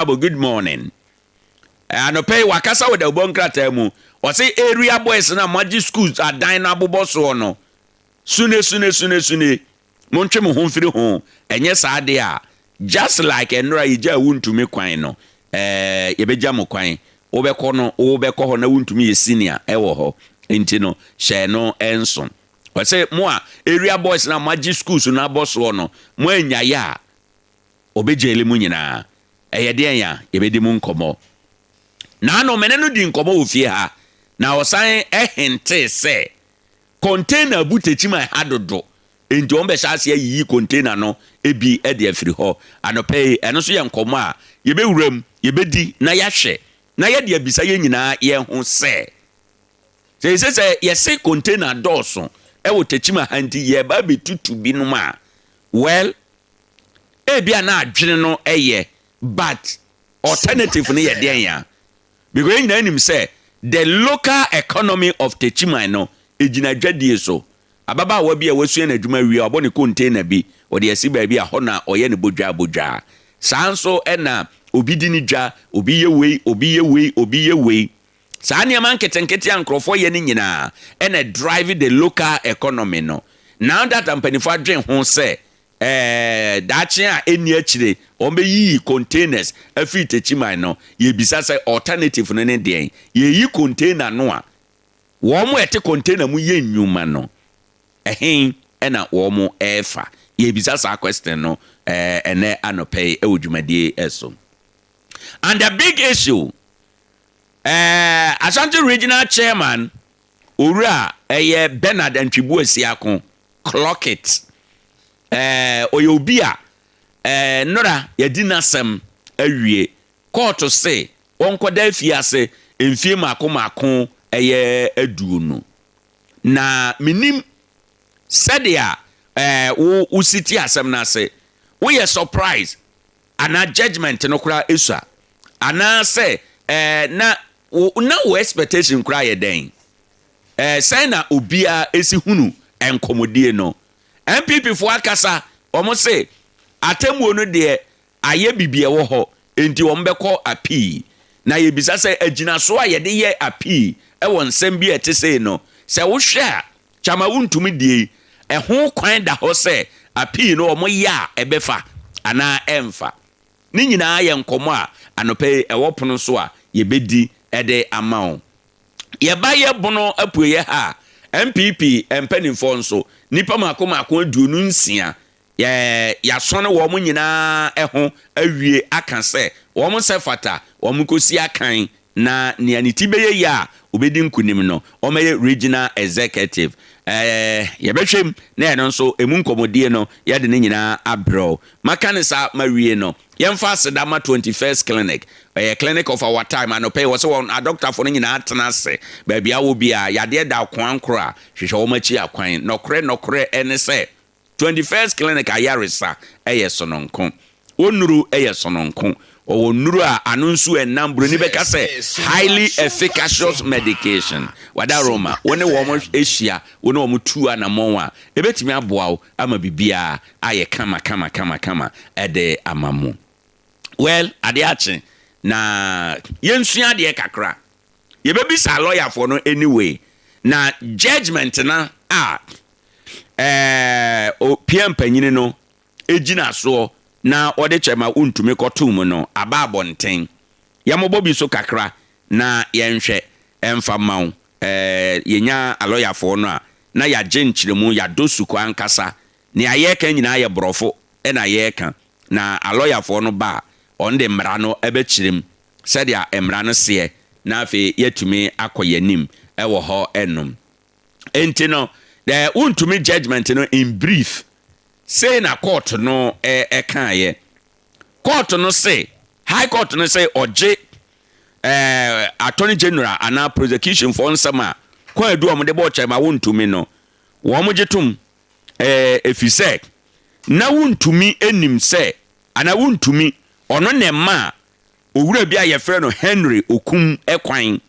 Good morning. Anɔpa yi wakasa wɔ dawubɔ nkrataa mu. Ɔse area boys no a moagye schools adan no abobɔ soɔ no, sune sune sune sune, montwe mo ho mfiri ho, ɛnyɛ saa deɛ a, just like nnora yɛgyaa Wontumi kwan no, eh, yɛbɛgya mo kwan. Wobɛkɔ no, wobɛkɔ hɔ na Wontumi yɛ senior wɔ hɔ. Nti no, hyɛ no nso. Ɔse mo a area boys no a moagye schools no abɔ soɔ no, moannyae a, Ɔbɛgyaili mo nyinaa. Ɛyɛ deɛn a, yɛbɛdi mu nkɔmmɔ. Naano me ne no dii nkɔmmɔ wɔ fie ha, na ɔsan hintee sɛ container abu tekyim a ɛha dodo, enti wɔbɛhyɛ aseɛ ayiyi container no bi de afiri hɔ. Anɔpa yi, ɛno nso yɛ nkɔmmɔ a yɛbɛwura mu, yɛbɛdi na yɛahwɛ, na yɛde abisa yɛn nyinaa yɛn ho sɛ, seesei sɛ yɛse container dɔɔso wɔ tekyim ha nti yɛreba abɛtutu binom a, well, Ebia na adwene no yɛ but alternative no yɛ deɛn a? Because yɛn nyinaa nim sɛ the local economy of Techiman no ɛgyina dwadie so. Ababaawa bi a wasua n'adwuma awie a wabɔ ne container bi ɔde asi baabi a hɔ na ɔyɛ ne bodwaa bodwaa. Saa nso na obi di ne dwa, obi yɛ wei, obi yɛ wei, obi yɛ wei. Saa nneɛma nketenkete a nkurɔfoɔ yɛ no nyinaa na ɛdrive the local economy no. Now that mpanimfoɔ adwene ho sɛ Ɛɛ, daakye a ɛnni akyire wɔbɛyiyi containers afiri Techiman no, yɛrebisa sɛ alternative no ne deɛn? Yɛreyi container no a, wɔn a ɛte container mu yɛ nnwuma no, ɛhe na wɔn refa? Yɛrebisa saa question no ɛɛ ɛnɛ anɔpa yi wɔ dwumadie so. And the big issue, ɛɛ Ashanti Regional Chairman, Owura ɛyɛ Bernard Antwi Boasiako, Clock it. Ɛɛ, ɔyɛ obi a ɛɛ nnora yɛadi n'asɛm awie. Kɔɔto se ɔnkɔda afiase mfie mmaako mmaako ɛyɛ aduonu. Na mennim sɛdeɛ ɛɛ wo wosi te asɛm no ase. Woyɛ surprise anaa judgement no koraa esua? Anaasɛ ɛɛ na wo na wo expectation koraa yɛ dɛn? Ɛɛ sɛn na obiara si hunu nkɔmɔdie no? NPP foɔ akasa, wɔn se atemmuo no deɛ ayɛ bibi ɛwɔ hɔ nti wɔn bɛkɔ apii. Na yɛbisa sɛ agyinasoɔ a yɛde yɛ apii wɔ nsɛm bi a ɛte sei no, sɛ wohwɛ a Kyama wontumi die yi, ɛho kwan da hɔ sɛ apii no wɔn yɛ a ɛbɛfa anaa ɛmfa? Ne nyinaa yɛ nkɔmɔ a anɔpa yi ɛwɔ pono so a yɛbɛdi de ama wo. Yɛba yɛ bono apueɛ ha a, NPP mpaninfoɔ nso, nnipa mmaako mmaako 26, yɛ yɛasɔne wɔn nyinaa ho awie aka sɛ wɔn sɛ fata wɔn kɔsi akan na nea ne ti bɛyɛ yie a ɔbɛdi nkunim no wɔmmɛyɛ regional executive. Ɛɛ yɛbɛhwɛ mu na ɛno nso ɛmu nkɔmmɔdie no yɛde ne nyinaa abrɛ wo. Maka no saa mawie no, yɛmfa aseda ma 21st Clinic. Ɛyɛ clinic of our time. Anɔpa yi, wɔsɛ wɔn adɔktafo no nyinaa tena ase. Baabi a wɔ biara, yadeɛ da koankoro a, hwehwɛ wɔn akyi akwan. Nɔkorɛ nɔkorɛ ne sɛ, 21st Clinic ayaresa yɛ sononko. Wɔn nnuru yɛ sononko. Wɔwɔ nnuru a ano nsu ɛnam, buroni bɛka sɛ highly efficacious medication. Wada Roma, wo ne wɔn hyia, wo ne wɔn tu anamɔn a, ɛbɛtumi aboa wo ama biribiara ayɛ kama kama kama kama de ama mo. Well, adeɛ akye na yɛnsua adeɛ kakra. Yɛbɛbisa lɔyafoɔ no anyway. Na judgement no a ɛɛ pia mpanyini no gyina soɔ na wɔde kyɛ ma wontumi kɔto mu no aba abɔnten. Yɛmmobɔ bi so kakra na yɛnhwɛ ɛmfa mma wo. Ɛɛ yɛnya alɔyafoɔ no a na yɛagye nkyerɛmu, yɛadɔ sukɔ ankasa. Nea yɛreka nyinaa yɛ borɔfo na yɛreka. Na alɔyafoɔ no ba a, wɔn de mmara no bɛkyerɛ mu sɛdeɛ mmara no seɛ, na afei yɛatumi akɔ yɛn anim wɔ hɔ nom. Enti no, the wontumi judgement no in brief, sei na court no kaeɛ. Court no se, High Court no se ɔgye eh, Attorney General anaa prosecution foɔ nsɛm a kwaadu a wɔde bɔɔ kyɛma wontumi no, wɔn gye tom eh, ɛfiri sɛ na wontumi nim sɛ anaa wontumi ɔno na ɛmaa owura bi a yɛfrɛ no Henry Okum kwan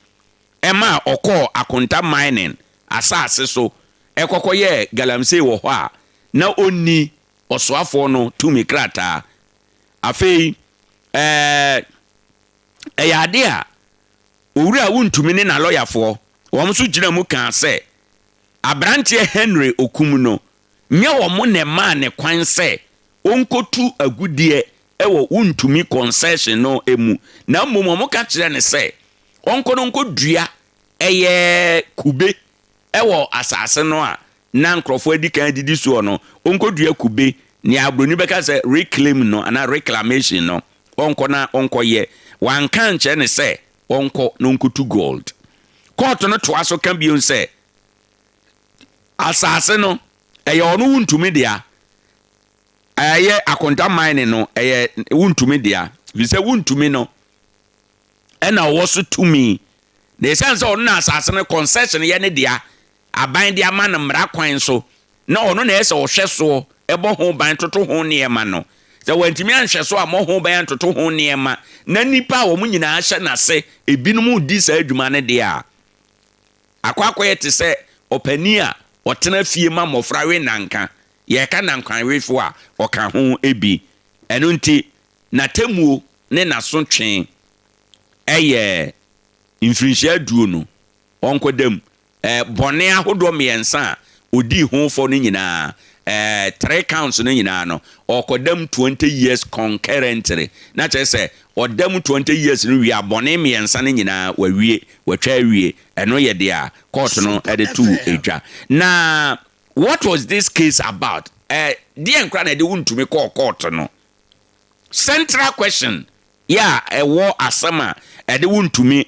ɛmaa ɔkɔɔ Akonta Mining asase so ɛkɔkɔyɛɛ galamsey wɔ hɔ a na ɔnni ɔsoafoɔ no tumi krataa. Afei, ɛɛ. Ɛyɛ adeɛ a Owura Wontumi ne n'alɔyafoɔ wɔn nso gyina mu kaa sɛ aberanteɛ Henry Okum no nyɛ wɔn na ɛmaa ne kwan sɛ ɔnkɔtu agudeɛ wɔ Wontumi concession no mu na mmom wɔka kyerɛɛ no sɛ ɔnkɔ na ɔnkɔdua ɛyɛ kube wɔ asase no a na nkurɔfoɔ adi kan adidi soɔ no, ɔnkɔdua kube, nea buroni bɛka sɛ reclaim no anaa reclamation no, ɔnkɔ na ɔnkɔyɛ. Wanka ankyerɛ no sɛ ɔnkɔ na ɔnkɔtu gold. Kɔɔto no toa so ka bio sɛ, asase no, ɛyɛ ɔno Wontumi dea. Ɛyɛ Akonta Mining no, ɛyɛ Wontumi dea. Ɛfiri sɛ Wontumi no, ɛna ɔwɔ so tumi. Na ɛsiane sɛ ɔno na asase no concession yɛ ne dea, aban de ama no mmara kwan so, na ɔno na ɛyɛ sɛ ɔhwɛ soɔ, bɔ ho ban, toto ho nneɛma no. Sɛ wantumi anhwɛ so ammɔ ho ban antoto ho nneɛma, na nnipa a wɔn nyinaa hyɛ n'ase, ebinom redi saa adwuma no deɛ a, akɔ akɔyɛ te sɛ ɔpanin a ɔtena fie ma mmɔfra we nnanka. Yɛreka nnankwanwefoɔ a, ɔka ho bi. Ɛno nti, n'atemmuo ne n'asotwe yɛ mfirinhyia aduonu, ɔnkɔda mu. Bɔne ahodoɔ mmiɛnsa a ɔdii ho fɔ no nyinaa, three counts no nyinaa no, ɔkɔda mu 20 years concurrently. Na kyerɛ sɛ ɔda mu 20 years no wie a, bɔne mmiɛnsa no nyinaa wawie, watwa awie. Ɛno yɛ deɛ a court no de too dwa. Na what was this case about? Deɛn koraa na ɛde wontumi kɔɔ court no? Central question yɛ a ɛwɔ asɛm a ɛde Wontumi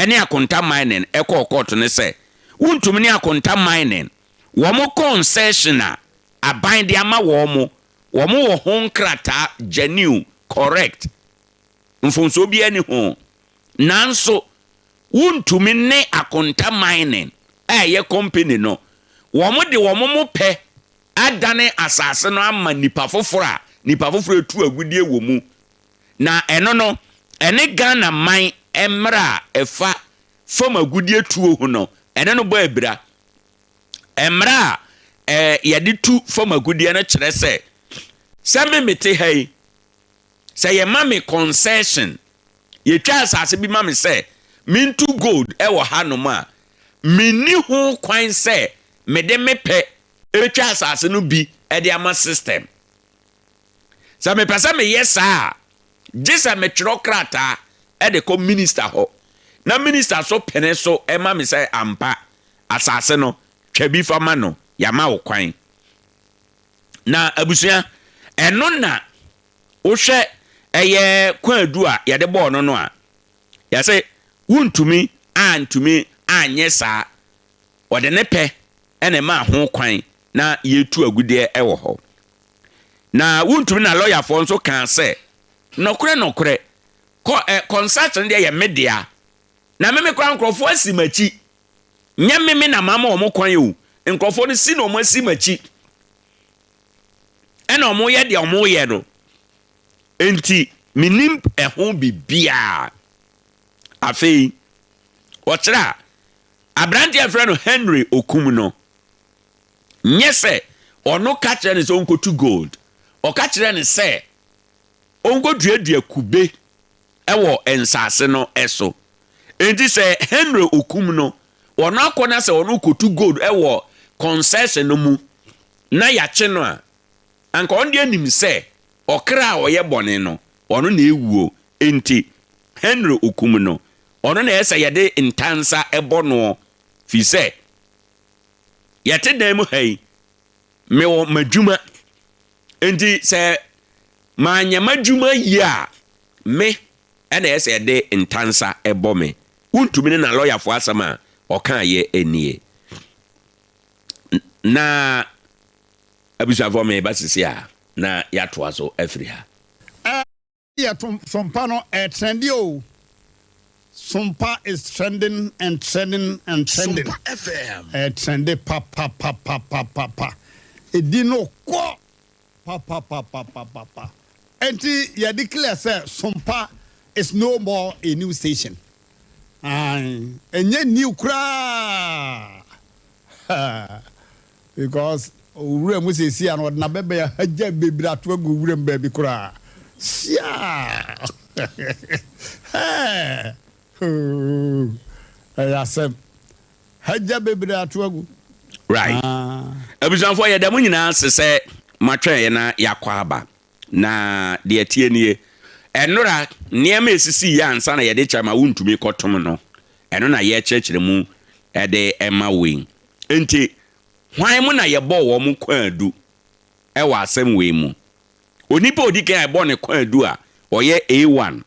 ne Akonta Mining kɔɔ kɔɔto ne sɛ, Wontumi ne Akonta Mining wɔn concession a aban de ama wɔn, wɔn wɔ ho nkrataa genuine, correct, mfomsoɔ biara nni ho. Nanso Wontumi ne Akonta Mining a ɛyɛ company no, wɔn de wɔn mo pɛ adane asase no ama nnipa foforɔ a nnipa foforɔ retu agudeɛ wɔ mu. Na ɛno no, ɛne Ghana man mmara a ɛfa fam agudeɛ tuo ho no, ɛne no bɔ abira. Mmara a yɛde tu fam agudeɛ no kyerɛ sɛ, sɛ me mete ha yi, sɛ yɛma me concession, yɛtwa asase bi ma me sɛ mentu gold wɔ hanom a, menni ho kwan sɛ mede me pɛ bɛtwa asase no bi de ama system. Sɛ mepɛ sɛ meyɛ saa a, gye sɛ metwerɛ krataa de kɔ minista hɔ, na minista nso pene so ma me sɛ ampa, asase no, twa bi fa ma no, yɛama wo kwan. Na abusua, ɛno na wohwɛ ɛyɛ kwaadu a yɛde bɔɔ no no a, yɛse wontumi antumi anyɛ saa. Ɔde ne pɛ na ɛmaa ho kwan na yɛretu agudeɛ wɔ hɔ. Na wontumi na lɔyafoɔ nso kaa sɛ, Nɔkorɛ nɔkorɛ, kɔ ɛ, kɔnsat no deɛ yɛ me dea, na me me koraa nkorɔfoɔ asi m'akyi. Nyɛ me me na mama wɔn kwan o, nkorɔfoɔ no si na wɔn asi m'akyi ɛna wɔyɛ deɛ wɔyɛ no. Enti mennim ɛho biribiara. Afei, ɔkyerɛ a, Aberante a wɔfrɛ no Henry Okum no, nyɛ sɛ ɔno ka kyerɛɛ no sɛ ɔnkɔtu gold. Ɔka kyerɛɛ no sɛ ɔnkɔduadua kube wɔ nsase no so. Enti sɛ Henry Okum no, ɔno akɔ na sɛ ɔno kɔtu gold wɔ concession no mu na yɛakye no a, anka ɔno deɛ nim sɛ ɔkra a ɔyɛ bɔne no, ɔno na ɛwuo. Enti Henry Okum no, Ɔno na ɛyɛ sɛ yɛde ntansa bɔ noɔ, firi sɛ yɛte dan mu ha yi, mewɔ m'adwuma. Enti sɛ manyɛ m'adwuma yie a, me na ɛyɛ sɛ yɛde ntansa bɔ me. Wontumi ne n'alɔyafoɔ asɛm a ɔkaeɛ nie. Na abusuafoɔ meba sisi a na yɛatoa so afiri ha. Yɛ to sompa no ɛtrendi oo sompa is trending and trending and trending ɛtrendi papapapapapa edi no kɔ papapapapapa enti yɛ declare sɛ sompa is no more a new station ae ɛnyɛ new koraa. Because owura mu seesei a na ɔde n'abɛbɛn ahagya bebree ato agu wuram baabi koraa. Siaa! Hɛɛ! Hoo! Ɛyɛ asɛm. Hagya bebree ato agu. Right. Ah. Abusuafoɔ yɛda mo nyinaa ase sɛ moatwɛn yɛn na yɛakɔ aba. Na deɛ ɛteɛ nie, ɛnora nneɛma a ɛsisii yɛ ansa na yɛde kyɛ ma wontumi kɔtom no, ɛno na yɛrekyerɛkyerɛ mu de ma wo yi. Enti, hwan mu na yɛbɔɔ wɔn kwaadu wɔ asɛm wei mu? Onipa a ɔdi kan a yɛbɔɔ no kwaadu a ɔyɛ A1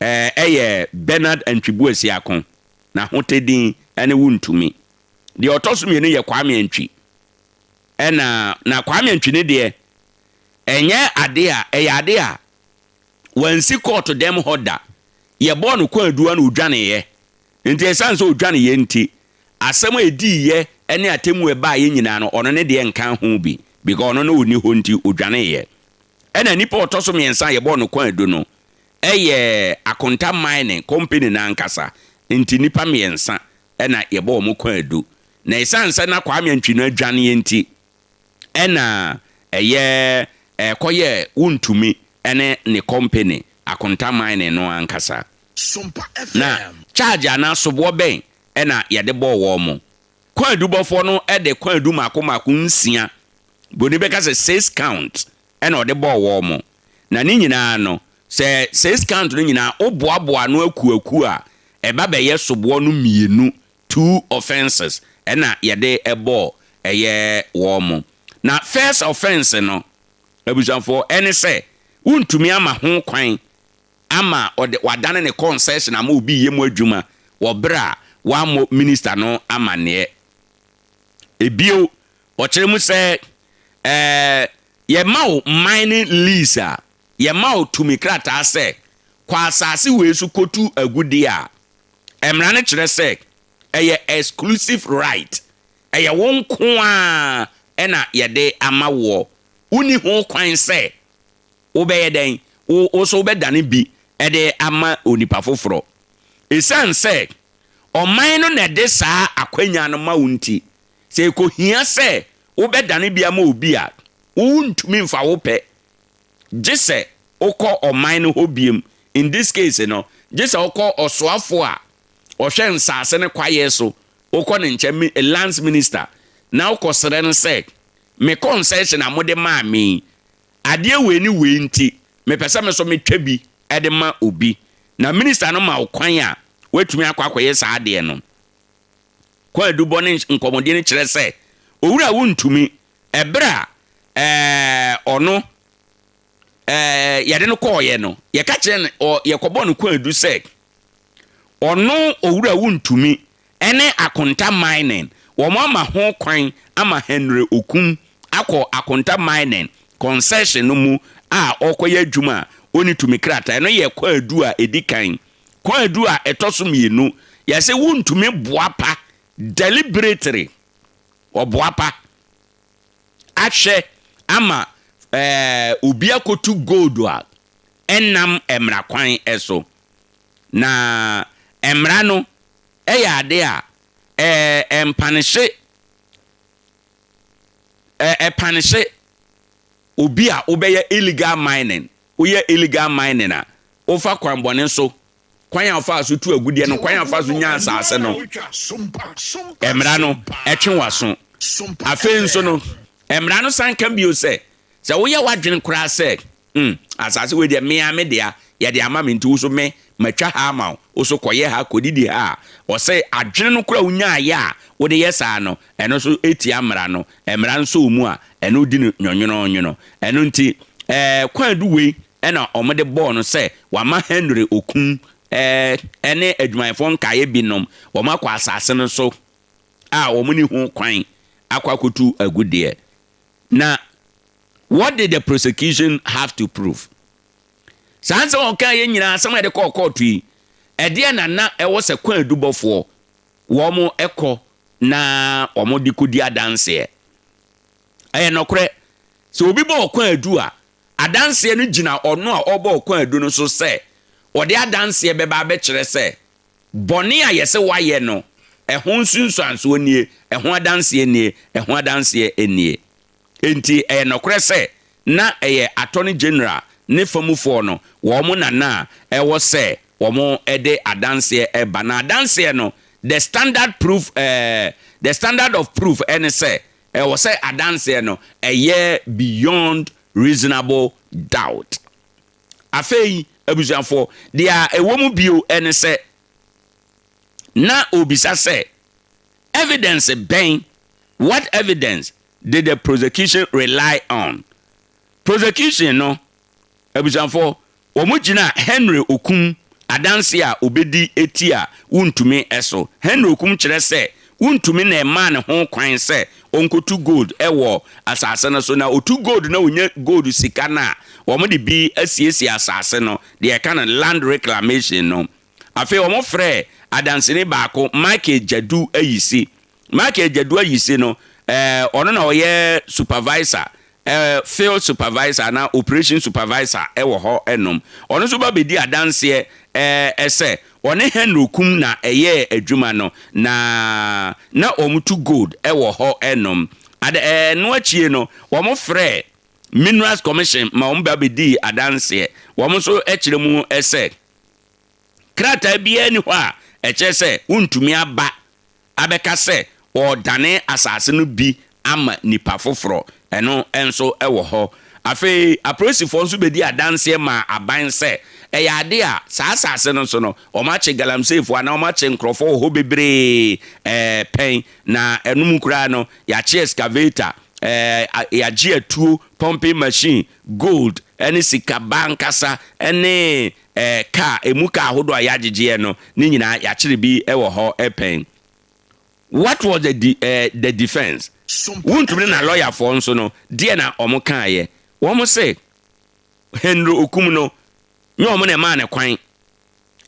yɛ Bernard Antwi Boasiako, n'ahotɛ din ne Wontumi. Deɛ ɔtɔ so mmienu yɛ Kwame Antwi. Ɛna na Kwame Antwi ne deɛ, ɛnyɛ ade a, ɛyɛ ade a wansi kɔɔto dɛm hɔ da. Yɛbɔɔ no kwaadu ara na ɔdwaneeɛ. Nti ɛsiane sɛ ɔdwaneeɛ nti, asɛm a ɛdiiɛ ne atemmuo a ɛbaeɛ nyinaa no, ɔno ne deɛ nka ho bi because ɔno na ɔnni hɔ nti ɔdwaneeɛ. Ɛna nipa a ɔtɔ so mmiɛnsa a yɛbɔɔ no kwaadu no yɛ Akonta Mining company no ankasa. Nti nnipa mmiɛnsa na yɛbɔ wɔn kwaadu. Na ɛsiane sɛ na Kwame Antwi no adwaneɛ nti, ɛna ɛyɛ ɛkɔyɛɛ Wontumi ne ne company Akonta Mining no ankasa. Na charge anaa soboɔ bɛn na yɛde bɔɔ wɔn? Kwaadubɔfoɔ no de kwaadu mmaako mmaako nsia, buroni bɛka sɛ six count, na ɔde bɔɔ wɔn. Na ne nyinaa no, sɛ six count no nyinaa woboaboa ano akuakuo a, ɛba bɛyɛ soboɔ no mmienu, two offences, na yɛde bɔɔ ɛyɛ wɔn. Na first offence no, abusuafoɔ, ɛne sɛ wontumi ama ho kwan ama ɔde wadane ne concession ama obi reyɛ mu adwuma wɔ berɛ a wammɔ minister no amanneɛ. Ebio, ɔkyerɛ mu sɛ, ɛɛ, yɛma wo mining lease a, yɛma wo tumi krataa sɛ kɔ asase wei so kɔtu agudeɛ a, mmara no kyerɛ sɛ ɛyɛ exclusive right, ɛyɛ wo nko ara na yɛde ama woɔ. Wonni ho kwan sɛ wobɛyɛ dɛn? Wo nso wobɛdane bi de ama onipa foforɔ. Ɛsiane sɛ ɔman no na ɛde saa akwanya no ma wo nti, sɛ ɛkɔhia sɛ wobɛdane bi ama obi a, wontumi mfa wo pɛ, gye sɛ wokɔ ɔman no hɔ biom. In this case no, gye sɛ wokɔ ɔsoafoɔ a ɔhwɛ nsase ne kwaeɛ so, wokɔ ne nkyɛn, lands minister, na wokɔsrɛ no sɛ, me concession a mode maa me yi, Adeɛ wei ne wei nti, mepɛ sɛ me nso metwa bi de ma obi. Na minista no ma wo kwan a, woatumi akɔ akɔyɛ saa adeɛ no. Kwaadubɔ ne nkɔmmɔdie no kyerɛ sɛ, owura wontumi, ɛberɛ a ɛɛ ɔno ɛɛ yɛde no kɔɔeɛ no, yɛka kyerɛ no, ɔ, yɛkɔbɔɔ no kwaadu sɛ, Ɔno Owura Wontumi ne Akonta Mining wɔn ama ho kwan ama Henry Okum akɔ Akonta Mining concession no mu a ɔrekɔyɛ adwuma a ɔnni tumi krataa. Ɛno yɛ kwaadu a ɛdi kan. Kwaadu a ɛtɔ so mmienu, yɛse wontumi boapa deliberately, ɔboapa ahwɛ ama ɛɛ obi akɔtu gold a ɛnnam mmara kwan so. Na mmara no yɛ ade a ɛmpanehye, ɛpanehye obi a wobɛyɛ illegal mining. Woyɛ illegal mining a, wofa kwan bɔne so, kwan a wofaa so tu agudeɛ no, kwan a wofaa so nyaa asase no, mmara no twe w'aso. Afei nso no, mmara no san ka bio sɛ, sɛ woyɛ w'adwene koraa sɛ Hmm, asase wei deɛ me ara me dea, yɛde ama me nti wo so me, matwa ha ama wo, wo so kɔyɛ ha, kɔdidi ha a, ɔsɛ adwene no koraa a wonyaeɛ a wode yɛ saa no, ɛno nso tia mmara no, mmara no sɔ wo mu a, ɛno wodi no nwɔnwonɔnwono. Ɛno nti, ɛɛ, kwaadu wei na wɔde bɔɔ no sɛ wama Henry Okun ɛɛ, ne adwumayɛfoɔ nkaeɛ binom, wɔakɔ asase no so a wɔnni ho kwan akɔ akɔtu agudeɛ. Na what did the prosecution have to prove? Saa nsɛm a ɔkaa yɛ nyinaa, asɛm a yɛde kɔɔ kɔɔto yi, ɛdeɛ na na ɛwɔ sɛ kwaadubɔfoɔ wɔn kɔ na wɔn de kɔdi adanseɛ. Ɛyɛ nɔkorɛ, sɛ obi bɔ ɔkwaadu a, adanseɛ no gyina ɔno a ɔbɔ ɔkwaadu no so sɛ ɔde adanseɛ bɛba abɛkyerɛ sɛ Bɔne a yɛse wayɛ no, ɛho nsunsuansoɔ nie, ɛho adanseɛ nie, ɛho adanseɛ nie. Enti ɛyɛ nɔkorɛ sɛ na ɛyɛ Attorney General ne famufoɔ no, wɔn na na ɛwɔ sɛ wɔde adanseɛ ba. Na adanseɛ no, the standard proof, the standard of proof ɛne sɛ, ɛwɔ sɛ adanseɛ no ɛyɛ beyond reasonable doubt. Afei, abusuafoɔ, deɛ ɛwɔ mu bio ɛne sɛ, na obisa sɛ, evidence bɛn, what evidence did the prosecution rely on? Prosecution no, abusuafoɔ, wɔn gyina Henry Okum adanse a obedi eti a Wontumi so. Henry Okum kyerɛ sɛ Wontumi na ɛmaa ne ho kwan sɛ ɔnkotu gold ɛwɔ asase no so, na otu gold na onya gold sika no a, wɔn de bi asiesie asase no, deɛ ɛka no land reclamation no. Afei wɔn frɛ adanseni baako, Michael Jadu Ayisi. Michael Jadu Ayisi no, ɔno na ɔyɛ supervisor, field supervisor na operation supervisor ɛwɔ hɔ ɛnom. Ɔno nso ba bɛdi adanseɛ ɛsɛ ɔne Henry Okum na ɛyɛ adwuma no na wɔn tu gold ɛwɔ hɔ ɛnom. Ade no akyie no, wɔn frɛ Minerals Commission ma wɔn ba bɛdi adanseɛ. Wɔn nso kyerɛ mu ɛsɛ krataa biara ni hɔ a ɛkyerɛ sɛ Wontumi aba abɛka sɛ ɔredane asase no bi ama nipa foforɔ. Ɛno nso wɔ hɔ. Afei apolisifoɔ nso bɛdi adanseɛ ma aban sɛ ɛyɛ ade a saa asase no so no, wɔn akye galamseyfoɔ anaa wɔn akye nkurɔfoɔ wɔ hɔ bebree pɛn, na ɛno mu koraa no, yɛakye excavator, yɛagye atuo, pumping machine, gold ɛne sika bankasa ɛne kaa, emu kaa ahodoɔ a yɛagyegyeɛ no ne nyinaa, yɛakyere bi wɔ hɔ pɛn. What was the defence? Wontumi na lɔyafoɔ nso no deɛ na wɔn kaeɛ, wɔn se Henry Okum no nyɛ wɔn na ɛmaa ne kwan.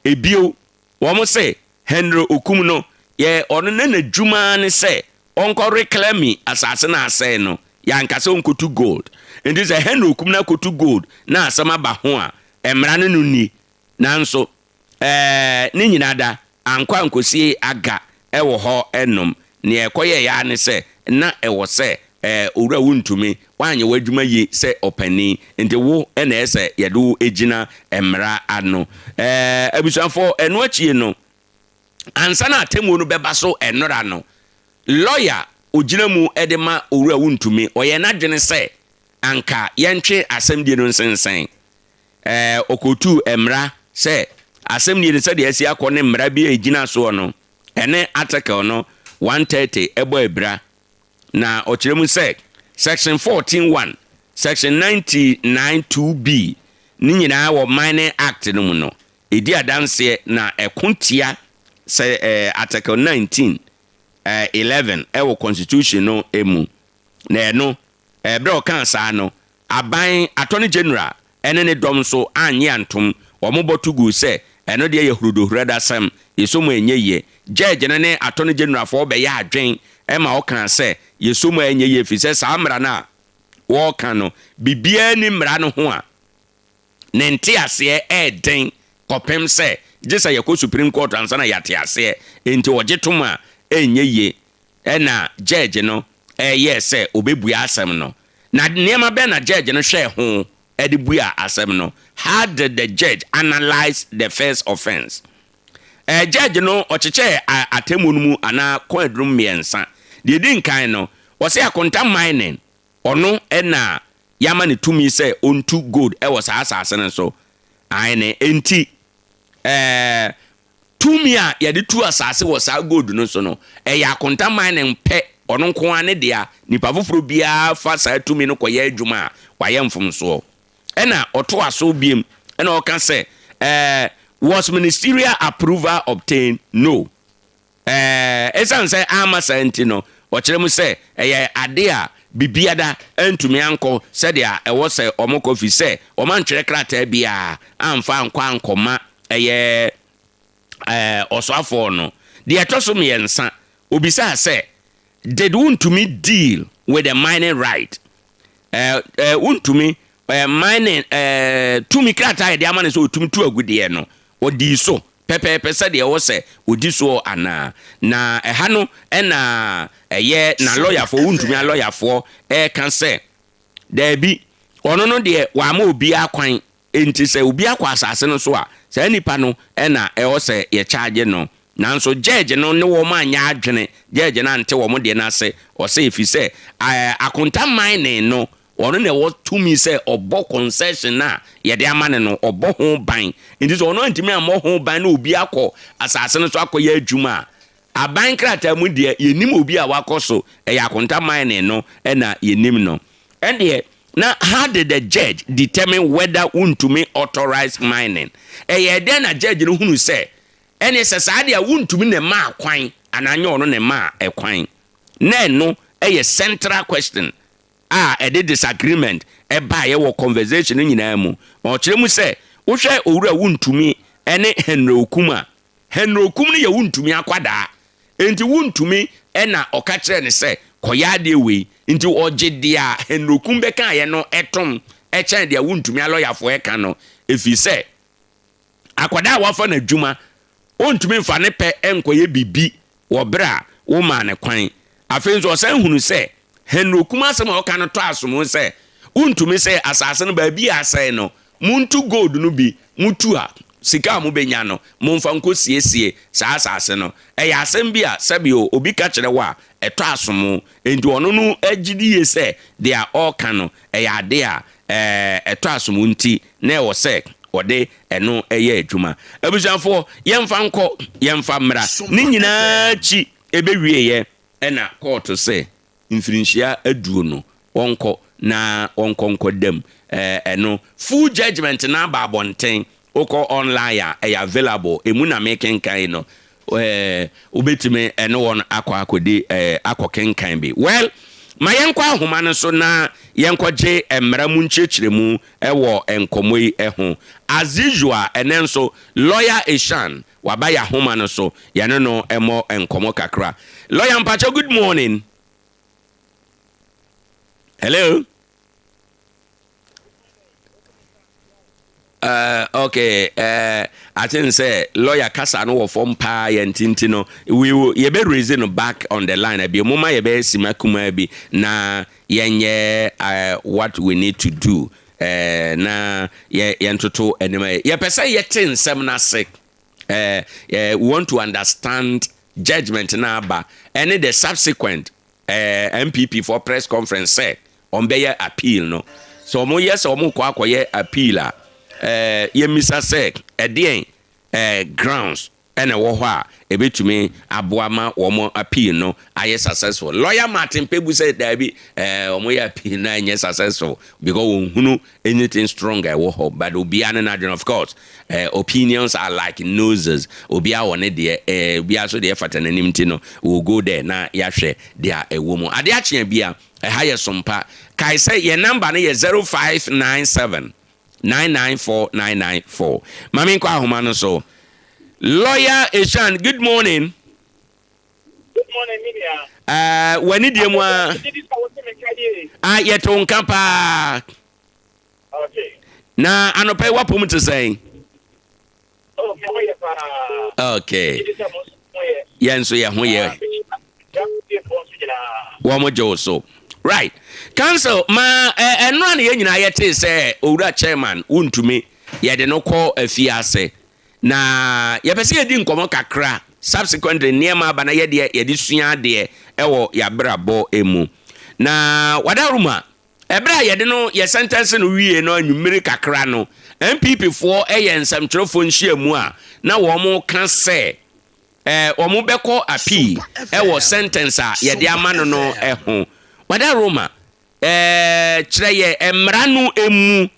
Ebio, wɔn se Henry Okum no yɛ ɔno ne n'adwuma ne sɛ ɔnkɔ reclaim asase no asɛe no, yɛankasa ɔnkɔtu gold. Nti sɛ Henry Okum no akɔtu gold na asɛm aba ho a, mmara no no ni. Nanso ne nyinaa da ankɔ ankɔsie aga ɛwɔ hɔ ɛnom. Nea ɛkɔyɛ ya ne sɛ na ɛwɔ sɛ owura Wontumi woanyɛ w'adwuma yie sɛ ɔpanin, nti wo ɛna ɛsɛ yɛde wo gyina mmara ano. Abusuafoɔ, ɛno akyie no, ansa na atemmuo no bɛba so ɛnora no, lɔya ogyina mu de ma owura Wontumi ɔyɛ n'adwene sɛ anka yɛntwe asɛmdie no nsensɛn. Ɔkɔtu mmara sɛ asɛmdie no, sɛdeɛ asi akɔ ne mmara bi a ɛgyina soɔ no, ɛne article no 130 ɛbɔ abira. Na ɔkyerɛ mu sɛ section 14(1), section 99(2)B ne nyinaa wɔ Mining Act no mu no ɛdi adanseɛ na ɛko tia sɛ article 19 11 ɛwɔ Constitution no mu. Na ɛno ɛberɛ ɔkaa saa no, aban Attorney General ɛne ne dɔm nso annye antom. Wɔn bɔto gu sɛ ɛno deɛ yɛ hurudohuradasɛm, yɛsɔ mu ɛnyɛ yie. Judge no ne Attorney General foɔ bɛyɛ adwen ɛma ɔkaa sɛ yɛsɔ mu ɛnyɛ yie, firi sɛ saa mmara no a wɔreka no, biribiara ni mmara no ho a ne nte aseɛ ɛɛden kɔpem sɛ gye sɛ yɛkɔ Supreme Court ansa na yɛate aseɛ, nti ɔgye tom a ɛnyɛ yie. Ɛna judge no ɛyɛ sɛ obɛbua asɛm no. Na nneɛma bɛn na judge no hwɛ ho ɛde bua asɛm no? How did the judge analyse the first offence? Judge no ɔkyekyɛ atemmu no mu anaa kɔn adum mmiɛnsa. Deɛ di nkan no, wɔsɛ Akonta Mining, ɔno ɛna yama ne tumi sɛ ɔntu gold ɛwɔ saa asase no so ayene, enti tumi a yɛde tu asase wɔ saa gold no so no, ɛyɛ Akonta Mining pɛ, ɔno nko ara ne dea. Nipa foforɔ biara fa saa tumi no kɔyɛ adwuma a, wayɛ mfomsoɔ. Ɛna ɔto aso biem ɛna ɔka sɛ was ministerial approval obtained? No. Ɛsiane sɛ ama saa nti no, ɔkyerɛ mu sɛ ɛyɛ ade a bibiada ntumi ankɔ sɛdeɛ ɛwɔ sɛ ɔmo kɔ, fi sɛ ɔmo antwerɛ krataa biara amfa ankɔ ankɔma ɛyɛ ɔsoafoɔ no. Deɛ ɛtɔ so mmiɛnsa, obisaa sɛ did Wontumi deal with the mining right? Wontumi mining tumi krataa yɛde ama no sɛ ɔtumi tu agudeɛ no, ɔdii so pɛpɛɛpɛ sɛdeɛ ɛwɔ sɛ ɔdi soɔ anaa? Na ɛha no ɛna ɛyɛ na lɔyafoɔ, Wontumi alɔyafoɔ ɛɛka sɛ daabi, ɔno no deɛ wama obiara kwan. Enti sɛ obi akɔ asase no so a, saa nipa no na ɛwɔ sɛ yɛkyaagye no. Nanso judge no ne wɔn anyɛ adwene, judge no ante wɔn deɛ no ase, ɔsɛ ɛfiri sɛ Akonta Mining no, ɔno na ɛwɔ tumi sɛ ɔbɔ concession no a yɛde ama no no, ɔbɔ ho ban. Nti sɛ ɔno antumi ammɔ ho ban na obi akɔ asase no so akɔyɛ adwuma a, aban krataa mu deɛ yɛnnim obi a wakɔ so, ɛyɛ Akonta Mining no na yɛnim no. Ɛndeɛ na how did the judge determine whether wontumi authorize mining? Ɛyɛɛ dɛn na judge no hunu sɛ ɛneɛ sɛ saa deɛ a wontumi na ɛmaa kwan anaa nyɛ ɔno na ɛmaa ɛkwan? Na ɛno yɛ central question a ɛde disagreement baeɛ wɔ conversation no nyinaa mu. Ma ɔkyerɛ mu sɛ wohwɛ Owura Wontumi ne Henry Okum a, Henry Okum no yɛ Wontumi akwadaa, enti Wontumi na ɔka kyerɛɛ no sɛ kɔyɛ adeɛ wei, nti ɔgye deɛ Henry Okum bɛkaeɛ no tom kyɛn deɛ Wontumi alɔyafoɔ ɛka no, ɛfiri sɛ akwadaa a wafa no adwuma, ɔntumi mfa ne pɛ nkɔyɛ biribi wɔ berɛ a womaa no kwan. Afei nso ɔsan hunu sɛ Henry Okum asɛm a ɔka no tɔ asom sɛ, Wontumi sɛ asase no baabi a asɛe no, montu gold no bi, motu a, sika a mobɛnya no, momfa nkɔsiesie saa asase no. Ɛyɛ asɛm bi a sɛbio obi ka kyerɛ wo a, ɛtɔ asom. Enti ɔno no gye di yie sɛ deɛ ɔreka no, ɛyɛ adeɛ a ɛtɔ asom nti na ɛwɔ sɛ ɔde ɛno yɛ adwuma. Abusuafoɔ, yɛmfa nkɔ, yɛmfa mmra. Ne nyinaa akyi ɛbɛwieeɛ na kɔɔto sɛ mfirinhyia aduonu wɔnkɔ na wɔnkɔ nkɔda mu. Ɛno, full judgement no aba abɔnten, wokɔ online a, ɛyɛ available, ɛmu na mekenkan yi no, wobɛtumi ɛne wɔn akɔ akɔdi, akɔkenkan bi. Well, ma yɛnkɔ ahoma no so na yɛnkɔgye mmara mu nkyerɛkyerɛmu wɔ nkɔmmɔ yi ho. As usual, ɛnnɛ nso, Lawyer Eshan waba yɛn ahoma no so, yɛne no mmɔ nkɔmmɔ kakra. Lawyer mpakyɛw, good morning. Hello? Okay, I think sɛ lawyer kasa no wɔ fam paa yɛn tinti no, we will yɛbɛ raise no back on the line abi mo ma yɛbɛ sima kumaa bi na yɛnyɛ what we need to do na yɛ yɛntoto nneɛma. Yɛpɛ sɛ yɛte nsɛm no ase. We want to understand judgment na aba ɛne the subsequent NPP for press conference sɛ wɔn bɛyɛ appeal no. Sɛ wɔn yɛ sɛ wɔn kɔ akɔyɛ appeal a, yɛmmisa sɛ ɛdeɛn grounds ɛna ɛwɔ hɔ a ɛbɛtumi aboa ma wɔn appeal no ayɛ successful. Lawyer Martin Kpebu sɛ daabi, wɔn yɛ appeal no anyɛ successful because wɔn hunu anything strong a ɛwɔ hɔ, but obiara ne n'adwene. Of course, opinions are like noses, obiara wɔ ne deɛ, obiara nso deɛ fata n'anim nti no, we will go there na yɛahwɛ deɛ ɛwɔ mu. Adeɛ akyea bi a, ɛha yɛ sompa. Kae sɛ yɛn number no yɛ 0597 994 994. Ma menkɔ ahoma no so. Lawyer Eshan, good morning. Good morning, me nua. W'ani deɛ mu a. Ah, yɛte wo nka paa. Okay. Na anɔpa yi w'apom te sɛn? Oh, me ho yɛ paa. Okay. Yɛn nso yɛ ho yɛ. Wɔn gye wo so. Right. Council, ma ɛnora na yɛn nyinaa yɛtee sɛ owura chairman wontumi yɛde no kɔ afiase. Na yɛpɛ sɛ yɛdi nkɔmmɔ kakra subsequently nneɛma aba na yɛdeɛ yɛde sua adeɛ ɛwɔ yɛabrabɔ mu. Na wadaroma, ɛberɛ a yɛde no yɛ sentence no wie no anwummere kakra no, NPP foɔ ɛyɛ nsɛmtwerɛfoɔ nhyiamu a na wɔn ka sɛ wɔn bɛkɔ appeal ɛwɔ sentence a yɛde ama no no ɛho. Wadaroma, kyerɛ yɛ mmara no emu,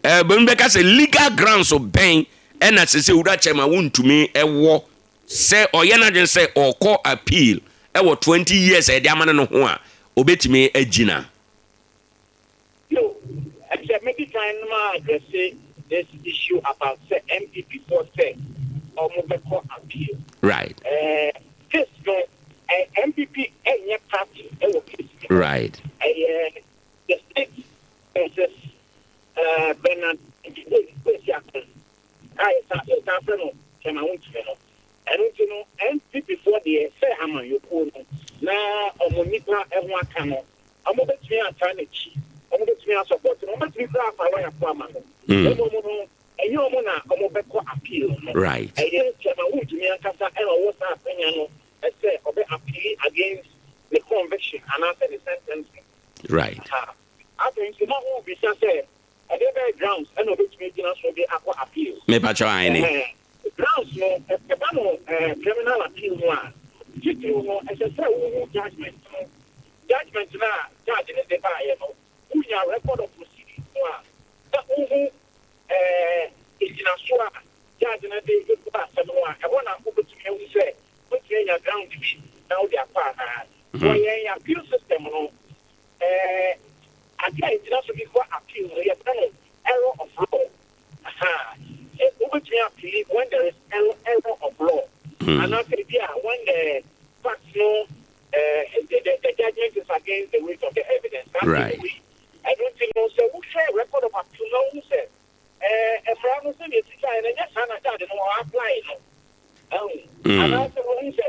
bɛn bɛka sɛ legal grounds bɛn ɛna sɛ sɛ wura chairman wontumi ɛwɔ sɛ ɔyɛ n'adwene sɛ ɔkɔ appeal ɛwɔ 20 years a yɛde ama no no ho a obetumi agyina? Yo, ɛsɛ medi kan no ma address this issue about sɛ NPP foɔ sɛ ɔmo bɛkɔ appeal. Case no, NPP ɛnyɛ party ɛwɔ case no. Ɛyɛ the state versus Bernard Kwesi Akon a yɛsan frɛ no Chairman Wontumi no. Ɛno nti no, NPP foɔ deɛ sɛ amanyɔkuo no na ɔmo nipa ho aka no, ɔmo bɛtumi ataa n'akyi, ɔmo bɛtumi asupport no, ɔmo bɛtumi koraa afa lawyer fo ama no. Na mmom no, ɛnyɛ wɔn na wɔbɛkɔ appeal no. Ɛyɛ Chairman Wontumi ankasa na ɔwɔ saa akwanya no sɛ ɔbɛ appeal against ne conviction anaasɛ ne sentencing. Afei nso na worebisa sɛ ɛdeɛ bɛyɛ grounds na ɔbɛtumi agyina so de akɔ appeal. Mepakyɛw aane. Ɛhɛn, grounds no, ɛba no criminal appeal no a, titiriw no ɛsɛ sɛ wohu judgement no. Judgement no a judge no de baeɛ no, wonya record of proceedings no a, na wohu nnyinasoɔ a judge no de bu asɛm no a, ɛhɔ na wobɛtumi ahu sɛ wobɛtumi anya ground bi na wode akɔ anaa. Wɔ yɛn appeal system no, Ade a egyina so de kɔ appeal no, yɛfrɛ no error of law. Ahaa. Wobɛtumi appeal when there is error, error of law. Anaasɛ ebi a when the facts no, the judgment is against the weight of the evidence. Saa asɛm wei. Ɛno nti no, sɛ wohwɛ record of appeal na wohu sɛ Mmara no sɛdeɛ ɛsi kaeɛ no, ɛnyɛ saa na judge no ɔ apply no. Ahu? Anaasɛ wahu sɛ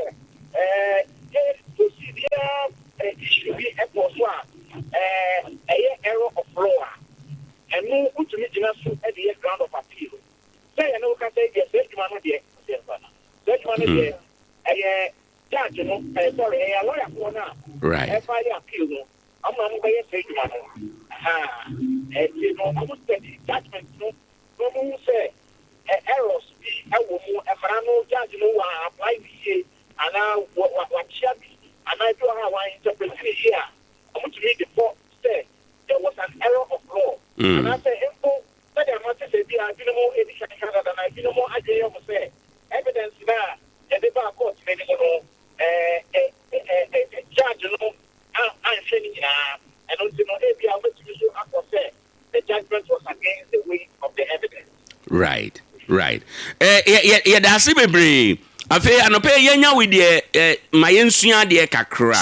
yɛ procedure issue bi ɛkɔɔ so a ɛyɛ error of law a, ɛno wotumi gyina so de yɛ ground of appeal. Sɛ yɛne wo kasa yi deɛ, saa adwuma no deɛ, saa adwuma no deɛ ɛyɛ judge no, sorry, ɛyɛ lɔyafoɔ no a ɛfa yɛ appeal no. Ɔmo na ɔmo bɛyɛ saa adwuma no. Ahaa. Ɛnti no ɔmo study judgement no na ɔmo hu sɛ errors bi wɔ mu, mmara no judge no wa apply no yie anaa wakyea bi anaa ebi wɔ hɔ a wa interpret no yie a, ɔmo tumi de kɔ sɛ there was an error of law. Anaasɛ mpo sɛdeɛ mate sɛ ebia ebinom adi kan ka dada na ebinom adwene yɛ ɔmo sɛ evidence no a yɛde baa court no anim no judge no anhwɛ ne nyinaa, ɛno nti no ebia wobɛtumi nso akɔ sɛ the judgment was against the weight of the evidence. Right, right. Eh, yɛda ase bebree. Afei anɔpɛ yɛnya wo deɛ eh, ma yɛnsua adeɛ kakra.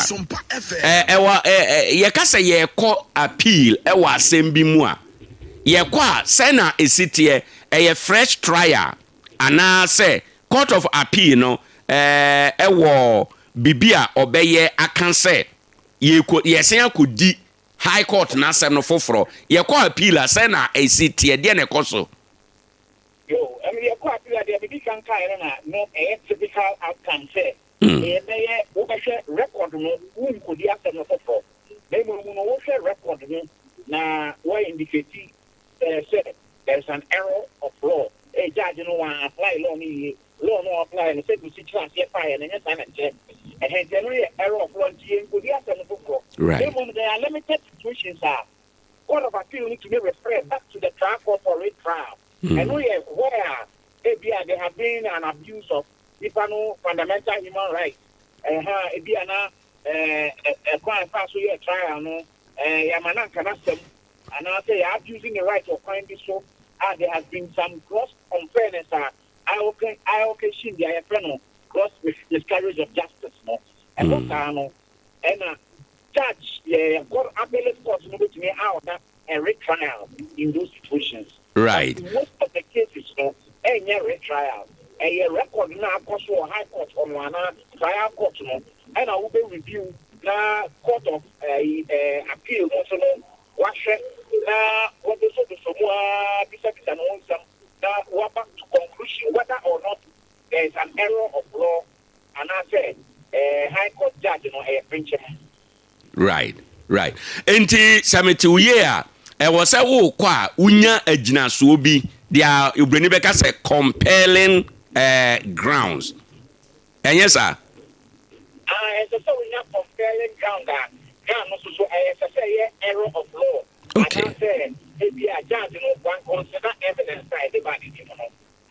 Eh, ɛwɔ eh, eh, yɛka sɛ yɛkɔ appeal ɛwɔ asɛm bi mu a, yɛkɔ a sɛ na ɛsi teɛ, ɛyɛ fresh trial anaasɛ court of appeal no eh, ɛwɔ biribi a ɔbɛyɛ aka sɛ yɛkɔ yɛsan akɔdi high court n'asɛm no foforɔ yɛkɔ appeal a sɛn na ɛsi teɛ deɛ na ɛkɔ so. Yo, ɛno yɛkɔ appeal a deɛ medi kan kaeɛ no na no ɛyɛ typical outcome sɛ yɛbɛyɛ wobɛhwɛ record no wonkɔdi asɛm no foforɔ na mmom no wohwɛ record no na wa indicate sɛ there is an error of law, eh, judge no wan apply law no yie Law no ɔapply no sɛdeɛ osi kyerɛ aseɛ faeɛ no ɛnyɛ saa na ɛkyerɛ. Ɛhɛn nti ɛno yɛ error of law nti yɛnkɔdi asɛm no foforɔ. Na mmom there are limited situations a Court of Appeal no tumi refer back to the trial court for retrial. Ɛno yɛ where a ebia there have been an abuse of nipa no fundamental human rights. Ɛha ebia na ɛkwan a ɛfaa so yɛɛ trial no yɛama no anka n'asɛm anaasɛ yɛ abuse ne right wɔ kwan bi so a there has been some gross unfairness a Ayɔkɛhyin deɛ yɛfrɛ no gross miscarriage of justice no, ɛhɔ saa no ɛna judge yɛ court appellate court no bɛtumi a order a retrial in those situations. But in most of the cases no ɛnyɛ retrial, ɛyɛ record no a akɔ so wɔ high court hɔ no anaa trial court no ɛna wobɛ review na court of appeal no nso no wahwɛ na wɔdosodoso mu ara bisabisa ne ho nsɛm na wɔaba to conclusion whether or not there is an error of law anaasɛ eh, high court judge no ɛyɛ prenkyɛm. Right, right. Enti sɛ mete wo yie a, ɛwɔ sɛ wokɔ a wonya agyinasoɔ bi deɛ obroni bɛka sɛ compelling eh, grounds. Ɛnyɛ saa? Ah, ɛsɛ sɛ wonya compelling ground a ground no nso so ɛyɛ sɛ sɛ ɛyɛ error of law anaasɛ ebi a judge no wan consider evidence a ɛde ba n'anim no,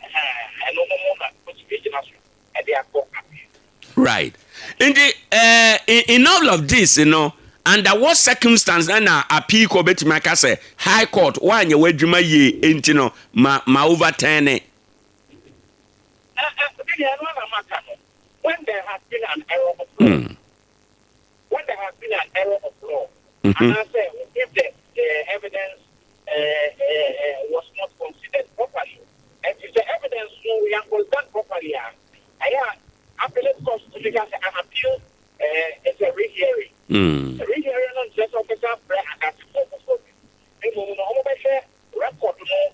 ɛno no mu na wotumi gyina so ɛde akɔ appeal. Right. Nti eh, in all of this no, under what circumstance na na appeal court betumi aka sɛ high court woanyɛ w'adwuma yie nti no ma ma overturn it? When there has been an error of law, when there has been an error of law, mm-hmm. And I say if the, the evidence uh, uh, was not considered properly, and if the evidence no we are done properly, uh, I appellate court to because an appeal uh, is a rehearing. A rehearing no just officer and that's record no,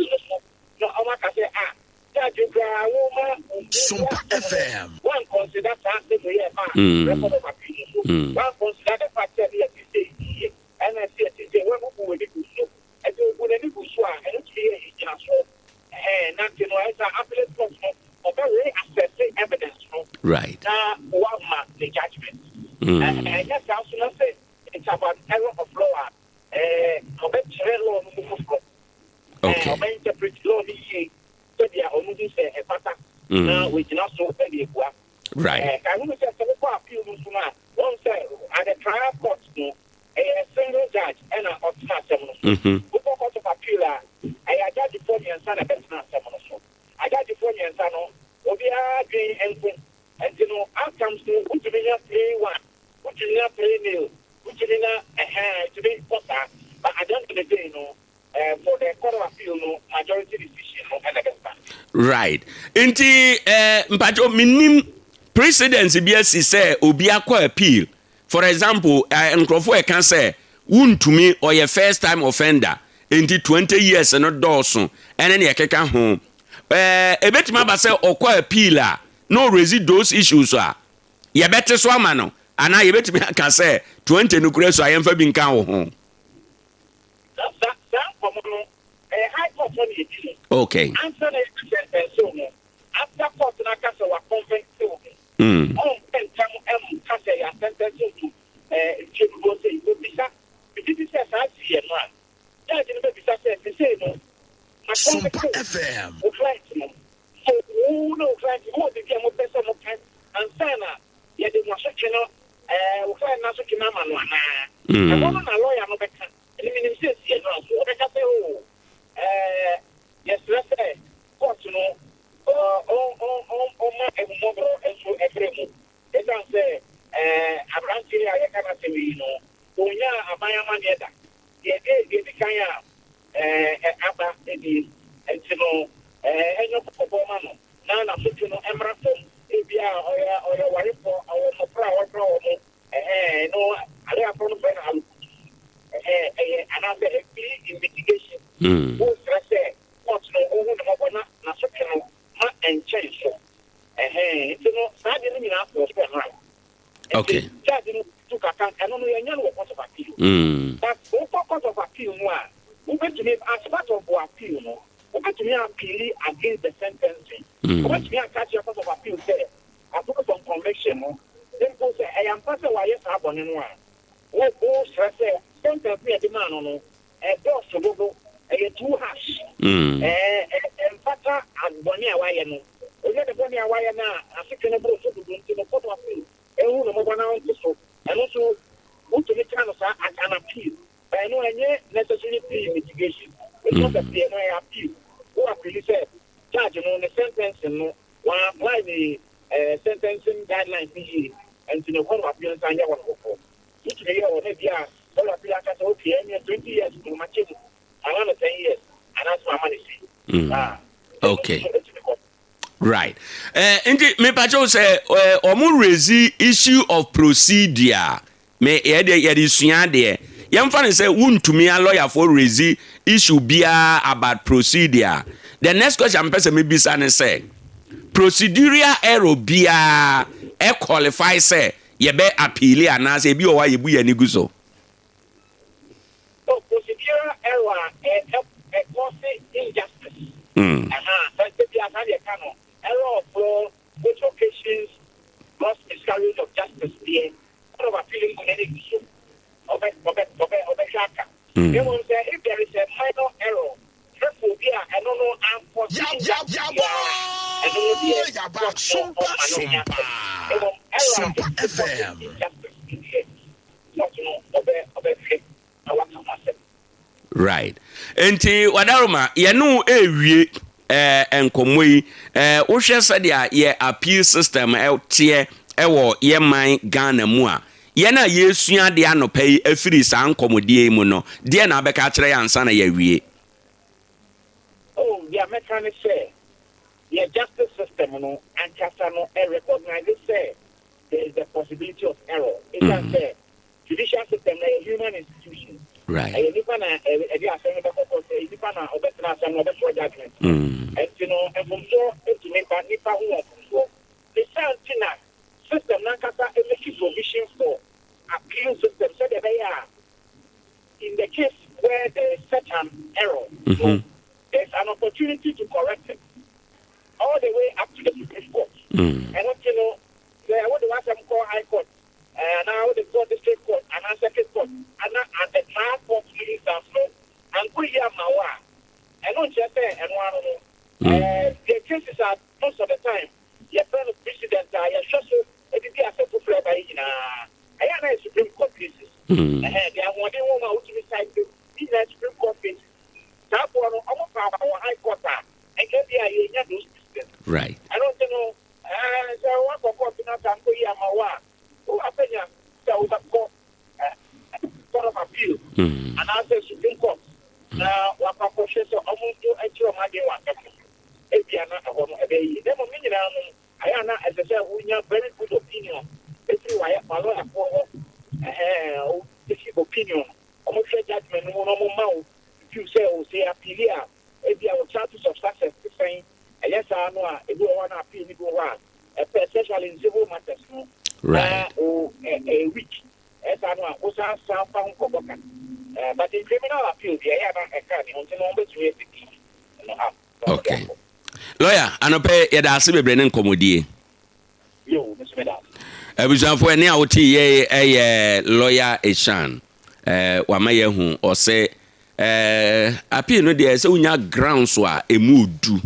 appeal no so na wɔn aka sɛ ah, judge koraa wo ma wo Sompa FM. Wan consider saa asɛm wei a ɛbaa record of appeal no so, wan consider the fact sɛ ne yɛte sei yie ɛna ɛsɛ yɛte sei, wabubu w'ani gu so. Ɛnti obu n'ani gu so a, ɛno tumi yɛ ngyinasoɔ. Ɛhɛn, na nti no ɛyɛ sɛ appellate court no ɔbɛ re-assess evidence no na wama ne judgement. Ɛnyɛ saa nso na sɛ it's about error of law a, ɛɛ ɔbɛkyerɛ law no mu foforɔ. Ɛɛ ɔbɛ interpret law no yie sɛdeɛ ɔno hu sɛ ɛfata na wagyina so de abua. Ɛɛ ka hunu sɛ sɛ wokɔ appeal no nso no a, wɔn sɛ at the trial court no, ɛyɛ single judge ɛna ɔtena asɛm no so. Wokɔ court of appeal a, ɛyɛ agyagyefoɔ mmiɛnsa na ɛbɛtena asɛm no so. Agyagyefoɔ mmiɛnsa no, obiara adwene nko. Nti no, outcomes no, wotumi nya 3-1, wotumi nya 3-nil, wotumi nya ɛhɛn, ɛtumi kɔ saa. But at the end of the day no, eh, for the court of appeal no, majority decision no ɛna ɛbɛba. Right. Nti eh, mpakyɛw mennim precedence bi asi sɛ obi akɔ appeal. For example, eh, nkurɔfoɔ ɛka sɛ wontumi, ɔyɛ first time offender, nti 20 years no dɔɔso, ɛne nea ɛkeka ho. Eh, ɛbɛtumi aba sɛ ɔkɔ appeal a, na ɔrezi those issues a, yɛbɛte so ama no, anaa yɛbɛtumi aka sɛ 20 no kura so a yɛmfa bi nka wo ho. Saa saa nkɔmɔ no, ɛyɛ high court hɔ na yɛdi no. Okay. Ansa na yɛbɛ sɛntɛnse wo no, after court no aka sɛ wa convict wo no, ɔmpɛ ntɛm nka sɛ yɛ asɛntɛnse wo to mfie dodoɔ sei. Obisa, megye di sɛ saa si yɛ no a, judge no bɛbisa sɛ, sesei no, ma Sompa convict wo, FM. wo client no, so wo ne wo client no mowɔ biribi a mopɛ sɛ moka ansa na yɛde mo asotwe no, wo client no asotwe no ama no anaa? Ɛhɔ no na lawyer no bɛka. Ɛno menim sɛ ɛsi ɛno a, so ɔbɛka sɛ oh, yɛsrɛ sɛ court no ɔmma ahummɔborɔ nso mmra mu, ɛsiane sɛ aberanteɛ yi a yɛka n'asɛm yi no, ɔnnyaa aban amanneɛ da. Deɛ ɛdi kan a aba nie, nti no ɛnyɛ kɔkɔbɔ mma no na n'asotwe no mmra fam. Ebia ɔyɛ ɔyɛ warefoɔ, ɔwɔ mmɔfra a ɔhwɛ wɔn, ɛhɛn, no aleafoɔ no frɛ no alokutu, ɛhɛn, ɛyɛ anaasɛ a plea in mitigation. Wosrɛ sɛ court no ɔhu ne mmɔbɔ na n'asotwe no ma ɛnkyɛn so, ɛhɛn, nti no saa adeɛ no nyinaa kɔɔ so ɛno ara. Nti judge no took account, ɛno no yɛnyɛ no wɔ court of appeal. But wokɔ court of appeal mu a, wobɛtumi as part of wo appeal no, wobɛtumi appeali against the sentencing. Wobɛtumi aka akyerɛ court of appeal sɛ apart from conviction no, mpo sɛ ɛyɛ ampa sɛ wayɛ saa bɔne no a, wo wosrɛ sɛ sentence no yɛde maa no no, ɛdɔɔso dodo, ɛyɛ too harsh, ɛɛ ɛmfata bɔne a wayɛ no. Wohwɛ ne bɔne a wayɛ no a, asotwe no boro so dodo nti no, court of appeal nhu no mmɔbɔ na ɔnte so. Ɛno nso, wotumi ka no saa as an appeal. But ɛno ɛnyɛ necessarily plea mitigation. It's not a plea, ɛno ɛyɛ appeal. Wo appeal sɛ judge no ne sentencing no, wɔn apply ne eh, sentencing guidelines no yie, nti no court of appeal nsan nyɛ hɔ no foforɔ. Wotumi yɛ hɔ na bi a court of appeal aka sɛ okay, ɛnneɛ 20 years no makyɛ mu, mama no 10 years, anaasɛ mama no sei. Ah, Okay. ɛno nso ɛtumi kɔ. Right. Eh, nti mepakyɛw sɛ eh, ɔmo raise issue of procedure me yɛde yɛde sua adeɛ. Yɛmfa no sɛ wontumi a lɔyafoɔ raise issue biara about procedure. The next question mepɛ sɛ mebisa ne sɛ procedural error biara ɛ qualify sɛ yɛbɛ appeal anaasɛ ebi wɔ hɔ a yɛbu yɛn ani gu so? So procedural error a ɛ ɛ ɛ cause injustice? Ɛha, sɛ sɛ bi a saa deɛ ɛka no, error of law which occasions gross miscarriage of justice deɛ, court of appeal mbu n'ani gu so, ɔbɛ ɔbɛ ɔbɛ ɔbɛhwɛ aka. Na mmom sɛ if there is a minor error, trifle bi a ɛno no ancause injustice biara a, ɛno no deɛ court no ɔmma no nyɛ asɛm. Na mmom error a ɛtumi cause injustice no deɛ, court no ɔbɛ ɔbɛhwɛ na waka ho asɛm. Right. Nti Wadaroma, yɛne wo ɛrewie eh, nkɔmmɔ yi. Eh, wohwɛ sɛdeɛ yɛ appeal system teɛ ɛwɔ yɛ man Ghana mu a, yɛn a yɛresua adeɛ anɔpa yi afiri saa nkɔmmɔdie yi mu no, deɛ na abɛka akyerɛ yɛn ansa na yɛawie? Oh, deɛ mɛka ne sɛ, yɛ justice system no ankasa no recognise sɛ there is the possibility of error. Ɛsiane sɛ judicial system no yɛ human institution. Ɛyɛ nipa na ɛde asɛm no bɛkɔ court, ɛyɛ nipa na ɔbɛtena asɛm no, ɔbɛtoa judgement. Ɛnti no mfomsoɔ tumi ba, nipa ho wɔ mfomsoɔ. Ne saa nti na system no ankasa make provision for appeal system sɛdeɛ ɛbɛyɛ a in the case where there is such an error no, there is an opportunity to correct it all the way up to the Supreme Court. Ɛno nti no, sɛ wode w'asɛm kɔ High Court anaa wode kɔ District Court anaa Circuit Court anaa at the trial court no instance no ankɔ yie amma wo a, ɛno nkyerɛ sɛ ɛno ano no. The cases are most of the time yɛfrɛ no precedent a yɛhwɛ so de di asɛm foforɔ a ɛba yi nyinaa. Ɛyɛ a na ɛyɛ Supreme Court cases. Ɛhɛn, deɛ ahoɔden wɔ mu a wotumi cite ne nyinaa Supreme Court cases. Saa foɔ no, wɔn fa aba wɔ High Court a, nka ebia yɛnnya those precedents. Ɛno nti no, ɛɛ, sɛ woakɔ court na sɛ ankɔ yie ama wo a, wowɔ akwanya sɛ wobɛkɔ Court of Appeal anaasɛ Supreme Court na wakɔ akɔhwɛ sɛ wɔn nso kyerɛ wɔn adwene wɔ asɛm no so. Ebia na ɛhɔ no ɛbɛyɛ yie. Na mmom ne nyinaa no, ayɛ a na ɛsɛ sɛ wonya very good opinion ɛfiri w'alɔyafoɔ hɔ. Ɛhɛn, wo take opinion, wɔhwɛ judgement no mu na wɔma wo view sɛ o sɛ appeal a, ebia wo chances of success te sɛn. Ɛyɛ saa no a, ebi wɔ hɔ a na appeal no bi wɔ hɔ a, ɛpɛ especially in civil matters no, na o ɛyɛ weak. Ɛyɛ saa no a, wosan san fa ho kɔbɔ ka. But in criminal appeal deɛ, ɛyɛ a na ɛka ne ho nti no wɔbɛtumi apiki no up na wɔde Okay. akɔ. Lawyer, anɔpɛ yɛda ase bebree ne nkɔmmɔdie. Yo, me nso meda ase. Abusuafoɔ, ɛne a wote yei ɛyɛ Lawyer Eshan. Eh, wama yɛahu, ɔse eh, appeal no deɛ sɛ wonya grounds a ɛmu du.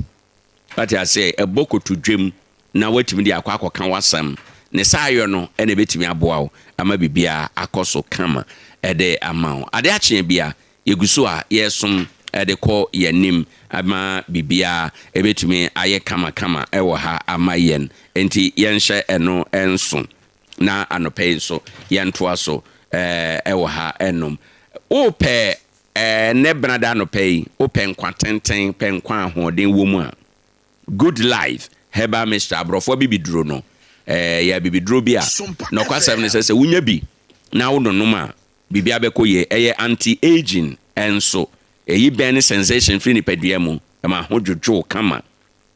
Wate aseɛ, ɛbɔ kotodwam na woatumi de akɔ akɔka w'asɛm. Ne saayɔ no na ɛbɛtumi aboa wo ama biribiara akɔ so kama de ama wo. Ade akyeɛ bia, yɛgu so a yɛresom de kɔ yɛn anim ama biribiara ɛbɛtumi ayɛ kamakama wɔ ha ama yɛn. Enti yɛnhyɛ ɛno nso na anɔpa yi nso yɛntoa so wɔ ha nom. Wopɛ Ɛnnɛ Benada anɔpa yi, wopɛ nkwa tenten, pɛ nkwa a ahoɔden wɔ mu a, Good Life Herbal Mixture, aborɔfo abibiduro no, ɛyɛ abibiduro bi a nɔkwasɛm ne sɛ, sɛ wonya bi na wononom a, biribiara bɛkɔ yie. Ɛyɛ anti-aging nso. Ɛyi burning sensation firi nipadua mu, ɛma ho dwodwo wo kama,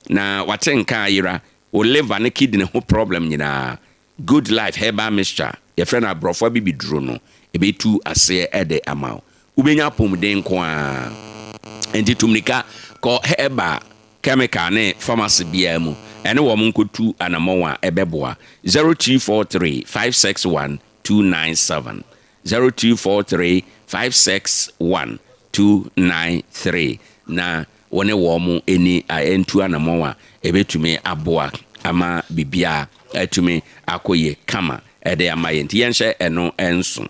na wate nka ayera, wo liver ne kidney ho problem nyinaa, Good Life Herbal Mixture, yɛfrɛ no aborɔfo abibiduro no, ɛbɛtu aseɛ de ama wo. Wobɛnya apɔmuden nko ara. Enti tu mmirika kɔ herbal, chemical ne pharmacy biara mu ɛne wɔn nkɔtu anamɔn a ɛbɛboa. 0243 561 297, 0243 561 293 na wo ne wɔn nni ntu anammɔn a ɛbɛtumi aboa ama biribiara atumi akɔ yie kama de ama yɛn. Nti yɛnhyɛ ɛno nso.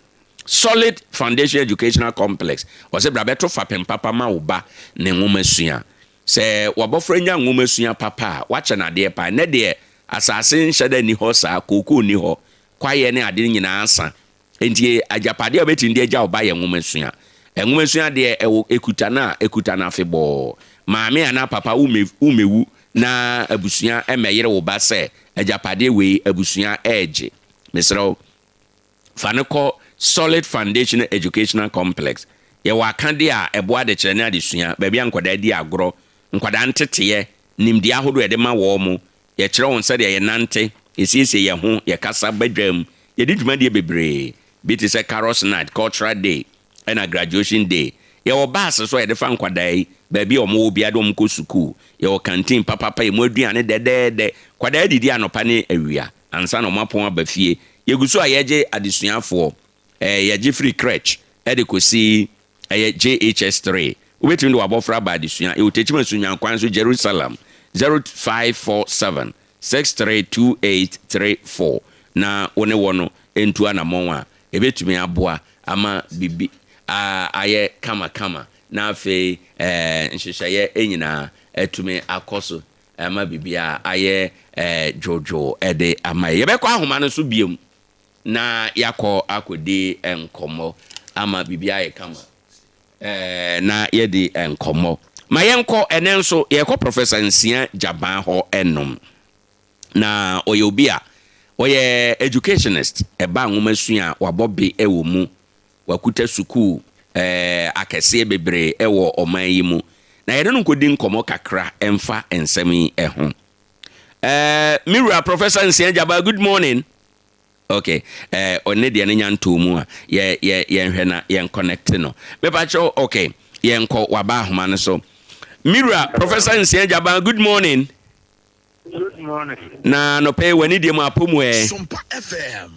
Solid Foundation Educational Complex, ɔsɛ bra bɛto fapem papa ma wo ba ne nwomasua. Sɛ w'abɔfra nya nwomasua papa a, woakyɛ no adeɛ paa. Ɛnnɛ deɛ asase nhyɛ da nni hɔ saa, kookoo nni hɔ, kwaeɛ ne ade no nyinaa asa. Enti agyapadeɛ a wobɛtumi de agya wo ba yɛ nwomasua. Nwomasua deɛ ɛwɔ ɛkuta no a, ɛkuta no afebɔɔ. Maame anaa papa wommɛ wommɛwu na abusua mmɛyere wo ba sɛ agyapadeɛ wei abusua regye. Mesrɛ wo, fa no kɔ Solid Foundation Educational Complex. Yɛwɔ akadeɛ a ɛboa adekyerɛ ne adesua, baabi a nkwadaa di agorɔ, nkwadaa nteteɛ, nimdeɛ ahodoɔ a yɛde ma wɔn, Yɛkyerɛ wɔn sɛdeɛ yɛnante, yɛsiesie yɛn ho, yɛkasa badwam, yɛdi dwumadie bebree bi te sɛ Carols Night, Cultural Day, ɛna Graduation Day. Yɛwɔ bus nso a yɛde fa nkwadaa yi baabi a wɔwɔ biara de wɔn kɔ sukuu. Yɛwɔ canteen papapa, ɛmu aduane dɛdɛɛdɛ. Nkwadaa didi anɔpa ne awia ansa na wɔapɔn aba fie. Yɛgu so a yɛgye adesuafoɔ, yɛgye firi crèche de kɔsi Ɛyɛ JHS 3. Wobɛtumi de w'abɔfra aba adesua. Yɛwɔ Techiman Sunya kwan so, Jerusalem, 0547 632834 na wo ne wɔn ntu anamɔn a ɛbɛtumi aboa ama biribi ayɛ kamakama na afei nhyehyɛeɛ nyinaa atumi akɔ so ama biribiara ayɛ dwoodwoo de ama yɛn. Yɛbɛkɔ ahoma no so biom. na yɛakɔ akɔdi nkɔmmɔ ama biribi ayɛ kama eh, na yɛadi nkɔmmɔ. Ma yɛnkɔ ɛnɛ nso, yɛkɔ Professor Nsia Gyaban hɔ ɛnom. Na ɔyɛ obi a ɔyɛ educationist, ɛba nwomasua a wabɔ be wɔ mu, wakuta sukuu. Akɛseɛ bebree wɔ ɔman yi mu, na yɛne no nkɔdi nkɔmmɔ kakra mfa nsɛm yi ho. Me wura Professor Nsia Gyabaa, good morning. Ok, ɔne deɛ no nya ntoo mu a, yɛ, yɛ, yɛnhwɛ na yɛn connect no. Mepakyɛw, ok, yɛnkɔ waba ahoma no so. Me wura Professor Nsia Gyabaa, good morning. Good morning. Na anɔpa yi w'ani deɛ mu apɔ mu ɛ? Sompa FM.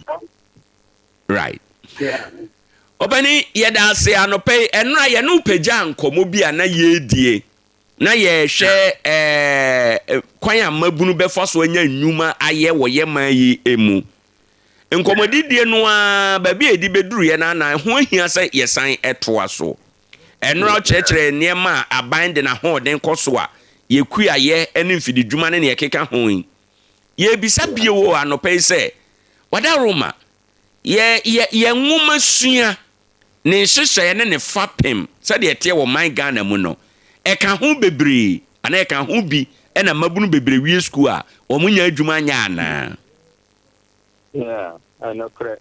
Right. Ɔpani, yɛda ase anɔpa yi. Ɛnora yɛne wo pagyaa nkɔmmɔ bi a na yɛredie. Na yɛrehwɛ ɛɛ kwan a mmabunu bɛfa so anya nnwuma ayɛ wɔ yɛ man yi mu. Nkɔmmɔdidie no ara, baabi a yɛde bɛduruiɛ no ara na ɛho ahia sɛ yɛsan toa so. Ɛnora wokyerɛkyerɛɛ nneɛma a aban de n'ahoɔden kɔ so a yɛkuayɛ ne mfididwuma ne nea ɛkeka ho yi. Yɛrebisa bio wɔ anɔpa yi sɛ, Wadaroma, yɛ, yɛ, yɛn nwomasua, ne nhyehyɛeɛ ne ne fapem sɛdeɛ ɛteɛ wɔ man Ghana mu no, ɛka ho bebree anaa ɛka ho bi na mmabunu bebree wie sukuu a wɔnnya adwuma nyɛ anaa? Yeah, nokorɛ.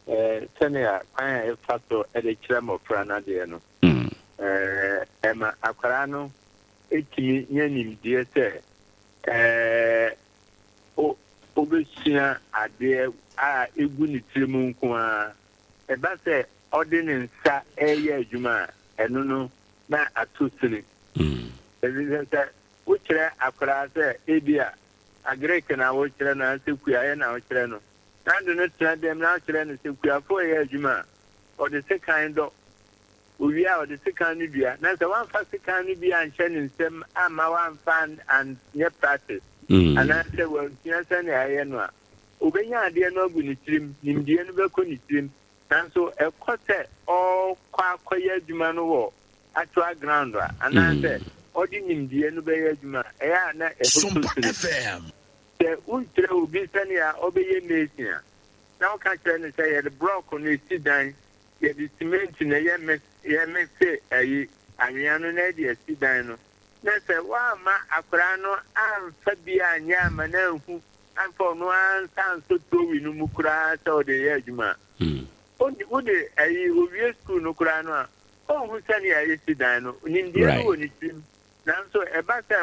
Sɛnea kwan a yɛfa so de kyerɛ mmɔfra no adeɛ no, ɛma akwadaa no tumi nya nimdeɛ sɛ Obesua adeɛ a egu ne tirim nko ara. Ɛba sɛ ɔde ne nsa reyɛ adwuma a, ɛno no na ato sini. Efisɛ sɛ wokyerɛ akwadaa sɛ ebia Agric na wokyerɛ no anaasɛ kuayɛ na wokyerɛ no, na wode no tena dɛm na wokyerɛ no sɛ kuafo reyɛ adwuma a, ɔde sekan dɔ. Owie a, ɔde sekan no dua, na sɛ wamfa sekan no bi anhyɛ ne nsam amma wamfa anyɛ practice anaasɛ wansua sɛnea ɛyɛ no a, obenya adeɛ no agu ne tirim, nimdeɛ no bɛkɔ ne tirim. Nanso ɛkɔ sɛ ɔrekɔ akɔyɛ adwuma no wɔ actual ground a, anaasɛ ɔde nimdeɛ no bɛyɛ adwuma a, ɛyɛ a na ɛho tɔ sini. Sɛ wokyerɛ obi sɛnea ɔbɛyɛ mason a, na woka kyerɛ no sɛ yɛde brɔko na esi dan Yɛde cement na yɛ mix yɛ mixe ayi anwea no na yɛde asi dan no. Na sɛ woamma akwadaa no amfa bi anyɛ amma no anhu amfa ɔno ara nsa ansɔ trowi no mu koraa sɛ ɔde reyɛ adwuma a, ɔnni wode ayi owie sukuu no koraa no a, ɔnhu sɛnea yɛsi dan no. Nimdeɛ no wɔ ne tirim, nanso ɛba sɛ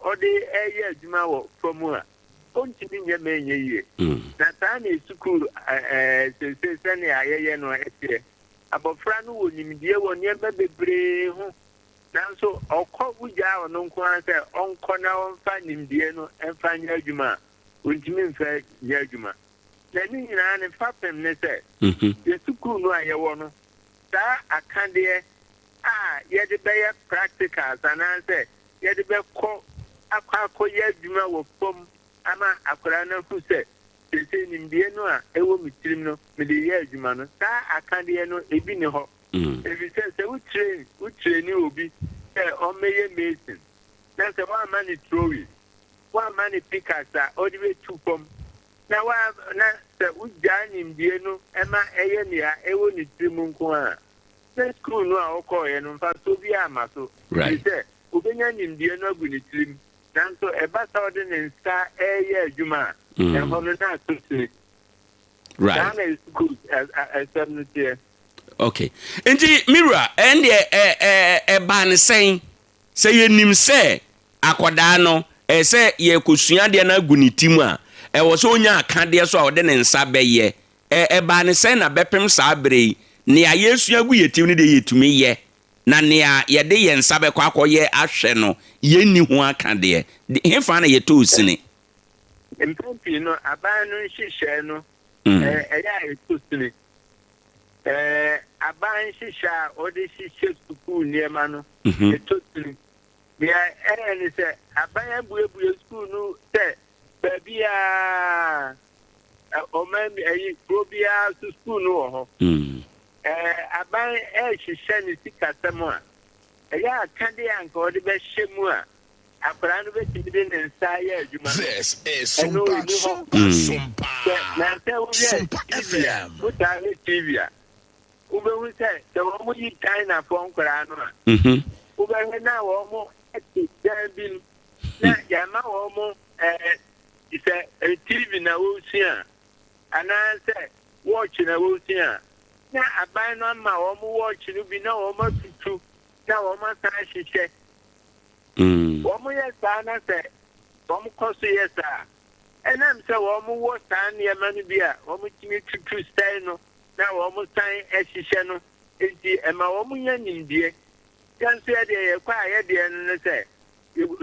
ɔde reyɛ adwuma wɔ fam a, Ontumi nyɛ ma ɛnyɛ yie. Na saa na sukuu seesei sɛnea yɛyɛ no teɛ. Abɔfra no wɔ nimdeɛ wɔ nneɛma bebree ho, nanso ɔkɔ wogyaa ɔno nko ara sɛ ɔnkɔ na ɔmfa nimdeɛ no mfa nyɛ adwuma a, ontumi mfa nyɛ adwuma. Na ne nyinaa ne fapem ne sɛ, yɛ sukuu no a yɛwɔ no, saa akadeɛ a yɛde bɛyɛ practicals anaasɛ yɛde bɛkɔ akɔ akɔyɛ adwuma wɔ fam ama akwadaa no ahu sɛ seesei nimdeɛ no a ɛwɔ me tirim no, mede reyɛ adwuma no. Saa akadeɛ no, ebi nni hɔ. Efisɛ sɛ wo train, wo traini obi sɛ ɔmmɛyɛ mason, na sɛ woamma no trowel, woamma no pickaxe a ɔde bɛtu fam, na wa, na sɛ wogyaa nimdeɛ no ma ɛyɛ nea ɛwɔ ne tirim nko ara a, na sukuu no a ɔkɔeɛ no, mfasoɔ biara amma so, ɛfiri sɛ ɔbɛnya nimdeɛ no agu ne tirim, nanso ɛba sɛ ɔde ne nsa reyɛ adwuma a, ɛhɔ no na ato sini. Saa na sukuu asɛm no teɛ. Okay. Nti, me wura, ɛndeɛ ɛbaa ne sɛn? Sɛ yɛnim sɛ akwadaa no, ɛyɛ sɛ yɛkɔsua adeɛ no agu ne ti mu a, ɛwɔ sɛ ɔnya akadeɛ so a ɔde ne nsa bɛyɛ. Ɛ, ɛbaa no sɛn na bɛpem saa berɛ yi, nea yɛresua agu yɛn tirim no deɛ yɛtumi yɛ, na nea yɛde yɛn nsa bɛkɔ akɔyɛ ahwɛ no, yɛnni ho akadeɛ? De, hefa na yɛtɔɔ sini? Mpɛn pii no, aban no nhyehyɛe no, ɛ, ɛyɛ a ɛtɔ sini. Ɛ, aban nhyehyɛe a wɔde hyehyɛ sukuu nneɛma no, ɛtɔ sini. Nea ɛyɛ ne sɛ, aban abuebue sukuu no sɛ baabiara, ɔman bi ayi kuro biara so sukuu no wɔ hɔ. Ɛɛ aban ɛrehyehyɛ ne sikasɛm a, ɛyɛ akadeɛ a nka ɔde bɛhyɛ mu a akwadaa no bɛtumi de ne nsa ayɛ adwuma no, ɛno ɛni hɔ. Sɛ na sɛ wohwɛ TV a, wotaa hwɛ TV a, wobɛhu sɛ sɛ wɔn yi Chinafoɔ nkwadaa no a, wobɛhwɛ na wɔn te dan bi mu na yɛama wɔn ɛɛ Sɛ TV na wosua a, anaasɛ watch na wosua a, na aban. Aban no ama wɔn watch no bi na wɔatutu na wɔasan ahyehyɛ. Wɔyɛ saa na sɛ wɔkɔ so yɛ saa a, ɛnam sɛ wɔwɔ saa nneɛma no bi a wɔtumi tutu sɛe no na wɔsan hyehyɛ no nti, ɛma wɔnya nimdeɛ. Yɛn nso yɛ deɛ yɛkɔ a yɛ deɛ no ne sɛ,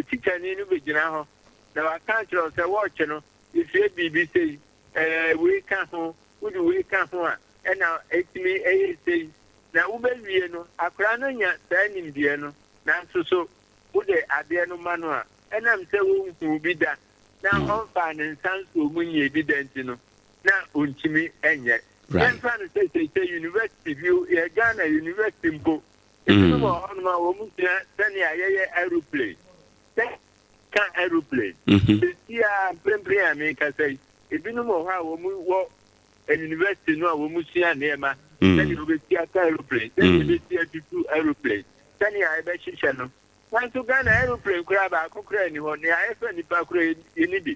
tikyani no bɛgyina hɔ na waka akyerɛ wo sɛ wɔɔkye no yɛsua biribi sei, ɛɛ wei ka ho, wode wei ka ho a ɛna ɛtumi ɛyɛ sei. Na wobɛwie no, akwadaa no anya saa nimdeɛ no, nanso so wode adeɛ no ma no a, ɛnam sɛ ɔnhuu bi da na ɔmfaa ne nsa nsɔɔ mu nyɛɛ bi da nti no, na ɔntumi nyɛ. Yɛmfa no sɛ seesei university bi, yɛ Ghana university mpo, ebinom wɔ hɔnom a wɔsua sɛnea yɛyɛ aeroplane, sɛ ka aeroplane. Seesei a mprempren a merekasa yi, ebinom wɔ hɔ a wɔwɔ university no a wɔsua nneɛma sɛnea wɔbɛsi aka aeroplane, sɛnea wɔbɛsi atutu aeroplane, sɛnea yɛbɛhyehyɛ no. Nanso Ghana aeroplane koraa baako koraa nni hɔ, nea ɛfa nnipa koraa yɛnni bi.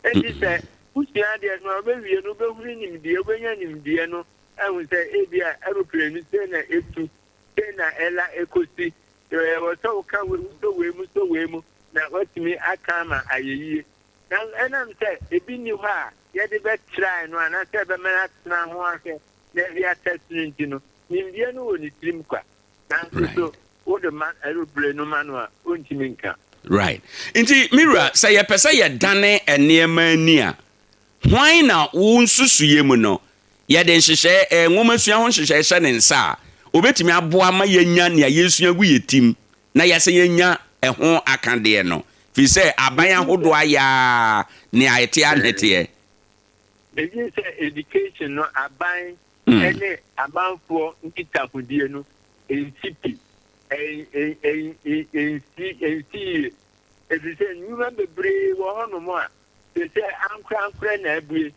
Enti sɛ wosua adeɛ no a, wobɛwie no wobɛhunu nimdeɛ, wobɛnya nimdeɛ no ahu sɛ ebia aeroplane no sei na ɛtu, sei na ɛla ɛkɔsi, ɛwɔ sɛ woka wei, wosɔ wei mu, sɔ wei mu na woatumi aka ama ayɛ yie. Na ɛnam sɛ ebi nni hɔ a yɛde bɛtrae no anaasɛ ɛbɛma no atena ho ahwɛ na yɛde atɛst no nti no, nimdeɛ no wɔ ne tirim kwa. Nanso so wode ma aeroplane no ma no a, ontumi nka. Right. Nti, me wura, sɛ yɛpɛ sɛ yɛdane nneɛma ani a, hwan na wo nsusuiɛ mu no, yɛde nhyehyɛɛ, eh, nwomasua ho nhyehyɛɛ hyɛ ne nsa a, obetumi aboa ma yɛanya nea yɛresua agu yɛn tim na yɛasan anya ɛho akadeɛ no? Firi sɛ aban ahodoɔ ayɛ ara nea ɛteɛ ara na ɛteɛ. Megye sɛ education no aban ne amanfoɔ nkitahodie no nsi pi, ɛnsi ɛnsi yie. Ɛfiri sɛ nnwuma bebree wɔ hɔnom a seesei ankorankorɛ na abue.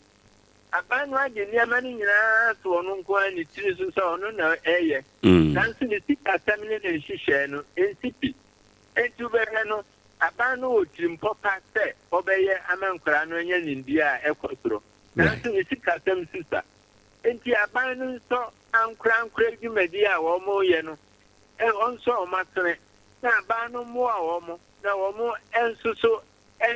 Aban no agye nneɛma no nyinaa ato ɔno nko ara ne tiri so sɛ ɔno na ɛyɛ. Nanso ne sikasɛm ne ne nhyehyɛe no nsi pi. Enti wobɛhwɛ no, aban no wɔ tirimpɔ pa sɛ ɔbɛyɛ ama nkwadaa no anya nimdeɛ a ɛkɔ soro. Nanso ne sikasɛm susua. Enti aban no nsɔ ankorankorɛ dwumadi a wɔreyɛ no, ɔnsɔ wɔn asene, na aban no mmoa wɔn na wɔn nso so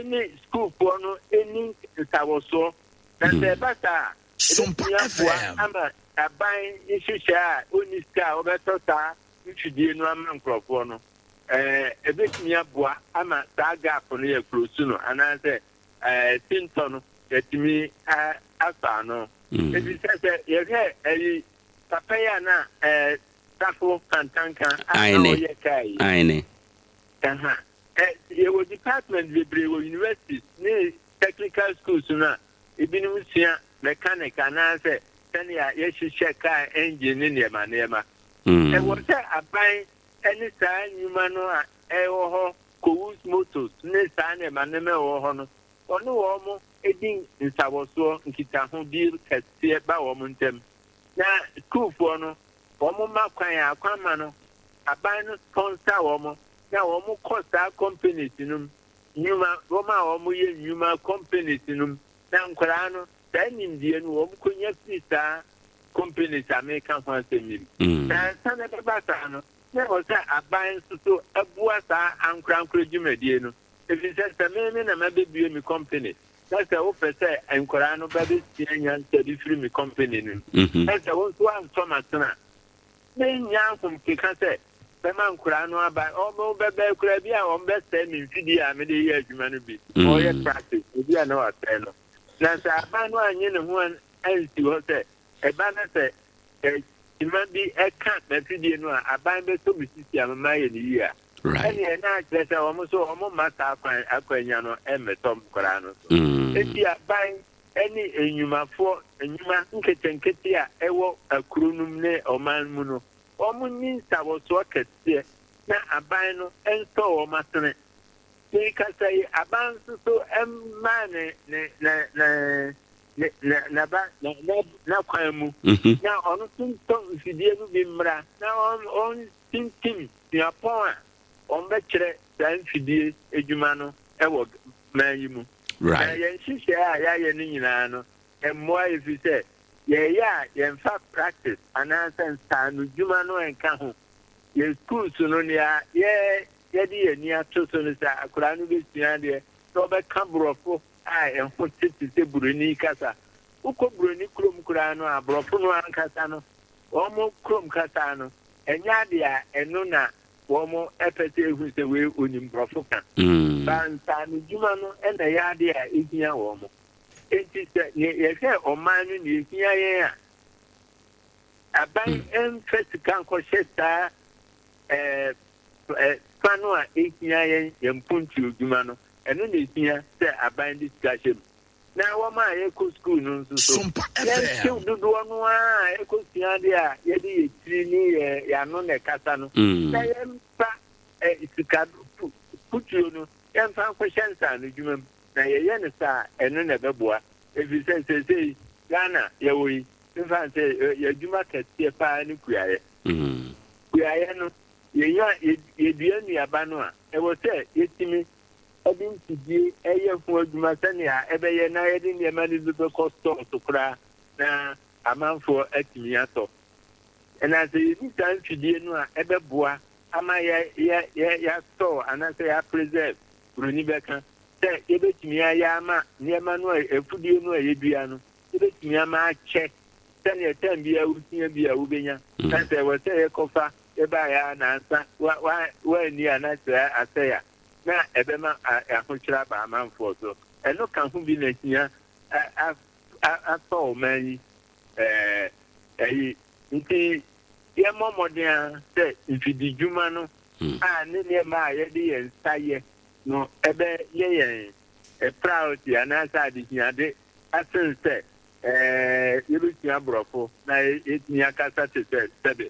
ne sukuufoɔ no nni nsawɔsoɔ. Na sɛ ɛba saa a, ɛbɛtumi aboa ama aban nhyehyɛɛ a ɔnni sika a ɔbɛtɔ saa mfidie no ama nkurɔfoɔ no, ɛbɛtumi aboa ama saa gap no yɛ close no anaasɛ sintɔ no yɛatumi asɔ ano. Ɛfiri sɛ sɛ yɛhwɛ ayi papa yi a na Safo Kantanka a na ɔyɛ kaa yi. Ɛha yɛwɔ department bebree wɔ universities ne technical schools no a ebinom sua mechanic anaasɛ sɛnea yɛhyehyɛ kaa engine ne nneɛma nneɛma. Ɛwɔ sɛ aban ne saa nnwuma no a ɛwɔ hɔ, Kowus Motors ne saa nneɛma nneɛma a ɛwɔ hɔ no, wɔne wɔn di nsawɔsoɔ, nkitahodie kɛseɛ ba wɔn ntam. Na sukuufoɔ no, wɔma kwan a akwanma no, aban no sponsor wɔn na wɔkɔ saa companies no mu, nnwuma, wɔn a wɔyɛ nnwuma companies no mu, na nkwadaa no, saa nimdeɛ no wɔkɔnya firi saa companies a meka ho asɛm yi mu. Na ansa na ɛbɛba saa no, na ɛwɔ sɛ aban nso so boa saa ankorankoro dwumadie no, ɛfiri sɛ sɛ me me na mabɛbue me company na sɛ wopɛ sɛ nkwadaa no ba bɛsua nyansa bi firi me company no mu, na sɛ wo nso woansɔ m'asene a, mennya ahomkeka sɛ bɛma nkwadaa no aba. Wɔn bɛbɛɛ koraa bi a wɔbɛsɛe me mfidie a mede yɛ adwuma no bi, wɔyɛ practice, ebi a na wɔasɛe no. Na sɛ aban no annye ne ho ansi hɔ sɛ ɛba na sɛ kyima bi ka m'afidie no a, aban bɛsɔ me sisi ama mayɛ no yie a, ɛnneɛ na akyerɛ sɛ wɔn nso wɔmma saa kwan akwanya no mmɛtɔ nkwadaa no so. Enti aban ne nnwumafoɔ, nnwuma nketenkete a ɛwɔ akuro no mu ne ɔman mu no, wɔnni nsawɔsoɔ kɛseɛ na aban no nsɔ wɔn asene. Merekasa yi, aban nso so mmaa ne ne ne ne ne ne n'aba na na n'akwan mu na ɔno nso ntɔ mfidie no bi mmra na ɔn ɔntintim suapɔn a wɔbɛkyerɛ saa mfidie adwuma no wɔ man yi mu. Na yɛn nhyehyɛe a yɛayɛ no nyinaa no, ɛmmoa ɛfiri sɛ. Yɛyɛ a yɛmfa practice anaasɛ nsaanodwuma no nka ho. Yɛn schools no nea yɛ yɛde yɛn ani ato so no sɛ akwadaa no bɛsua adeɛ na ɔbɛka borɔfo a ɛho te te sɛ buroni kasa. Wokɔ buroni kurom koraa no a, borɔfo no ankasa no, wɔn kurom kasa no, ɛnyɛ adeɛ a ɛno na wɔn pɛ sɛ ehu sɛ wei onim borɔfo ka. Ba nsaanodwuma no na ɛyɛ adeɛ a ehia wɔn. Enti sɛ yɛhwɛ ɔman no nea ehia yɛn a, aban mfa sika nkɔhyɛ saa ɛɛ fa no a ehia yɛn yɛn mpuntuo dwuma no, ɛno na ehia sɛ aban de sika hyɛ mu. Na wɔn a yɛkɔ sukuu no nso so, yɛntew dodoɔ no ara a ɛkɔsua adeɛ a yɛde yɛn tiri ne yɛn yɛn ano na ɛkasa no, na yɛmfa sika putuo no yɛmfa nkɔhyɛ nsaanodwuma mu. Na yɛyɛ no saa a, ɛno na ɛbɛboa. Ɛfiri sɛ seesei Ghana yɛwɔ yi, memfa no sɛ yɛn adwuma kɛseɛ pa ara ne kuayɛ. Kuayɛ no, yɛnya, yɛdua nnuaba no a, ɛwɔ sɛ yɛtumi de mfidie yɛ ho adwuma sɛnea ɛbɛyɛ na yɛde nneɛma no bi bɛkɔ stores koraa na amanfoɔ atumi atɔ. Na sɛ yɛni saa mfidie no a, ɛbɛboa ama yɛ, yɛ, yɛ, yɛastɔɔ anaasɛ yɛapreserve, buroni bɛka, sɛ yɛbɛtumi ayɛ ama nneɛma no a afudie no a yɛdua no, yɛbɛtumi ama akyɛ sɛdeɛ tɛm biara wosua bi a wobɛnya. Na sɛ ɛwɔ sɛ yɛkɔfa yɛbaeɛ a nansa woanni a na sɛ asɛe a, na ɛbɛma ahokyerɛ aba amanfoɔ so. Ɛno ka ho bi na hia atɔ ɔman yi ɛyi. Nti yɛmmɔ mmɔden ara sɛ mfididwuma no a ne nneɛma a yɛde yɛn nsa yɛ no ɛbɛyɛ yɛn priority anaasɛ adehiade asen sɛ yɛbɛsua borɔfo na yɛatumi akasa te sɛ sɛbe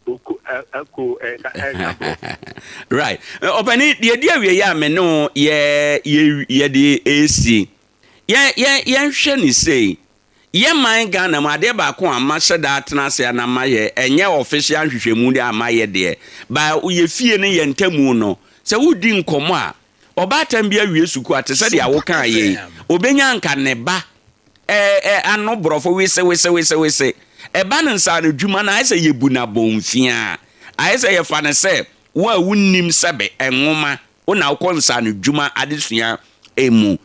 oko ako ɛka ɛka borɔfo. Right. Ɔpani, deɛ ɛdi awieeɛ a me ne wo yɛ yɛ yɛde ɛresi. Yɛn yɛn yɛnhwɛ ne sei. Yɛn man Ghana mu adeɛ baako a mahyɛ da atena ase a na mayɛ, ɛnyɛ official nhwehwɛmu deɛ a mayɛ deɛ, but yɛ fie ne yɛn ntamu no, sɛ woredi nkɔmmɔ a, ɔbaatan bi awie sukuu a, te sɛ deɛ wokaa yei, ɔbɛnya anka ne ba ɛ ɛ ano borɔfo wese wese wese wese. Ɛba no nsaanodwuma no, ayɛ sɛ yɛbu no abɔnfiaa. Ayɛ sɛ yɛfa no sɛ wo a wonnim sɛbe nwoma, wo na wokɔ nsaanodwuma adesua mu.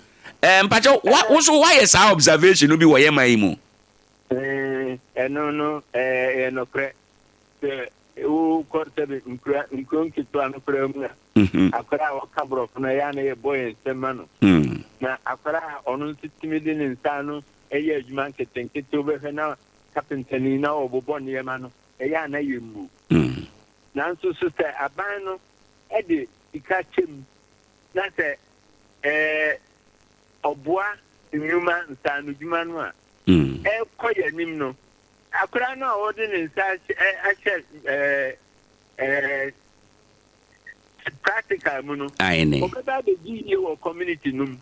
Eh, mpakyɛw, wa, wo nso woayɛ saa observation no bi wɔ yɛn man yi mu? Eh, ɛno no, eh, ɛyɛ nokorɛ. Sɛ wokɔ sɛbe nkura, nkuro nketewa no koraa mu a, akwadaa a ɔka borɔfo no, ɛyɛ a na yɛbɔ yɛn nsam ma no. Na akwadaa a ɔno nso tumi de ne nsa ano yɛ adwuma nketenkete, wobɛhwɛ na kapentani na ɔbobɔ nneɛma no, ɛyɛ a na yɛmmu. Nanso so sɛ aban no de sika kyɛ mu na sɛ ɛɛ ɔboa nnwuma, nsaanodwuma no a ɛrekɔ yɛn anim no, akwadaa no a ɔde ne nsa ahyɛ ɛɛ ɛɛ practical mu no, ɔbɛba abɛdi yie wɔ community no mu.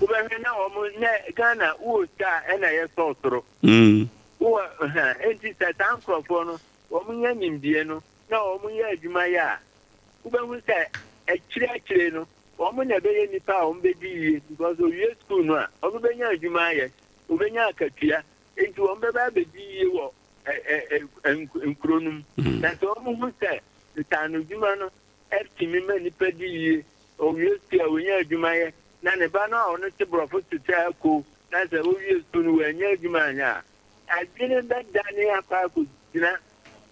Wobɛhwɛ na wɔn nɛ Ghana wowɔ sika a ɛna yɛ sɔɔ soro. Wowɔ ha enti sɛ saa nkurɔfoɔ no wɔn nya nimdeɛ no na wɔn yɛ adwuma yɛ a, wobɛhu sɛ akyire akyire no wɔn na ɛbɛyɛ nnipa a wɔn bɛdi yie because owie school no a wɔn bɛnya adwuma ayɛ, wɔbɛnya akatua, enti wɔn bɛba abɛdi yie wɔ nkuro no mu. Na sɛ wɔn hu sɛ nsaanodwuma no tumi ma nnipa di yie, owie sukuu a wɔnya adwuma yɛ, na ne ba no a ɔno te borɔfo te sɛ ako na sɛ owie sukuu no wannya adwuma anyɛ a, adwene bɛdane akɔ akɔgyina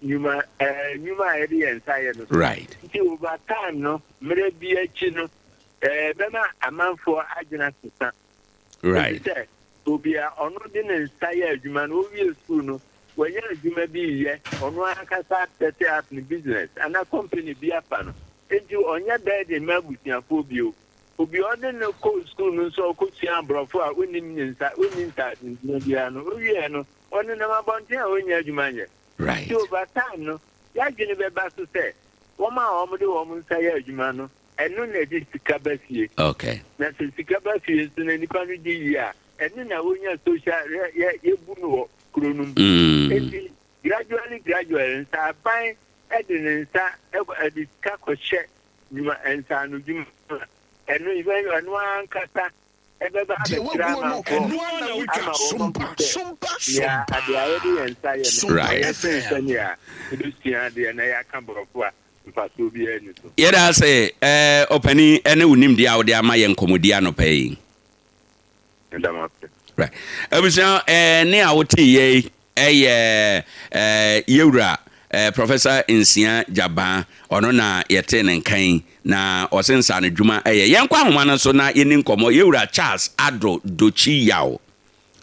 nnwuma ɛɛ nnwuma a yɛde yɛn nsa yɛ no so. Right. Nti over time no, mmerɛ bi akyi no, ɛɛ bɛma amanfoɔ adwene asesa. Right. Efisɛ obi a ɔno de ne nsa yɛ adwuma no, owie sukuu no, wanya adwuma bi reyɛ, ɔno ankasa asɛte up ne business anaa company bi afa no. Enti ɔnyɛ burden mma abusuafoɔ bio. Obi a ɔde no kɔɔ sukuu no nso a ɔkɔsua aborɔfo a ɔnnim ne nsa, ɔnni nsaadwuma biara no, ɔwieɛ no, ɔnenam abɔnten a ɔnnya adwuma nyɛ. Right. Nti over time no, y'adwene bɛba so sɛ wɔn a wɔde wɔn nsa yɛ adwuma no, ɛno na ɛde sika ba fie. Okay. Na sɛ sika ba fie nso na nipa no di yie a, ɛno na wonya social yɛ yɛ yɛbu no wɔ kuro no mu. Enti gradually gradually no, sɛ aban de ne nsa ɛde sika kɔhyɛ nnwuma nsaano dwuma mu a, ɛno even ɛno ankasa. Ɛbɛba Deɛ abɛkyerɛ waguo no, amanfoɔ ɛno ara na wotwa. ama wɔahu Sompa, sɛ sompa, nea sompa. adeɛ a yɛde yɛn nsa yɛ no, Sompa ɛyɛ sen FM. sɛnea yɛbɛsua adeɛ na yɛaka Borɔfo a mfasoɔ biara nni so. Yɛda ase ɔpanin ne wo nimdeɛ a wode ama yɛn nkɔmmɔdi anɔpa yi. Meda mo ase. Right. Abusua, nne a wotee yɛ yi yɛ yɛwura Professor Nsia Gyabaa, ɔno na yɛtee ne nka yi, na ɔse nsaanodwuma yɛ. Yɛnkɔ ahoma no so na yɛni nkɔmmɔ. Yɛwura Charles Addo Dokyi Yaw,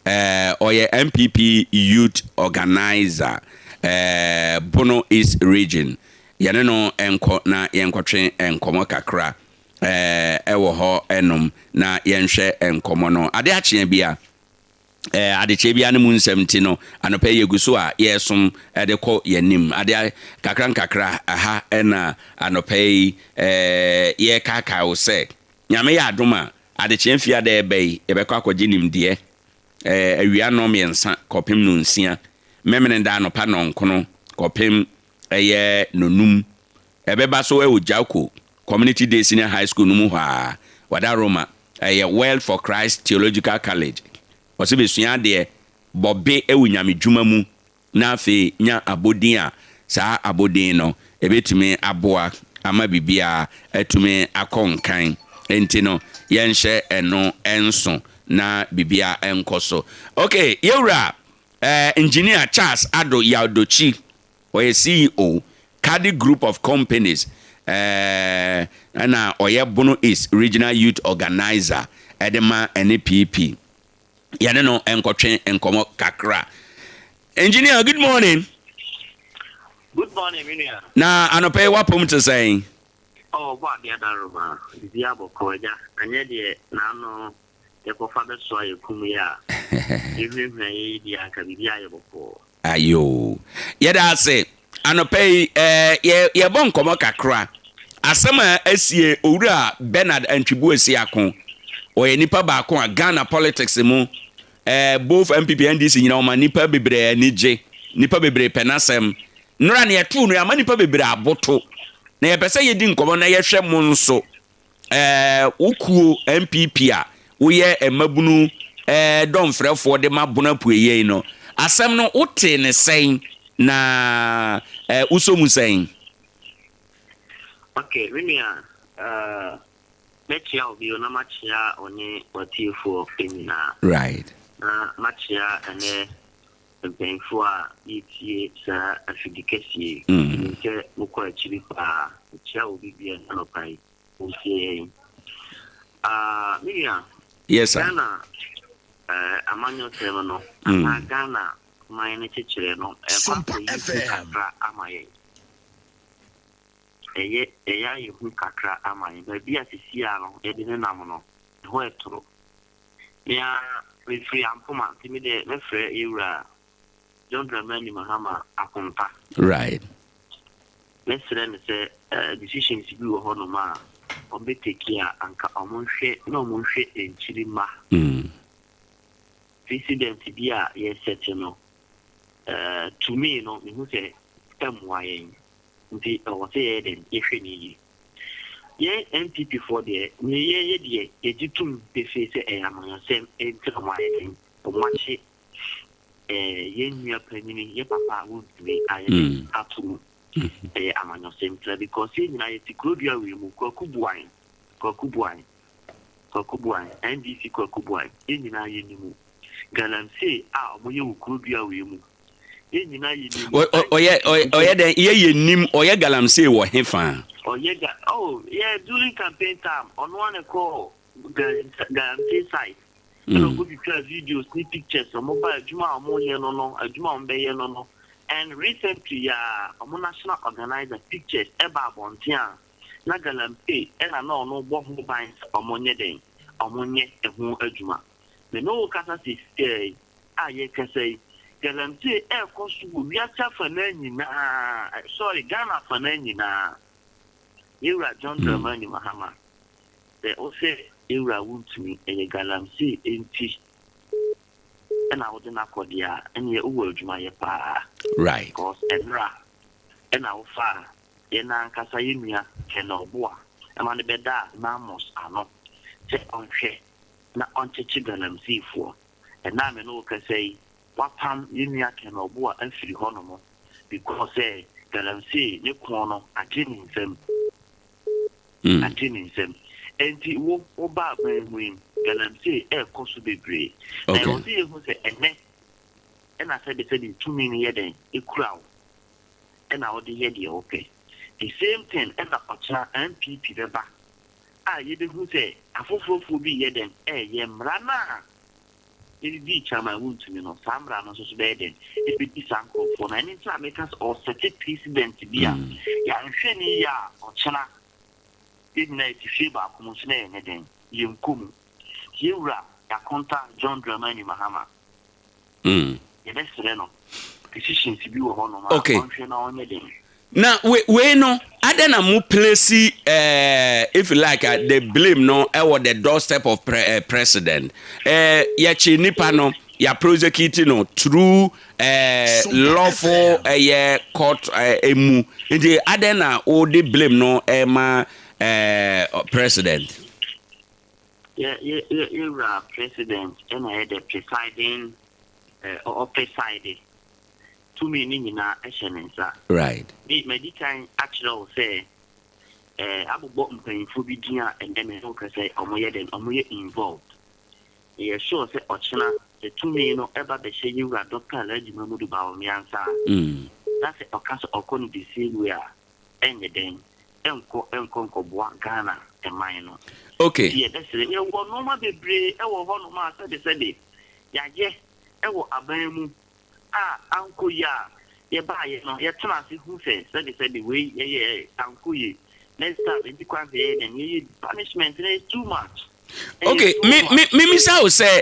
ɔyɛ NPP Youth Organiser, Bono East Region. Yɛne no nkɔ na yɛnkɔtwe nkɔmmɔ kakra wɔ hɔ nom na yɛnhwɛ nkɔmmɔ no. Ade akyeɛ bia, adekyeɛ bia no mu nsɛm nti no, anɔpa yi yɛgu so a yɛresom de kɔ yɛn anim. Ade kakra nkakra ha na anɔpa yi yɛrekaakae wo sɛ, Nyame yɛ adom a, adekyeɛ fiada ɛreba yi, yɛbɛkɔ akɔgye nimdeɛ awia nnɔnmiɛnsa kɔpem nnɔnsia, Memeneda anɔpa nnɔnkono kɔpem ɛyɛ nnɔnum. Ɛbɛba so wɔ Jauko Community Day Senior High School no mu hɔ ara, Wada Roma, ɛyɛ World for Christ Theological College. Ɔse bɛsua adeɛ, bɔ be wɔ Nyame dwuma mu na afei nya abodin a saa abodin no ɛbɛtumi aboa ama biribiara atumi akɔ nkan. Enti no yɛnhyɛ ɛno nso na biribiara nkɔ so. Ok, yɛwura eh, Engineer Charles Addo Yaw Dochi. Ɔyɛ CEO, Kadi Group of Companies, ɛna ɔyɛ Bono East Regional Youth Organiser de ma NPP. Yɛne no nkɔtwe nkɔmmɔ kakra. Engineer, good morning. Good morning, me nua. Na anɔpa yi w'apom te sɛn? Oh, ɔbɔ adeɛ adaworoma, biribiara bɔkɔɔ agya, anyɛ deɛ n'ano yɛkɔfa bɛsoa yɛ kum yi a, yɛhurahura yɛ yi deɛ anka biribiara ayɛ bɔkɔɔ. Ayoo. Yɛda ase. Anɔpa yi, eh, yɛ, yɛbɔ nkɔmmɔ kakra. Asɛm a asie Owura Bernard Antwi Boasiako. Ɔyɛ nipa baako a Ghana politics mu, eh, both NPP, NDC nyinaa ɔma nipa bebree ani gye. Nipa bebree pɛ n'asɛm. Nnora nea ɛtoo no, ama nipa bebree aboto. Na yɛpɛ sɛ yɛdi nkɔmmɔ na yɛhwɛ mo nso. Eh, wo kuo NPP a woyɛ mmabunu eh, dɔmfrɛfoɔ de ma Bono Apueeɛ yi no, asɛm no wotee ne sɛn na eh, wosɔ mu sɛn? Ok, me nua, eh, mɛkyea wo bio na makyea wo ne w'atiefoɔ nyinaa. Right. Na makyea ɛnɛ mpanyinfoɔ a yɛtie saa afidi kɛseɛ yi. Menim sɛ mokɔ akyiri paa. Mekyea obi biara anɔpa yi. Wotie yɛn. Ah, me nua. Yes, sir. Ghana eh, amanyɔsɛm no, anaa Ghana man no kyekyerɛ no, ɛkɔ akɔyi hu kakra ama yɛn. Ɛyɛ, ɛyɛ ayɛ hu kakra ama yɛn. Baabi a sisi a no, yɛde ne nam no, ɛhɔ ɛtoro. Me ara, mefiri Ampoma, nti me deɛ mɛfrɛ yɛwura John Dramani Mahama Akonta. Right. Mɛsrɛ no sɛ decisions bi wɔ hɔ nom a ɔbɛ take a anka ɔmo nhwɛ na ɔmo nhwɛ nkyiri mma. Precedent bi a yɛ set no to me no mehu sɛ ɛmmoa yɛn nti ɛwɔ sɛ yɛyɛ dɛn yɛhwɛ no yie. Yɛn NPP foɔ deɛ neɛ yɛyɛ deɛ yɛgye tom pefee sɛ ɛyɛ amanyɔsɛm nti na ɔmo ayɛ dɛn ɔmo akye yɛn nua panyini, yɛn papa a wontumi ayɛ dɛn ato mu. Ɛyɛ amanyɔsɛm tira because yɛn nyinaa yɛte kurodua wei mu, Kwaku Boaen, Kwaku Boaen, Kwaku Boaen, NDC Kwaku Boaen, yɛn nyinaa yɛni mu. Galamsey a wɔyɛ wɔ kurodua wei mu, yɛn nyinaa yɛni mu. Ɔyɛ ɔyɛ dɛn? Yɛ yɛnim ɔyɛ galamsey wɔ he fa? Ɔyɛ ga oh yeah during campaign time ɔno ara na ɛkɔɔ galamsey site. Ɛna ɔkɔ twitwaa videos ne pictures ɔmo ba adwuma a ɔmo yɛ no no adwuma a ɔmo bɛyɛ no no and recently yaa ɔmo national organizer pictures ɛba abɔnten a na galamsey ɛna na ɔno bɔ ho ban sɛ ɔmo nyɛ dɛn ɔmo nyɛ ɛho adwuma. Me ne wo kasa seesei yi a yɛkasa yi galamsey ɛɛkɔ so wɔ wiase afanaa nyinaa sorry Ghana afanaa nyinaa. Yɛwura John Dramani Mahama Sɛ wosɛ ewura wontumi, ɛyɛ galamsey nti ɛna wode no akɔ deɛ a, ɛneɛ wowɔ adwuma yɛ paa. Right. Because ɛnora ɛna wofaa yɛn ankasa yɛn nua Colonel Boa ɛma no bɛdaa Namos ano sɛ ɔnhwɛ. na ɔnkyekye galamseyfoɔ. Ɛnnɛ a me ne wo kasa yi, wapam yɛn nua Ken Ɔboa afiri hɔnom because sɛ galamsey ne ko no agye ne nsam. Agye ne nsam. Enti wo, woba aban mu yi, galamsey ɛrekɔ so bebree. Na ɛwɔ sɛ yɛhu sɛ ɛnnɛ ɛna sɛbesɛbe tumi no yɛ dɛn? Ɛkura wo. Ɛna wode yɛ deɛ wopɛ. The same thing ɛna ɔkyena NPP bɛba a yɛbɛhu sɛ afoforɔfoɔ bi reyɛ dɛn? Ɛreyɛ mmara no a yɛde dii Chairman Wontumi no, saa mmara no nso so bɛyɛ dɛn? Ɛbɛdi saa nkorɔfoɔ no. Ɛno nti na meka sɛ ɔresɛte precedent bi a yɛanhwɛ no yie a ɔkyena yɛn nyinaa yɛte fie baako mu nso na yɛnyɛ dɛn? Yɛnkɔ mu. Nti yɛn wura Yakonta John Dramani Mahama, Yɛbɛsrɛ no decisions bi wɔ hɔ nom a Okay. ɔnhwɛ na ɔnyɛ den. Na we wei no adɛn na mo place eh, if you like uh, the blame no ɛwɔ the doorstep of pre, eh, president eh, yɛkye nipa no yɛ prosecute no through eh, Sompa lawful FM. ɛyɛ court eh, emu nti adɛn na wode blame no ɛma eh, president. Yɛ yɛ yɛ yɛ wura president ɛna yɛ the presiding ɛ ɔ preside tumi ne nyinaa ɛhyɛ ne nsa. Right. Me madi kan akyerɛ wo sɛ ɛ abobɔ mpanyinfoɔ bi din a ɛnɛ me ne wo kasa yi ɔmo yɛ dɛn ɔmo yɛ involved. Me yɛ sure sɛ ɔkyena sɛ tumi no ɛba bɛhyɛ yɛ wura Doctor Alhaji Mahmudu Bawumia nsa a na sɛ ɔka sɛ ɔkɔ no the same way a ɛnyɛ dɛn ɛnkɔ ɛnkɔ nkɔboa Ghana man no. Okay. Nti yɛbɛsrɛ, yɛwɔ nnoɔma bebree ɛwɔ hɔ nom a sɛbesɛbe yɛayɛ ɛwɔ aban mu a ankɔ yie a yɛbaayɛ no yɛtena ase hu sɛ sɛbesɛbe wei yɛyɛɛ ankɔ yie, next time ɛnni kwan sɛ yɛyɛ dɛn yɛyɛ bi, punishment no is too much. Ɛyɛ Okay, too me me much. me misa wo sɛ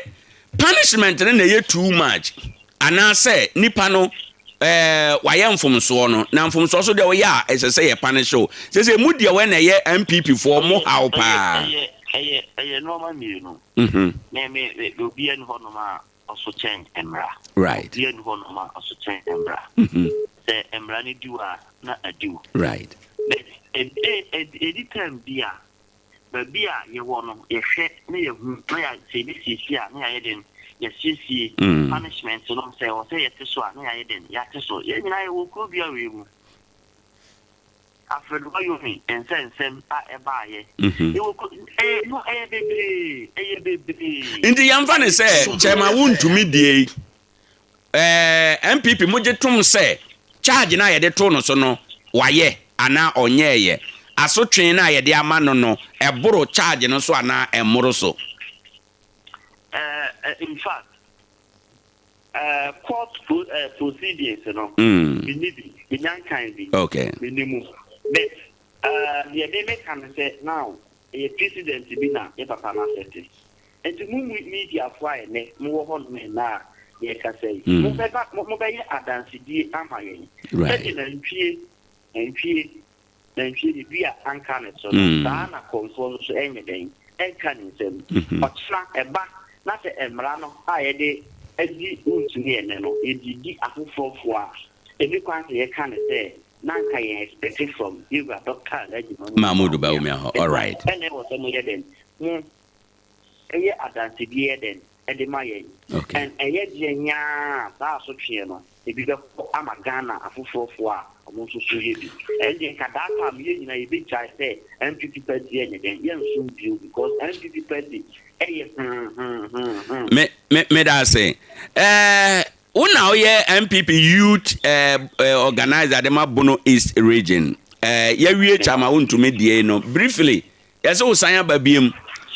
punishment no na ɛyɛ too much anaasɛ nipa no ɛɛ wayɛ mfomsoɔ no na mfomsoɔ so deɛ ɔyɛ a ɛsɛ sɛ yɛ punish o sɛ sɛ mu deɛ wɔ na ɛyɛ NPP foɔ mo Ɛyɛ haw ɛyɛ paa. ɛyɛ ɛyɛ ɛyɛ nneɛma mmienu. Mhm. Me me me obiara ni hɔnom a ɔso kyɛn mmara. Right. Obiara ni hɔnom a ɔso kyɛn mmara. Mhm. Sɛ mmara no di wo a na adi wo. Right. But ɛ ɛ ɛdi time bi a Baabi a yɛwɔ no, yɛhwɛ na yɛhu na yɛ sɛ yɛbɛsiesie a na yɛayɛ dɛn? Yɛasiesie. Punishment no, sɛ ɛwɔ sɛ yɛte so a na yɛayɛ dɛn? Yɛate so. Yɛn nyinaa yɛwɔ kuro dua wei mu. Alfred Wayomi nsɛnsɛm a ɛbaeɛ. Yɛwɔ kuro, ɛyɛ, no, ɛyɛ bebree, ɛyɛ bebree. Nti yɛmfa no sɛ Chairman wontumi deɛ yi, Ɛɛ NPP mogye tom sɛ charge no a yɛde too no so no wayɛ anaa ɔnyɛɛyɛ? Asotwee no a yɛde ama no no ɛboro charge no so anaa ɛmmoro so? Ɛɛ in fact ɛɛ court pro ɛɛ proceedings no menni bi, mennya nkan bi, Okay. menni mu but ɛɛ deɛ me meka ne sɛ now Ɛyɛ president bi na yɛ papa no asɛte. Nti mo mediafoɔ a ɛnɛ mowɔ hɔ nom ɛnnɛ a yɛrekasa yi, mobɛba, mobɛyɛ adansedie ama yɛn. Sɛdeɛ nantwie, nantwie, nantwie ne dua anka ne so no, saa ara na kɔmfoɔ nso so ɛnyɛ dɛn? Ɛnka ne nsam. Ɔkyena ɛba na sɛ mmara no a yɛde adi wontumi ɛnnɛ no, yɛde di afoforɔfoɔ a, ɛnni kwan sɛ yɛka no sɛ na anka yɛn expect from yɛwura Doctor Alhaji Mahmood Mahmood Bawumia Bawumia hɔ, alright. Ɛna ɛwɔ sɛ moyɛ dɛn? Mo yɛ adansedie yɛ dɛn ɛde ma yɛn? Okay. And ɛyɛ deɛ nyaa saa asotweɛ no ebi bɛkɔ ama Ghana afoforɔfoɔ a ɔmo nso so yɛ bi. Ɛndeɛ nka that time yɛn nyinaa yɛbɛgyae sɛ NPP party ɛnyɛ dɛn yɛnsom bio because NPP party ɛyɛ hmm hmm hmm hmm. Me me meda ase. Ɛɛ Wo na woyɛ NPP youth organiser de ma Bono East region. Yɛawie Kyama wontumi deɛ yi no, briefly, yɛsɛ wo san aba biom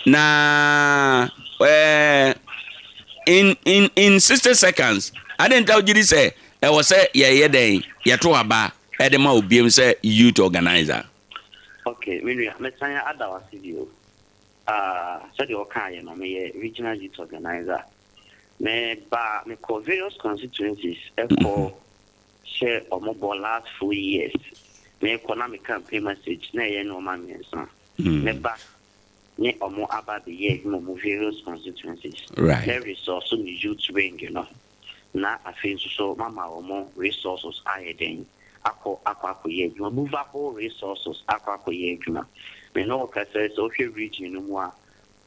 na in, in, in 60 seconds, adɛn nti a wogye di sɛ ɛwɔ sɛ yɛyɛ dɛn, yɛto aba de ma wo biom sɛ youth organiser? Ok, me nua, mɛsan ada wo ase bio. Ah, sɛdeɛ wɔkaeɛ no, meyɛ regional youth organiser. Me ba me kɔ various constituencies kɔ hyɛ ɔmo bɔ last four years me kɔ na me campaign message na ɛyɛ nnoɔma mmiɛnsa me ba ne ɔmo aba abɛyɛ adwuma ɔmo various constituencies mɛ resource me youth wing no na afei nso so mama ɔmo resources ayɛ den akɔ akɔ akɔyɛ adwuma movable resources akɔ akɔyɛ adwuma me ne wo kasa yi sɛ wohwɛ region no mu a.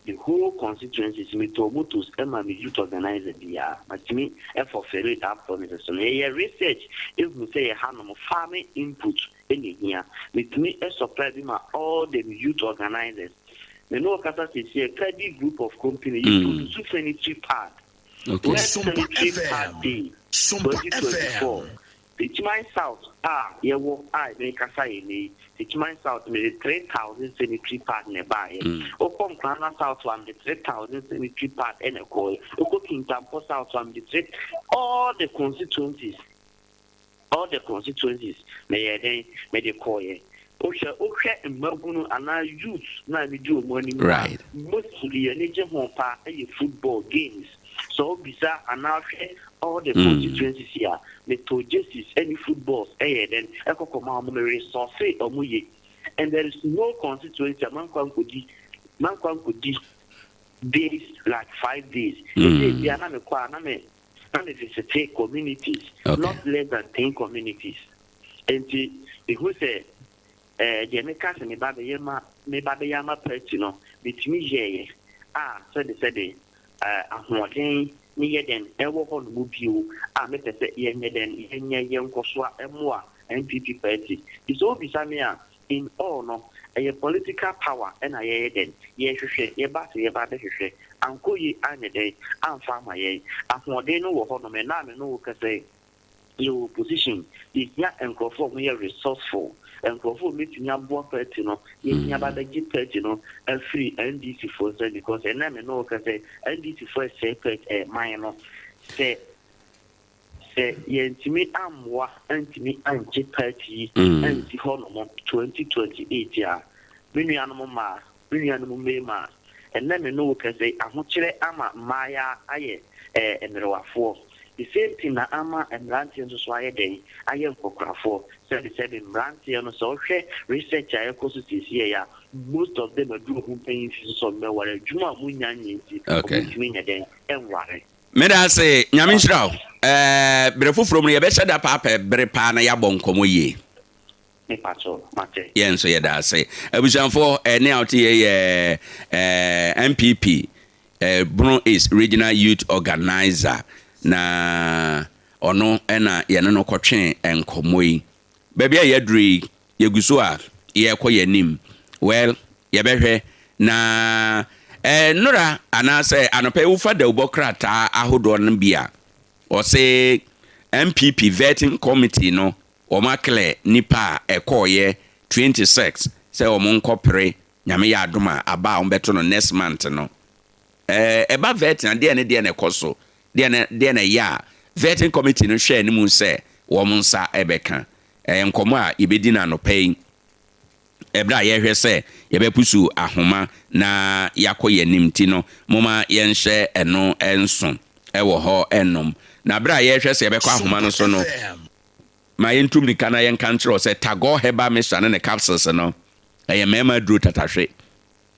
The whole constituencies me tɔɔ motos ma me youth organiser biara. Matumi fulfille that promises no. Yɛyɛ research ehu sɛ yɛ hanom farming input na ehia. Metumi supply bi ma all the youth organisers. Me ne wo kasa seesei Kadi group of company yɛ produce sanitary pad. Okay. World Sanitary Pad Day 2024. Techiman South a yɛwɔ a merekasa yi nnɛ yi, Techiman South mede 3,000 sanitary pad na ɛbaeɛ. Wokɔ Nkoranza South a mede 3,000 sanitary pad na ɛkɔeɛ. Wokɔ Kintampo South a mede 3, all the constituencies, all the constituencies meyɛɛ dɛn? Mede kɔeɛ. Wohwɛ wohwɛ mmabunu anaa youths no a medi wɔn anim no a, mostly yɛn ani gye ho paa yɛ football games. Sɛ wobisa anaa wohwɛ all the constituencies yi a, metɔɔ jerseys ne footballs yɛɛ dɛn ɛkɔ kɔmaa wɔn, me resource wɔn yie. And there is no constituency a mankɔ ankɔdi mankɔ ankɔdi days like 5 days. Ɛsɛ bia na mekɔ a na me visite communities, not less than 10 communities. Nti mehu sɛ deɛ meka sɛ meba bɛyɛ ma meba bɛyɛ ama party no, metumi yɛɛyɛ a sɛde ahoɔden ne yɛ dɛn ɛwɔ hɔ nom bio a mepɛ sɛ yɛnyɛ dɛn yɛnyɛ yɛnkɔ so a ɛmmoa NPP party. Nti sɛ wobisa me a, in all no, ɛyɛ political power ɛna yɛyɛ dɛn yɛhwehwɛ. Yɛba sɛ yɛba bɛhwehwɛ ankɔ yi anyɛ dɛn amfa ama yɛn ahoɔden no wɔ hɔ nom. Ɛna me no wo kɛsɛ yɛwɔ opposition, yɛhia nkurɔfoɔ a wɔyɛ resourceful, nkurɔfoɔ a wɔbɛtumi aboa party no. Yɛhia ba bɛgye party no afiri NDC foɔ nsam because ɛnna me no ka sɛ NDC foɔ ɛsɛe party man no. Sɛ yɛntumi ammoa antumi angye party yi ansi hɔ nom 2028 a, me nuanom mmaa, me nuanom mmarima a ɛnɛ me no wo kɛsɛ ahokyerɛ ama mmaayaa ayɛ mmerewafoɔ, the same thing na ama mmeranteɛ nso so ayɛ dɛn ayɛ nkɔkorafoɔ. Sɛbi mmeranteɛ no, sɛ ɔhwɛ research a ɛkɔ so siesie yɛ a, most of them aduru ho mpanyin fi so sɛ ɔmbɛware, adwuma a ɔmo nya nyɛ nti ɔmo ntumi nyɛ dɛn ɛnware. Meda ase, Nyame nhyira wo. Berɛ foforɔ mu no yɛbɛhyɛ da paapɛ bere paa na yɛabɔ nkɔmmɔ yie. Mepakyɛw, mate. Yɛn nso yɛda ase. Abusuafoɔ, ɛne a wote yɛ yɛ NPP Bono East Regional Youth Organizer na ɔno ɛna yɛne no kɔtwe nkɔmmɔ yi. Baabi a yɛaduru yi, yɛgu so a yɛrekɔ yɛn anim. Well, yɛbɛhwɛ na nnora anaasɛ anɔpa yi wofa dawubɔ krataa ahodoɔ no bi a ɔse NPP vetting committee no wɔn aclear nipa a ɛkɔɔyɛ 26 sɛ wɔn nkɔpere. Nyame yɛ adom a, aba a wɔbɛto no next month no. Ɛba vetting a, deɛ ne deɛ na ɛkɔ so, deɛ ne deɛ na ɛyɛ a vetting committee no hwɛ anim sɛ wɔn nsa ɛbɛka? Ɛyɛ nkɔmɔ a yɛbɛdi no anɔpa yi ɛberɛ a yɛhwɛ sɛ yɛbɛpusu ahoma na yɛakɔ yɛn anim. Nti no moma yɛnhyɛ ɛno nso ɛwɔ hɔ ɛnom na berɛ a yɛhwɛ sɛ yɛbɛkɔ ahoma no so no, ma yɛntu mmirika na yɛnka nkyerɛ wo sɛ Tagore Herbal Mixture ne ne capsules no ɛyɛ mmarima aduro tatahwe.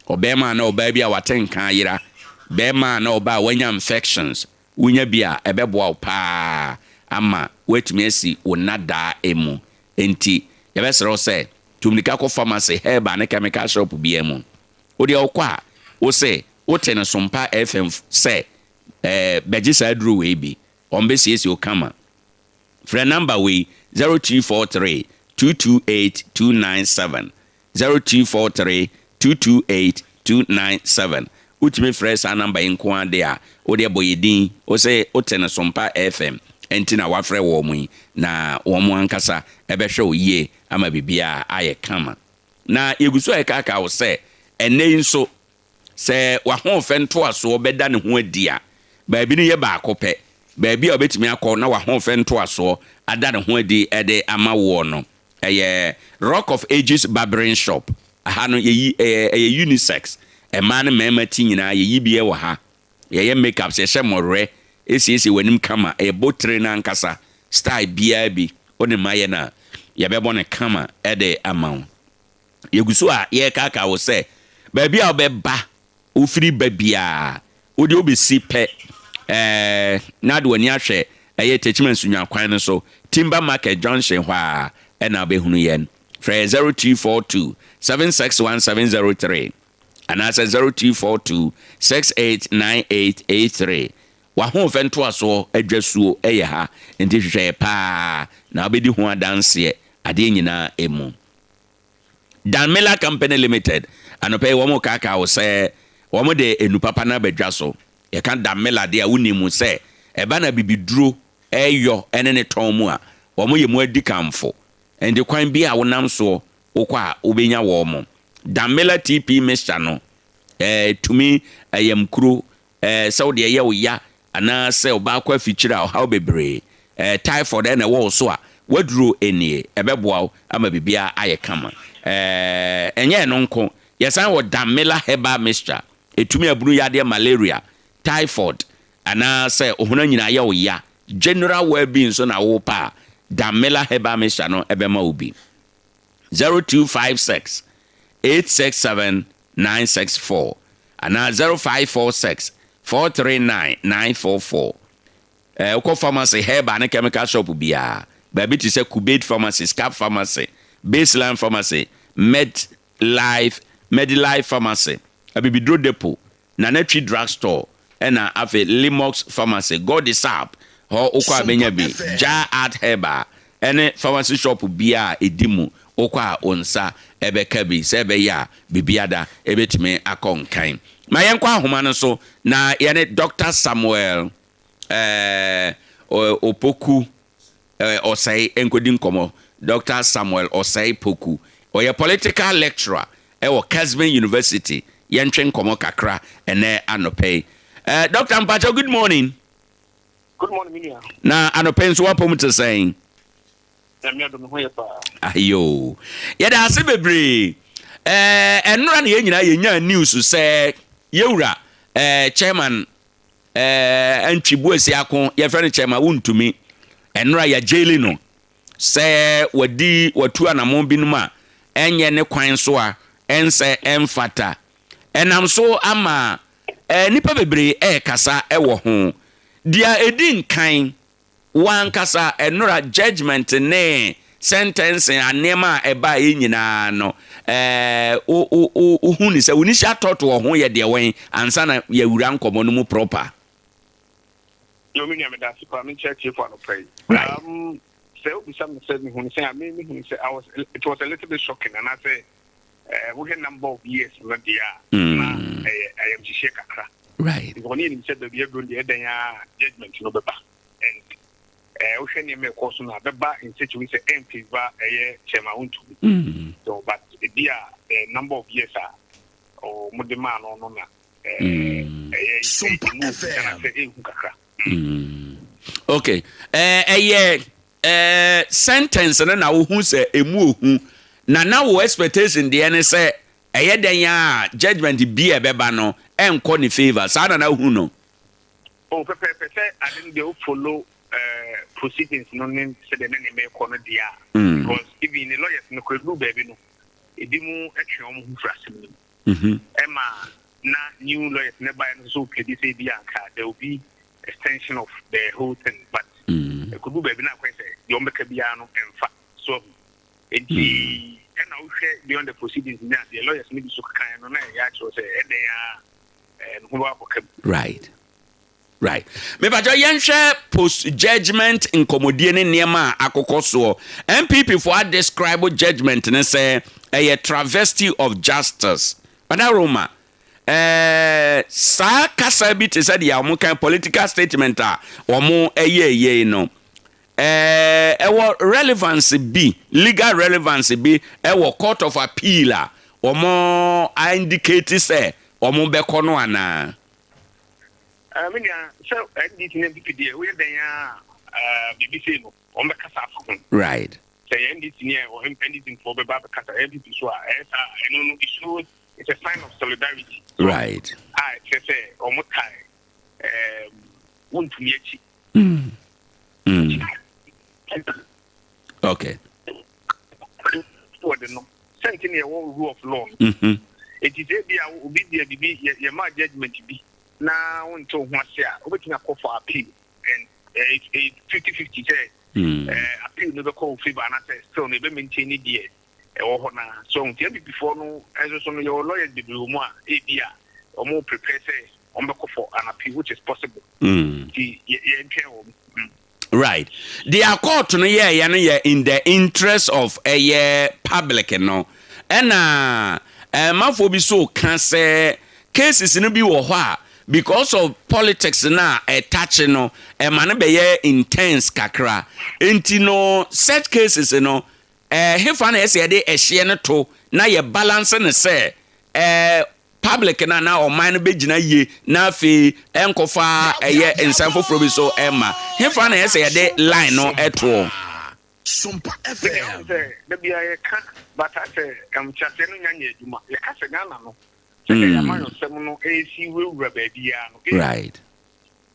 Ɔbarima na ɔbaa bi a wate nka ayera, barima na ɔbaa a wanya infections, wonya bi a ɛbɛboa wo paa ama woatumi asi wo nnadaa mu. Enti yɛbɛsrɛ wo sɛ tu mmirika kɔ pharmacy, herbal ne chemical shop biara mu. Wodeɛ wokɔ a, wo se wote no Sompa FM sɛ bɛgye saa aduro wei bi, wɔn bɛsiesie wo kama. Frɛ number wei, 0243 228 297, 0243 228 297. Wotumi frɛ saa number yi nko ara de a, wode bɔ yɛ din, wo sɛ wote no Sompa FM nti na wafrɛ wɔn mu yi, na wɔn ankasa ɛbɛhwɛ wo yie ama biribiara ayɛ kama. Na yɛgu so a yɛkaakaa wo sɛ ɛnnɛ yi nso sɛ w'ahoɔfɛ ntoasoɔ bɛda ne ho adi a, baabi no yɛ baako pɛ. Baabi a wobɛtumi akɔ na w'ahoɔfɛ ntoasoɔ ada ne ho adi de ama woɔ no, ɛyɛ Rock of Ages Barbering Shop. Aha no yɛyi ɛyɛ unisex. Mmaa ne mmarima ti nyinaa yɛyi bi wɔ ha. Yɛyɛ makeups, yɛhyɛ mmɔwerɛ, esiesie w'anim kama. Ɛyɛ botire no ankasa, style biara bi wode ma yɛn a, yɛbɛbɔ no kama de ama wo. Yɛgu so a yɛrekaakaa wo sɛ baabi a wobɛba, wofiri ba biara, wode wobɛsi pɛ na de w'ani ahwɛ ɛyɛ Techiman Sunya kwan no so, Timber Market Junction hɔ a ɛna wobɛhunu yɛn. Frɛ 0242 761703. anaasɛ 0242 689883. W'ahoɔfɛ ntoasoɔ adwasuo yɛ ha, nti hwehwɛ yɛ paa na wobɛdi ho adanseɛ adeɛ nyinaa mu. Dan Miller Company Limited, anɔpa yi wɔn rekaakaa wo sɛ wɔn de enu papa no aba dwa so. Yɛka Dan Miller deɛ a wonim sɛ ɛba no abibiduro yɔ ne ne tɔn mu a, wɔn yɛ mu adikanfo. Ɛnti kwan biara a wonam soɔ wokɔ a wobɛnya wɔn. Dan Miller TP mixture no, ɛtumi ayamkuro, sɛ wo deɛ ɛyɛ wo ya anaa sɛ ɔbaa kɔ afikyire a ɔhaw bebree, typhoid na ɛwɔ wo so a, w'aduro nie, ɛbɛboa wo ama biribiara ayɛ kama. Ɛnyɛ ɛno nko, yɛsan wɔ Damila Herbal Mixture, ɛtumi abunu yadeɛ malaria, typhoid anaa sɛ wo honam nyinaa yɛ wo ya, general well-being nso na wopɛ a, Damila Herbal Mixture no bɛma wo bi. 0256 867 964 anaa 0546 439 944. Eh, wokɔ pharmacy, herbal ne chemical shop biara, baabi te sɛ Kubed Pharmacy, Scap Pharmacy, Baseline Pharmacy, Medlife, Medilife Pharmacy, Abibiduro Depot, Nana Twi Drug Store, ɛna afei Limox Pharmacy, Godisap hɔ wokɔ a bɛnya bi, Jah Art Herbal ɛne pharmacy shop biara a ɛdi mu wokɔ a wo nsa ɛbɛka bi sɛ ɛbɛyɛ a biribiada ɛbɛtumi akɔ nkan. Ma yɛnkɔ ahoma no so na yɛne Doctor Samuel eh, Opoku Osei nkɔdi nkɔmmɔ. Doctor Samuel Osei Poku, ɔyɛ political lecturer wɔ Kesben University. Yɛntwe nkɔmmɔ kakra ɛnɛ anɔpa yi. Doctor mpakyɛw, good morning. Good morning, me nua. Na anɔpa yi nso w'apɔm te sɛn? Nyame adom, me ho yɛ paa. Ayoo. Yɛda ase bebree. Ɛnora na yɛn nyinaa yɛnyaa news sɛ yɛwura chairman Ɛɛ Antwi Boasiako, yɛfrɛ no Kyɛma Wontumi. Ɛnora yɛagyeli no sɛ wadi watu anamon binom a ɛnyɛ ne kwan so a ɛnsɛ ɛmfata. Ɛnam so ama nnipa bebree ɛrekasa wɔ ho. Deɛ ɛdi nkan Wo ankasa ɛnora judgement ne sentencing a nneɛma a ɛbaeɛ nyinaa no, ɛɛ wo wo wo wohu ne sɛ wo initial thought wɔ ho yɛ deɛ wɛn ansa na yɛawura nkɔmmɔ no mu proper? Yo, me nua meda ase paa, menkyɛ atiefo anɔpa yi. Right. Sɛ wobisa me sɛ mehu no sɛn a, me mehu no sɛ I was, it was a little bit shocking anaasɛ eh, wohwɛ number of years no deɛ a, na ɛyɛ ayamhyehyeɛ kakra. Right. Because ne yɛnim sɛ baabi aduro no deɛ ɛdɛn a judgement no bɛba. And eh, wohwɛ nneɛma ɛkɔ so no a, bɛba in such a way sɛ ɛmfavour ɛyɛ chairman wontumi. So but ebi a the number of years a wɔde maa no no na eh, ɛyɛ ɛmu anaasɛ ɛhu kakra. Okay. Eh, ɛyɛ eh, sentence no na wohu sɛ ɛmu ohu na na wo expectation deɛ ne sɛ ɛyɛ dɛn a judgement bi a ɛbɛba no ɛnkɔ ne favour saa na na wohu no? Oh, pɛpɛɛpɛ sɛ ade no deɛ wo follow eh, proceedings no ne sɛdeɛ ne nneɛma ɛkɔ no deɛ a mm. because even ne lawyers no kora duru baabi no ebi mu twe wɔn ho firi asɛm no mu mm-hmm. ɛma na new lawyers ne baeɛ no nso pɛdi sɛ ebi anka there will be extension of the whole thing but ɛkɔdu mm. baabi no akɔyɛ sɛ deɛ wɔbɛka biara no ɛmfa so ahu nti mm. ɛna wohwɛ beyond the proceedings ne adeɛ lawyers no bi so kekaeɛ no na ɛyɛ akyerɛ sɛ ɛdɛn a ne ho bɛakɔ ka mu. Right. Right. Mepakyɛ yɛnhwɛ post judgement nkɔmmɔdie ne nneɛma a akokɔ soɔ. NPP foɔ a describe judgement no sɛ ɛyɛ travesty of justice. Ɔdawuroma, ɛɛ saa kasa bi te sɛ deɛ wɔn kan political statement a wɔn ɛyɛ yei no, ɛɛ ɛwɔ relevance bi, legal relevance bi ɛwɔ court of appeal a wɔn a indicate sɛ wɔn bɛkɔ no anaa? Me nua, sɛ NDC ne NPP deɛ, woyɛ dɛn a biribi sei no, wɔn bɛkasa afa ho. Right. Sɛ yɛ NDC ni a, NDC foɔ bɛba abɛkasa, NPP so a, ɛyɛ saa, ɛno no, it shows, it's a sign of solidarity. So, right. A ɛkyerɛ sɛ wɔn tae wontumi akyi. Okay. Wɔde no, sɛ nti na yɛwɔ rule of law no. Eti sɛ ebi a obi deɛ bibi yɛ yɛ maa judgement bi na wonte wo ho ase a, wobɛtumi akɔ for appeal and 50-50 sɛ appeal no bɛkɔ wo favour anaasɛ still no ebe maintain ne deɛ. ɛwɔ hɔ no ara. So nti NPP foɔ no nso so no yɛwɔ lawyers bebree wɔ mu a ebi a wɔn prepare sɛ wɔn bɛkɔ for an appeal which is possible. Nti yɛntwɛn wɔn. Right. Deɛ court no yɛɛyɛ no yɛ in the interest of ɛyɛ public no. Ɛna ɛmafoɔ bi so ka sɛ cases no bi wɔ hɔ a because of politics no a ɛtakye no ɛma no bɛyɛ intense kakra. Nti no such cases no ɛhefa na ɛsɛ yɛde ɛhyeɛ no to na yɛ balance no sɛ ɛɛ public no anaa ɔman no bɛgyina yie na afei ɛnkɔfa ɛyɛ nsɛm foforɔ bi so ɛmma. Hefa na ɛsɛ yɛde line no ɛtoɔ? Sompa FM. Medeɛ wohu sɛ da biara yɛka but asɛ nteaseɛ no nya nyɛ adwuma. Yɛka sɛ Ghana no sɛdeɛ yɛn amanyɔsɛm no ɛresi wurawura baabiara no Right.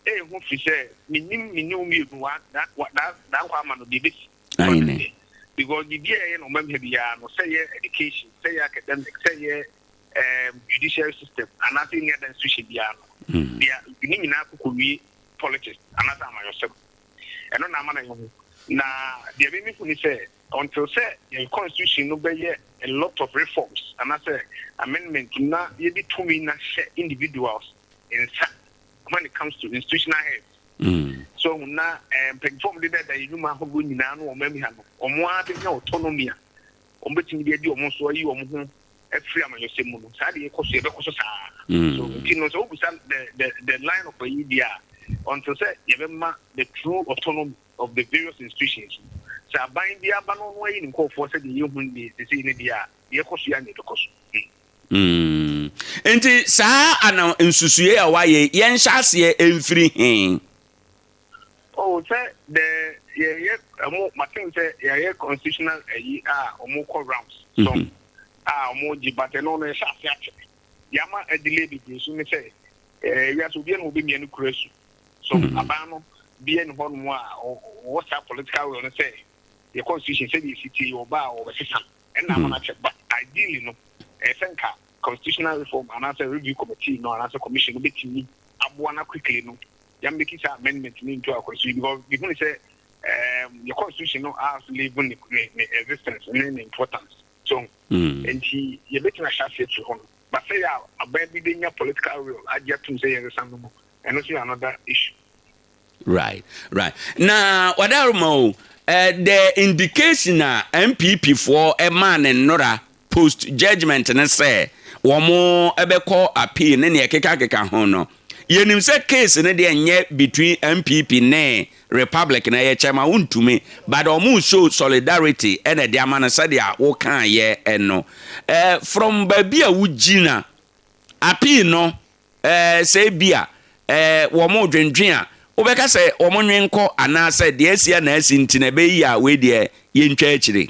ɛɛhu firi sɛ mennim me ne wo mmienu wa da wa da dankwa ama no deɛ ɛbɛsi. Aine. Because biribiara ɛyɛ no ɔmam ha biara no sɛ yɛ education sɛ yɛ academic sɛ yɛ judiciary system anaasɛ any other institution biara no deɛ ne nyinaa kɔkɔ wie politics anaasɛ amanyɔsɛm. Ɛno na ama no yɛ ho. Na deɛ me mehu ne sɛ until sɛ yɛn constitution no bɛyɛ a lot of reforms anaasɛ amendment na yɛde tumi no ahyɛ individuals nsa when it comes to institutional heads. So ɔhu na mpanyinfoɔ a wɔde dada yɛn nnwuma ahodoɔ nyinaa no wɔn amia no wɔn ara bɛnya autonomy a wɔn bɛtumi de adi wɔn so ayi wɔn ho afiri amanyɔsɛm mu no saa deɛ ɛkɔ so yɛbɛkɔ so saa. So nti no sɛ wobisa the the line of ayi deɛ a until sɛ yɛbɛma the true autonomy of the various institutions no sɛ aban bi aba no ɔno ayi ne nkurɔfoɔ sɛdeɛ yɛhu ne sesei no deɛ a deɛ ɛkɔ so yɛ a na ɛbɛkɔ so. Nti saa ana nsusuiɛ a wayɛ yi, yɛnhyɛ aseɛ mfiri he? Oh, sɛ the yɛyɛ ɔmo matem sɛ yɛayɛ constitutional ayi a ɔmo kɔ rounds so a ɔmo gye but ɛno no ɛhyɛ ase akyɛ. Deɛ ama adelay bebree so ne sɛ ɛɛ wiase obiara na ɔbɛmia ne kura su. So aban no bia ne hɔnom a ɔwɔ saa political will no sɛ yɛ constitution sɛdeɛ ɛsi tie ɔba a ɔbɛsesa no. Ɛna ama no akyɛ but ideally no ɛyɛ sɛ nka constitutional reform anaasɛ review committee no anaasɛ commission no bɛtumi aboa no quickly no yɛmmɛki saa amendment no into our constitution because mehunu sɛ yɛ constitution no as live ne ne existence ne ne importance so nti yɛbɛtumi ahyɛ aseɛ firi hɔ no but sɛ yɛ a aban bi bɛnya political will agye atom sɛ yɛnsesa no no ɛno nso yɛ another issue. Right. Na wadaroma o, eh, the indication a NPP foɔ ɛmaa ne nnora post judgement ne sɛ wɔn ɛbɛkɔ appeal ne nea ɛkekakeka ho no. Yɛnim sɛ case no deɛ nyɛ between NPP ne Republic na ɛyɛ kyɛma wontumi, but wɔn show solidarity ɛna ɛde ama no sɛdeɛ wokaeɛ ɛno. Eh, from baabi a wogyina, appeal no Ɛɛ, sɛ ebia, ɛɛ, wɔredwendwen a, wobɛka sɛ wɔnwen nkɔ anaasɛ deɛ asi a na asi nti na ɛbɛyɛ yie a wei deɛ yɛntwa akyire.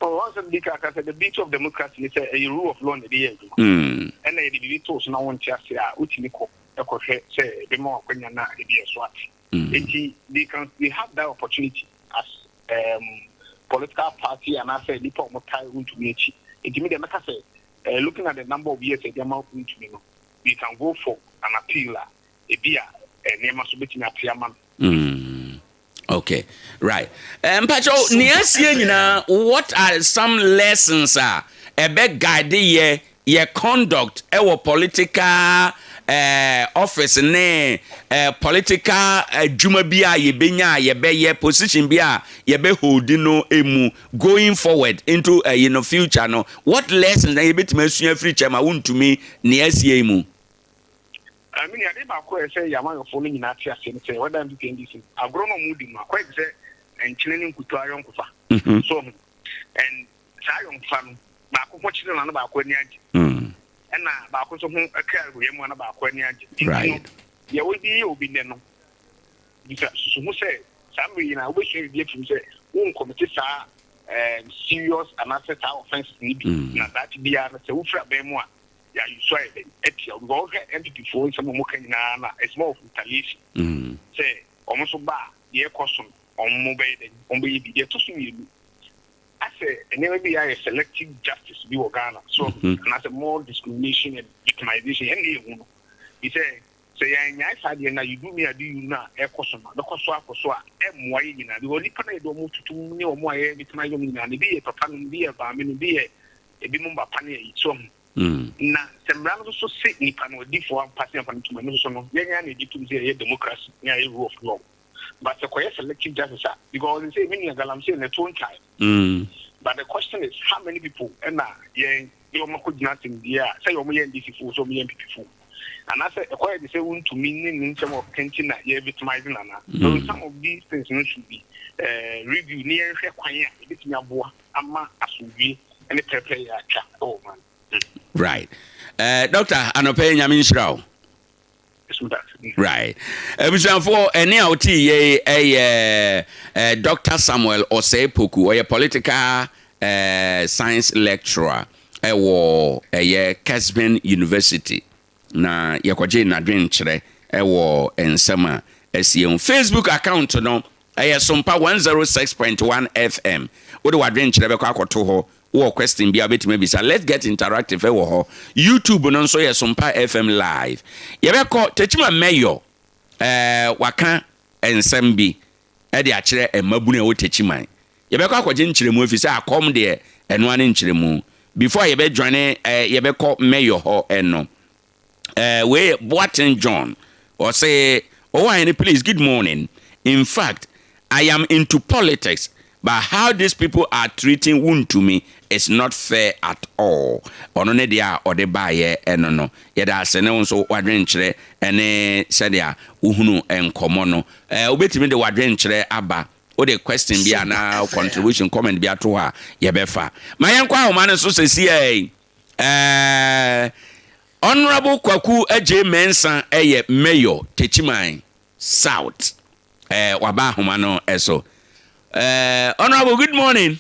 Oh, wɔn asɛm di kan ka sɛ the beauty of democracy ne sɛ ɛyɛ rule of law na ɛde yɛ adwuma. Ɛna yɛde biribi to so na wonte ase a, wotumi kɔ kɔhwɛ sɛ ɛbɛma wo akwanya na ebi ɛso ate. Enti they can they have that opportunity as um, political party anaasɛ nnipa a wɔtae wontumi akyi. Enti me deɛ mɛka sɛ Eh looking at the number of years a yɛde ama wontumi no, we can go for an appeal a ebi a eh, nneɛma so betumi ate ama no. Okay, right. Eh, mpakyɛw, nea asie nyinaa, what are some lessons a ɛbɛ guide yɛ yɛ conduct ɛwɔ political eh, office ne eh, political adwuma bi a yɛbɛnya a yɛbɛyɛ position bi a yɛbɛ hold no mu going forward into ɛyi no future no, what lessons na yɛbɛtumi asua afiri kyɛ ma wontumi nea asie yi mu? I mean, ade baako a ɛsɛ yɛn amanyɔfoɔ no nyinaa te aseɛ ne sɛ, whether NPP NDC, agorɔ no a wɔdi no akɔyɛ te sɛ nkyene ne nkuto ayɔnkofa. So ho, and saa ayɔnkofa no, baako ho kyere no a na baako ani agye, ɛna baako nso ho ka ahoyam a na baako ani agye. Nti no, deɛ wode yɛ obi nnɛ no, Bisa, susu ho sɛ, saa mmere yi na wobɛsua biribi afiri mu sɛ wonkɔmete saa um, serious anaasɛ saa offences no bi mm. na daakye biara no sɛ wofiri aban mu a yɛayusu ayɛ dɛn atia wo because wohwɛ NPP foɔ nsɛm a wɔka nyinaa na it's more of retaliation mm. sɛ wɔn nso ba a deɛ ɛkɔ so no wɔn bɛyɛ dɛn wɔn bɛyɛ bi deɛ ɛtɔ so mmienu asɛ nneɛma bi ayɛ selective justice bi wɔ Ghana so mm-hmm. anaasɛ more discrimination and victimization ɛnna yɛ hu no bi sɛ. Sɛ yɛannyae saa adeɛ no a, you do me I do you no a ɛrekɔ so no, ɛbɛkɔ so akɔ so a ɛmmoa yɛn nyinaa. Because nnipa no a yɛde wɔn toto mu ne wɔn a yɛ victimize wɔn nyinaa no, ebi yɛ papa nom, ebi yɛ maame nom, ebi yɛ ebinom ba pa ne ayi. So ahu? Na sɛ mmara no nso so se nipa no ɔdi fɔ ampa sɛ yɛmfa no ntom a, ɛno nso so no, yɛn ara na yɛgye tom sɛ yɛyɛ democracy ne ayɛ rule of law. But sɛ kɔyɛ selective justice a, because sɛ me nua galamsey no ɛtoɔ ntwae. But the question is, how many people ɛna yɛn de wɔn akɔgyina asɛmdie a sɛ wɔn yɛ NDC foɔ sɛ wɔn yɛ NPP foɔ anaasɛ ɛkɔyɛ de sɛ wontumi ne ne nsɛm a ɔkeka nti na yɛ victimize no anaa? So some of these things no should be uh, review ne yɛnhwɛ kwan a yɛbɛtumi aboa ama asomdwie ne pɛrɛpɛrɛ yɛ atwa wɔ man. Right. Uh, doctor, anɔpɛ yi nyame nhyira wo. Right. Abusuafoɔ, ɛne a wote yei ɛyɛ eh, Dr. Samuel Osei Poku. Ɔyɛ political eh, science lecturer ɛwɔ ɛyɛ Kesben University. Na yɛkɔgye n'adwenkyerɛ ɛwɔ nsɛm a asie ho. Facebook account no ɛyɛ Sompa 106.1 FM. Wode w'adwenkyerɛ bɛkɔ akɔto hɔ. Wowɔ question bi a wobɛtumi abisa. Let's get interactive ɛwɔ hɔ. YouTube no nso yɛ Sompa FM live. Yɛbɛkɔ Tekyima Mayor ɛɛ waka nsɛm bi ɛde akyerɛ mmabunu a ɛwɔ Tekyiman. Yɛbɛkɔ akɔgye nkyerɛmu ɛfiri sɛ akɔm deɛ ɛno ara ne nkyerɛmu. Before a yɛbɛ joine ɛɛ yɛbɛkɔ Mayor hɔ ɛno. Eh, wei yɛ Boateng John. Ɔse, Owahene please, good morning. In fact, I am into politics, but how these people are treating Wontumi is not fair at all. Ɔno ne deɛ a ɔde baeɛ ɛno no. Yɛda ase ne wo nso w'adwenkyerɛ ne sɛdeɛ wohunu nkɔmmɔ no. Eh, wobɛtumi de w'adwenkyerɛ aba. Wode question bi anaa contribution comment bi ato hɔ a, yɛbɛfa. Ma yɛnkɔ ahoma no so sɛsiɛ yi. Eh, Honourable Kwaku Adjei Mensah yɛ Mayor Techiman South. Eh, waba ahoma no so. Eh, Honourable, good morning.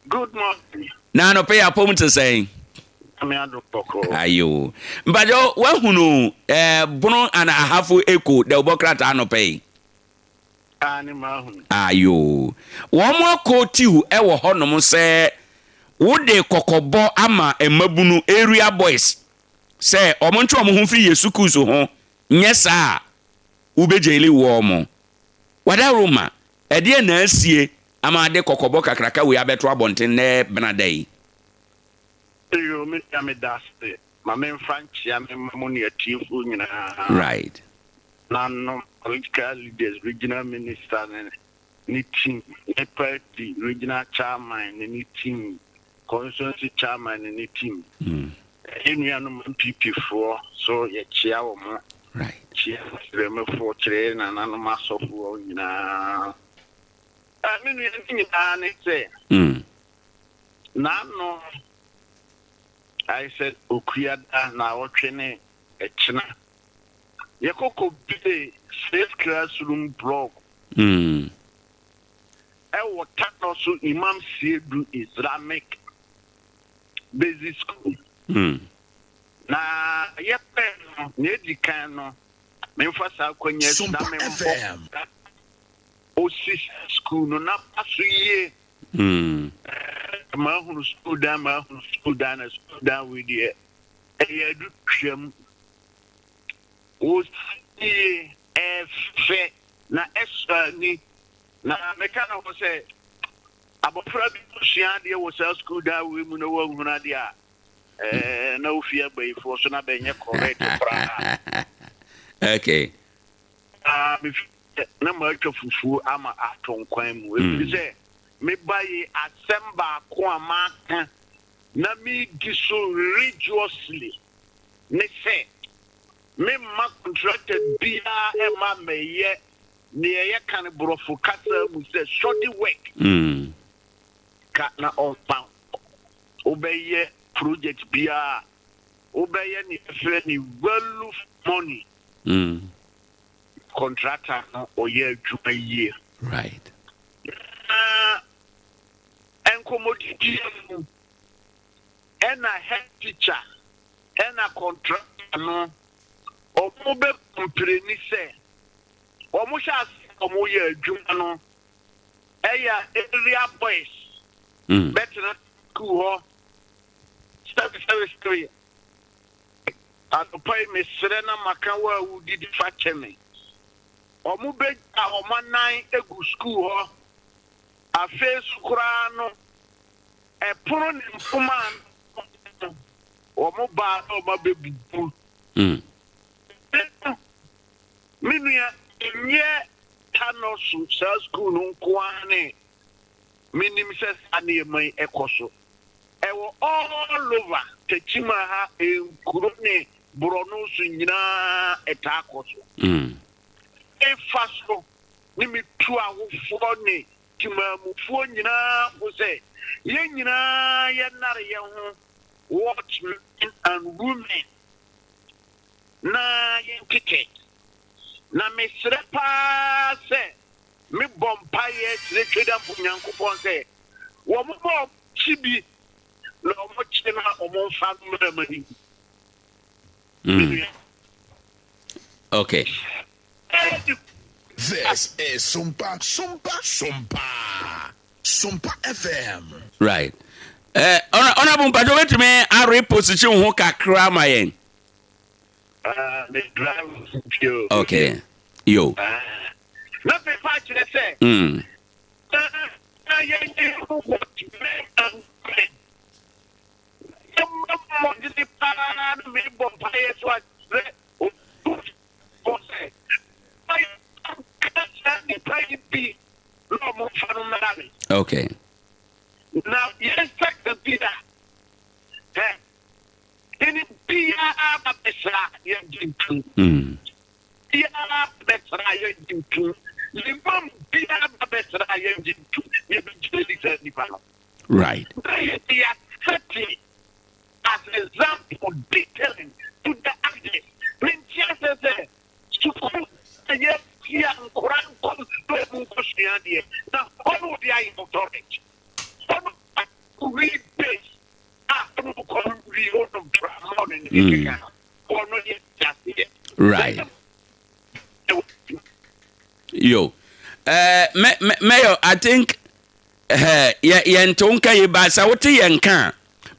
Good morning. Na anɔpɛ yi apɔm te sɛn? Nyame adom bɔkɔɔ. Ayo. Mpakyɛw, woahunu eh, Bono and Ahafo Eko dawubɔ krataa anɔpɛ yi? Aane, mahunu. Ayo. Wɔn akootiw wɔ hɔnom sɛ wode kɔkɔbɔ ama mmabunu, area boys, sɛ wɔntwe wɔn ho mfiri yɛn sukuus ho, nyɛ saa a wobɛgyaili wɔn. Wadaroma, ɛdeɛn na asie ama ade kɔkɔbɔ kakraka wei abɛto abɔnten nnɛ benada yi? Eyoo me nua medase ma menfa nkyea me mma mo ne atiefoɔ nyinaa. Right. Nanom political leaders, regional minister ne ne team, ne party regional chairman ne ne team, constituency chairman ne ne team. Yɛn nuanom NPP foɔ so yɛkyea wɔn, kyea Srɛmɛfoɔ, kyerɛ yɛn nananom asɔfoɔ nyinaa. Me nua ne nyinaa ne sɛ, n'ano ayɛ sɛ okuada naawɔtwe ne ɛkyena. Yɛkɔ kɔ bue safe classroom blog ɛwɔ Tanoso Imam Siedu Islamic Basic School. Na yɛkɔɛ no, nea edi kan no, memfa saa akwanya yi so na memmɔ osi school no n'aba so yie. Mahunu school dan, mahunu school dan, na school dan wei deɛ ɛyɛ adu twam. Wosi yie, ɛyɛ fɛ, na ɛsɔ ani. Na meka no hɔ sɛ, abɔfra bi kosua adeɛ wɔ saa sukuu dan wei mu na wanhunu adeɛ a, ɛɛ, na ofie abayifoɔ so na bɛnyɛ correct koraa. Okay. Na mefi sɛ na matwa fufuo ama atɔ nkwan mu. Ɛfiri sɛ meba yi asɛm baako a maka na medi so religiously ne sɛ memma contractor biara mma mmɛyɛ nea yɛka no borɔfo kasa mu sɛ shoddy work. Ka na ɔmfa nkɔ. Wobɛyɛ project biara a, wobɛyɛ nea yɛfrɛ no value for money. Contractor no ɔyɛ adwuma yie. Right. Na nkɔmmɔdidie mu ɛna head teacher ɛna contractor no ɔmo bɛ kɔmpleni sɛ ɔmo hyɛ ase a ɔmo yɛ adwuma no ɛyɛ area boys bɛtena school hɔ sɛbi sɛbi sɛbi. Anɔpa yi mesrɛ na maka wo a wodidi fa kyɛ me. Wɔn bɛgya wɔn anan agu sukuu hɔ. Afei nso koraa no, ɛpono ne mpoma no, wɔn baa na wɔn abɛbubu. No, me nua, ɛnyɛ Tanoso saa sukuu no nko ara ne menim sɛ saa nneɛma yi ɛkɔ so. Ɛwɔ all over Techiman ha, nkuro ne borɔno so nyinaa ɛtaa kɔ so. Mefa so ne metu awofoɔ ne temanmufoɔ nyinaa fo sɛ yɛn nyinaa yɛnnare yɛn ho, watchmen and women, na yɛntetɛ. Na mesrɛ paa sɛ mebɔ mpaeɛ kyerɛ Twedampɔ Nyankopɔn sɛ wɔn ma wɔn kyi bi na wɔn kye no a wɔn mfa no mmra m'anim. Me nua. Okay. This is Sompa, Sompa, Sompa, Sompa FM. Right. Eh, Honorable Mpacho, wetumi a reposition ho kakra ma yɛn. Ah, me drive nti o. Okay. Yo. Ah. Na pepa kyerɛ sɛ. Na na yɛn yɛn ho wɔ men and women. Yɛmmɔ mmɔdene paa na mebɔ mpaeɛ so akyerɛ otumfoɔ sɛ ma yɛnka saa nnipa yi bi na ɔmo mfa no mmra me. Okay. Na yɛnsa ka bi a ɛ Hene biara ba bɛsra yɛn gye ntom. Biara ba bɛsra yɛn gye ntom. Limam biara ba bɛsra yɛn gye ntom. Yɛbɛgyina di saa nipa no. Right. Na yɛde yɛasɛte as example detailing to the others. Mente asɛ sɛ sukuu a yɛtua nkora nkɔ na wɔn nkɔsua adeɛ na hɔ no wɔde ayɛ authority. Hɔ no read base. Right. Yo. Me, me, Mayor, I think yɛ yɛnte wo nka yi ba sɛ wote yɛn nka a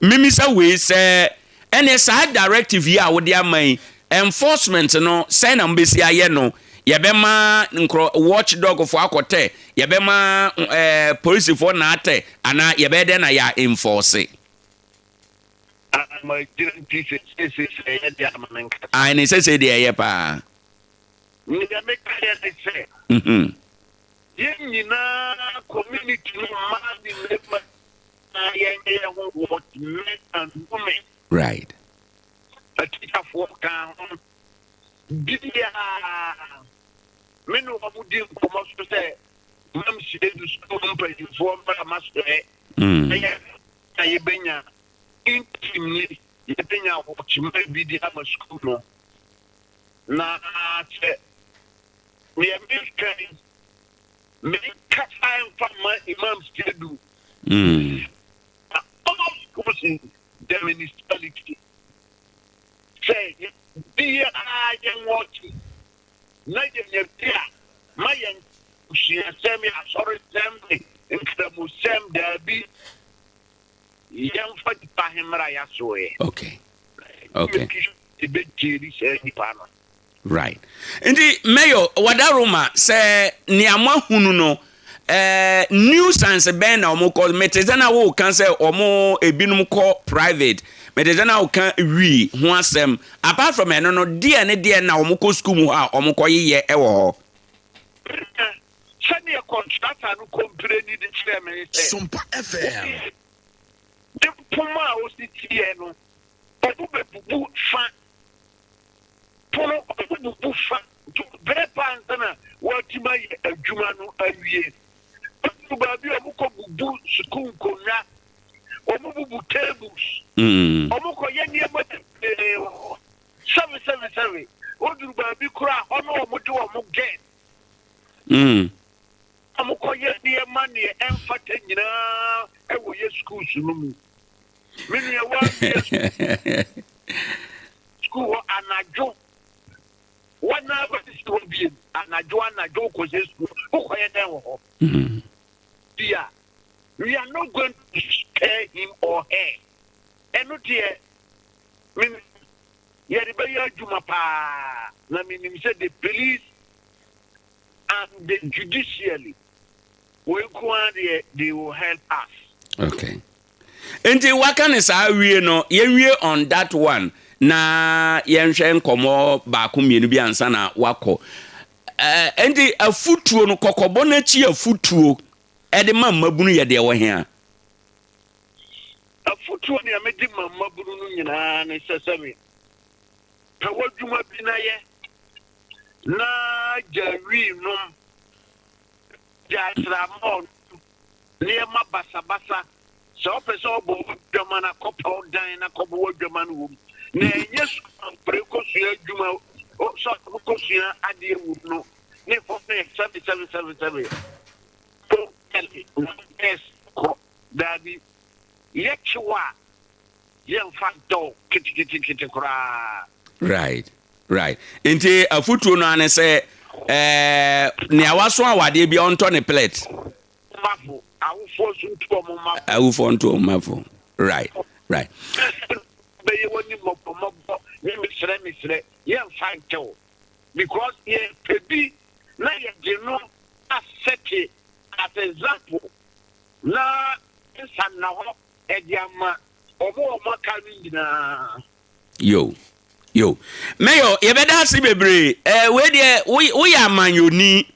mimisa wei sɛ ɛne saa directive yi a wode ama yi enforcement no sɛn na mobɛsi ayɛ no yɛbɛma nkorɔ watchdog foɔ akɔtɛ yɛbɛma ɛɛ polisifoɔ na atɛ anaa yɛbɛyɛ dɛn na yɛ enforce. Ama gyina nti sɛ seesei sɛ ɛyɛ deɛ ama me nkasa. Ae ne sɛsei deɛ ɛyɛ paa. Nea meka yɛ ne sɛ yɛn nyinaa community no mmaa ne mmarima nyinaa yɛnyɛ yɛn ho watch men and women. Right. Atikyafoɔ ka ho biara me ne wɔn di nkɔmmɔ so sɛ mam sie du sukuu mpanyinfoɔ mmra masɔɛ ɛyɛ na yɛbɛnya interim ni yɛbɛnya wɔkyema bi de ama sukuu no na sɛ deɛ meka yi menkasa mfa ma Imam Siedu na all schools in the municipality sɛ biara yɛn wɔkye na yɛnya bi a ma yɛn suasɛm yɛ asɔresɛm ne nkramusɛm daabi yɛmfa nipa hemmra yɛasoɛ. Okay. Okay. Ɛbɛgyeri saa nipa no. Right. Nti Mayor Wadaroma sɛ nea moahunu no eh, nuisance bɛn na wɔn kɔ mete sɛ na woka sɛ wɔn ebinom kɔ private mete sɛ na woka wii ho asɛm apart from ɛno no deɛ ne deɛ na wɔn kɔ sukuu mu hɔ a wɔn kɔ yeyɛ ɛwɔ hɔ. Sɛdeɛ kɔntrata no kɔmpreni de kyerɛɛ me ne sɛ, Sompa FM. Ne mpoma a ɔsi teɛ no, wɔbɛbubu fa. Pono, wɔbɛbubu fa. Nti wɔbrɛ paa ansa na wɔatumi ayɛ adwuma no awie. Ɛduru baabi a wɔkɔbubu sukuu nkonnwa, wɔbubu tables, wɔkɔyɛ nneɛma bebree wɔ hɔ. Sɛbe sɛbe sɛbe, woduru baabi koraa a, hɔ na wɔde wɔn gɛn. Wɔkɔyɛ nneɛma neɛ ɛmfata nyinaa wɔ yɛ schools no mu. Me nua woawie school hɔ anadwo, wɔn a bɛsisi hɔ biem anadwo anadwo wokɔhyɛ school, wokɔyɛ dɛn wɔ hɔ? Bia, we are not going to spare him or her. Ɛno deɛ, me. Yɛde bɛyɛ adwuma paa na menim sɛ the police and the judicially wei nko ara deɛ they will help us. Okay. Nti waka ne saa wie no, yɛnwie on that one na yɛnhwɛ nkɔmmɔ baako mmienu bi ansa na wakɔ. Uh, nti afutuo no, kɔkɔbɔ no akyi afutuo ɛde ma mmabunu yɛ deɛ wɔ hea? Afotuo nea mede ma mmabunu no nyinaa ne sɛ sɛbe pɛ w'adwuma bi na yɛ na gya wii nom, gya sramɔɔ nom, nneɛma basabasa. Sɛ wopɛ sɛ wobɔ w'adwaman a, kɔpɛ wo dan na kɔbɔ w'adwaman wom. Na ɛnyɛ sukuu a wopere kɔsua adwuma sɛ wokɔsua adeɛ wom no ne hɔ ne sɛbe sɛbe sɛbe sɛbe. Kɔ Daabi, yɛkye wo a, yɛmfa ntɔ wo keteketekete koraa. Right, right. Nti afutuo no ara ne sɛ, ɛɛ, nea waso awadeɛ biara ɔntɔ ne plɛt. Mmafo, awofoɔ nso ntu wɔn mma fo. Awofoɔ ntu wɔn mma fo. Right, right. Bɛyɛ w'ani mmɔbɔmmɔbɔ ne mesrɛ mesrɛ, yɛmfa nkyɛ wo because yɛpɛ bi na yɛde no asɛte as example. Na nsa nna hɔ de ama wɔn a wɔaka no nyinaa. Yo, yo. Mayor, yɛbɛda ase bebree. Eh, wei deɛ, woyɛ amanyɔni.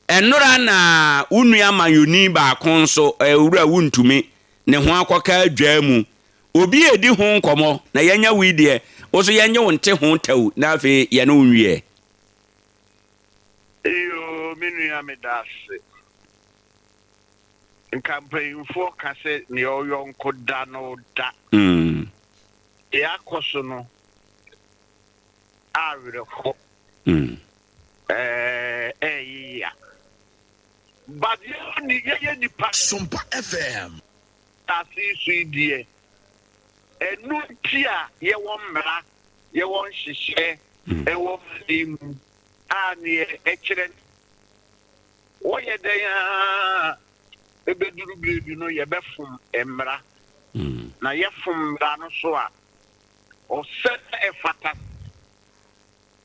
Ɛnora na wo nua amanyɔni baako nso, eh, owura Wuntumi, ne ho akɔka adwaa mu. Obi redi ho nkɔmmɔ, na yɛanya wei deɛ, wo nso yɛnnye wo nte ho tɛw, na afei yɛne wo nwie. Yoo, me nua meda ase. Nka mpanyimfoɔ ka sɛ nea ɔyɔnko da no da. Deɛ akɔ so no awerɛhɔ ɛɛye ya. But yɛyɛ nipa. Sompa FM. Asase yi so yi deɛ, ɛno nti a yɛwɔ mmara, yɛwɔ nhyehyɛɛ ɛwɔ mmara yi mu a neɛ ɛkyerɛ. Wɔyɛ dɛn ara a, ebeduru bere bi no yɛbɛfom mmara, na yɛfom mmara no so a, ɔsɛ na ɛfata sɛ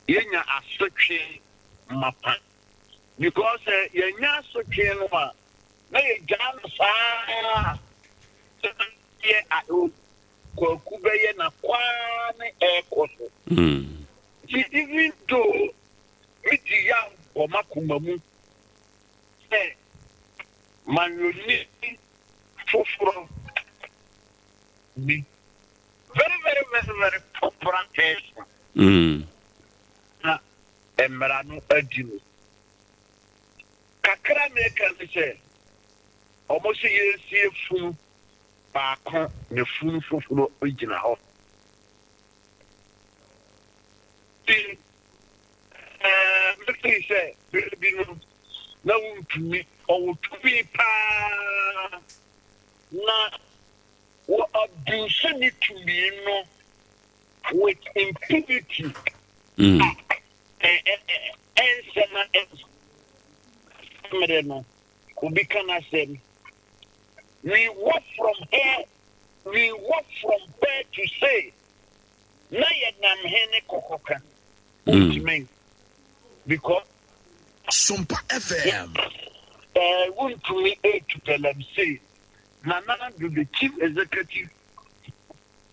yenya asotwe mapa. Because sɛ yɛannya asotwe no a, na yegyaa no saa ara sɛ yɛ a Kwaku bɛyɛ na kwaa ne ɛrekɔ so. Nti even though Midi yaw wɔ m'akoma mu sɛ manyɔni foforɔ bi. Very very very very popular person. Na mmara no adi no. Kakra meka ne sɛ, wɔn se yɛnsie funu baako na funu foforɔ gyina hɔ. Nti, mefii sɛ berɛ bi no na wontumi, ɔwɔ tumi paa na wɔ abuse ne tumi no with impunity a ɛnsɛ na mmerɛ no obi ka n'asɛm. We work from here, we work from where to say na yɛnam he ne kɔkɔka wontumi because Sompa FM. Eh, wontumi etu galamsey. Nana Addo, the chief executive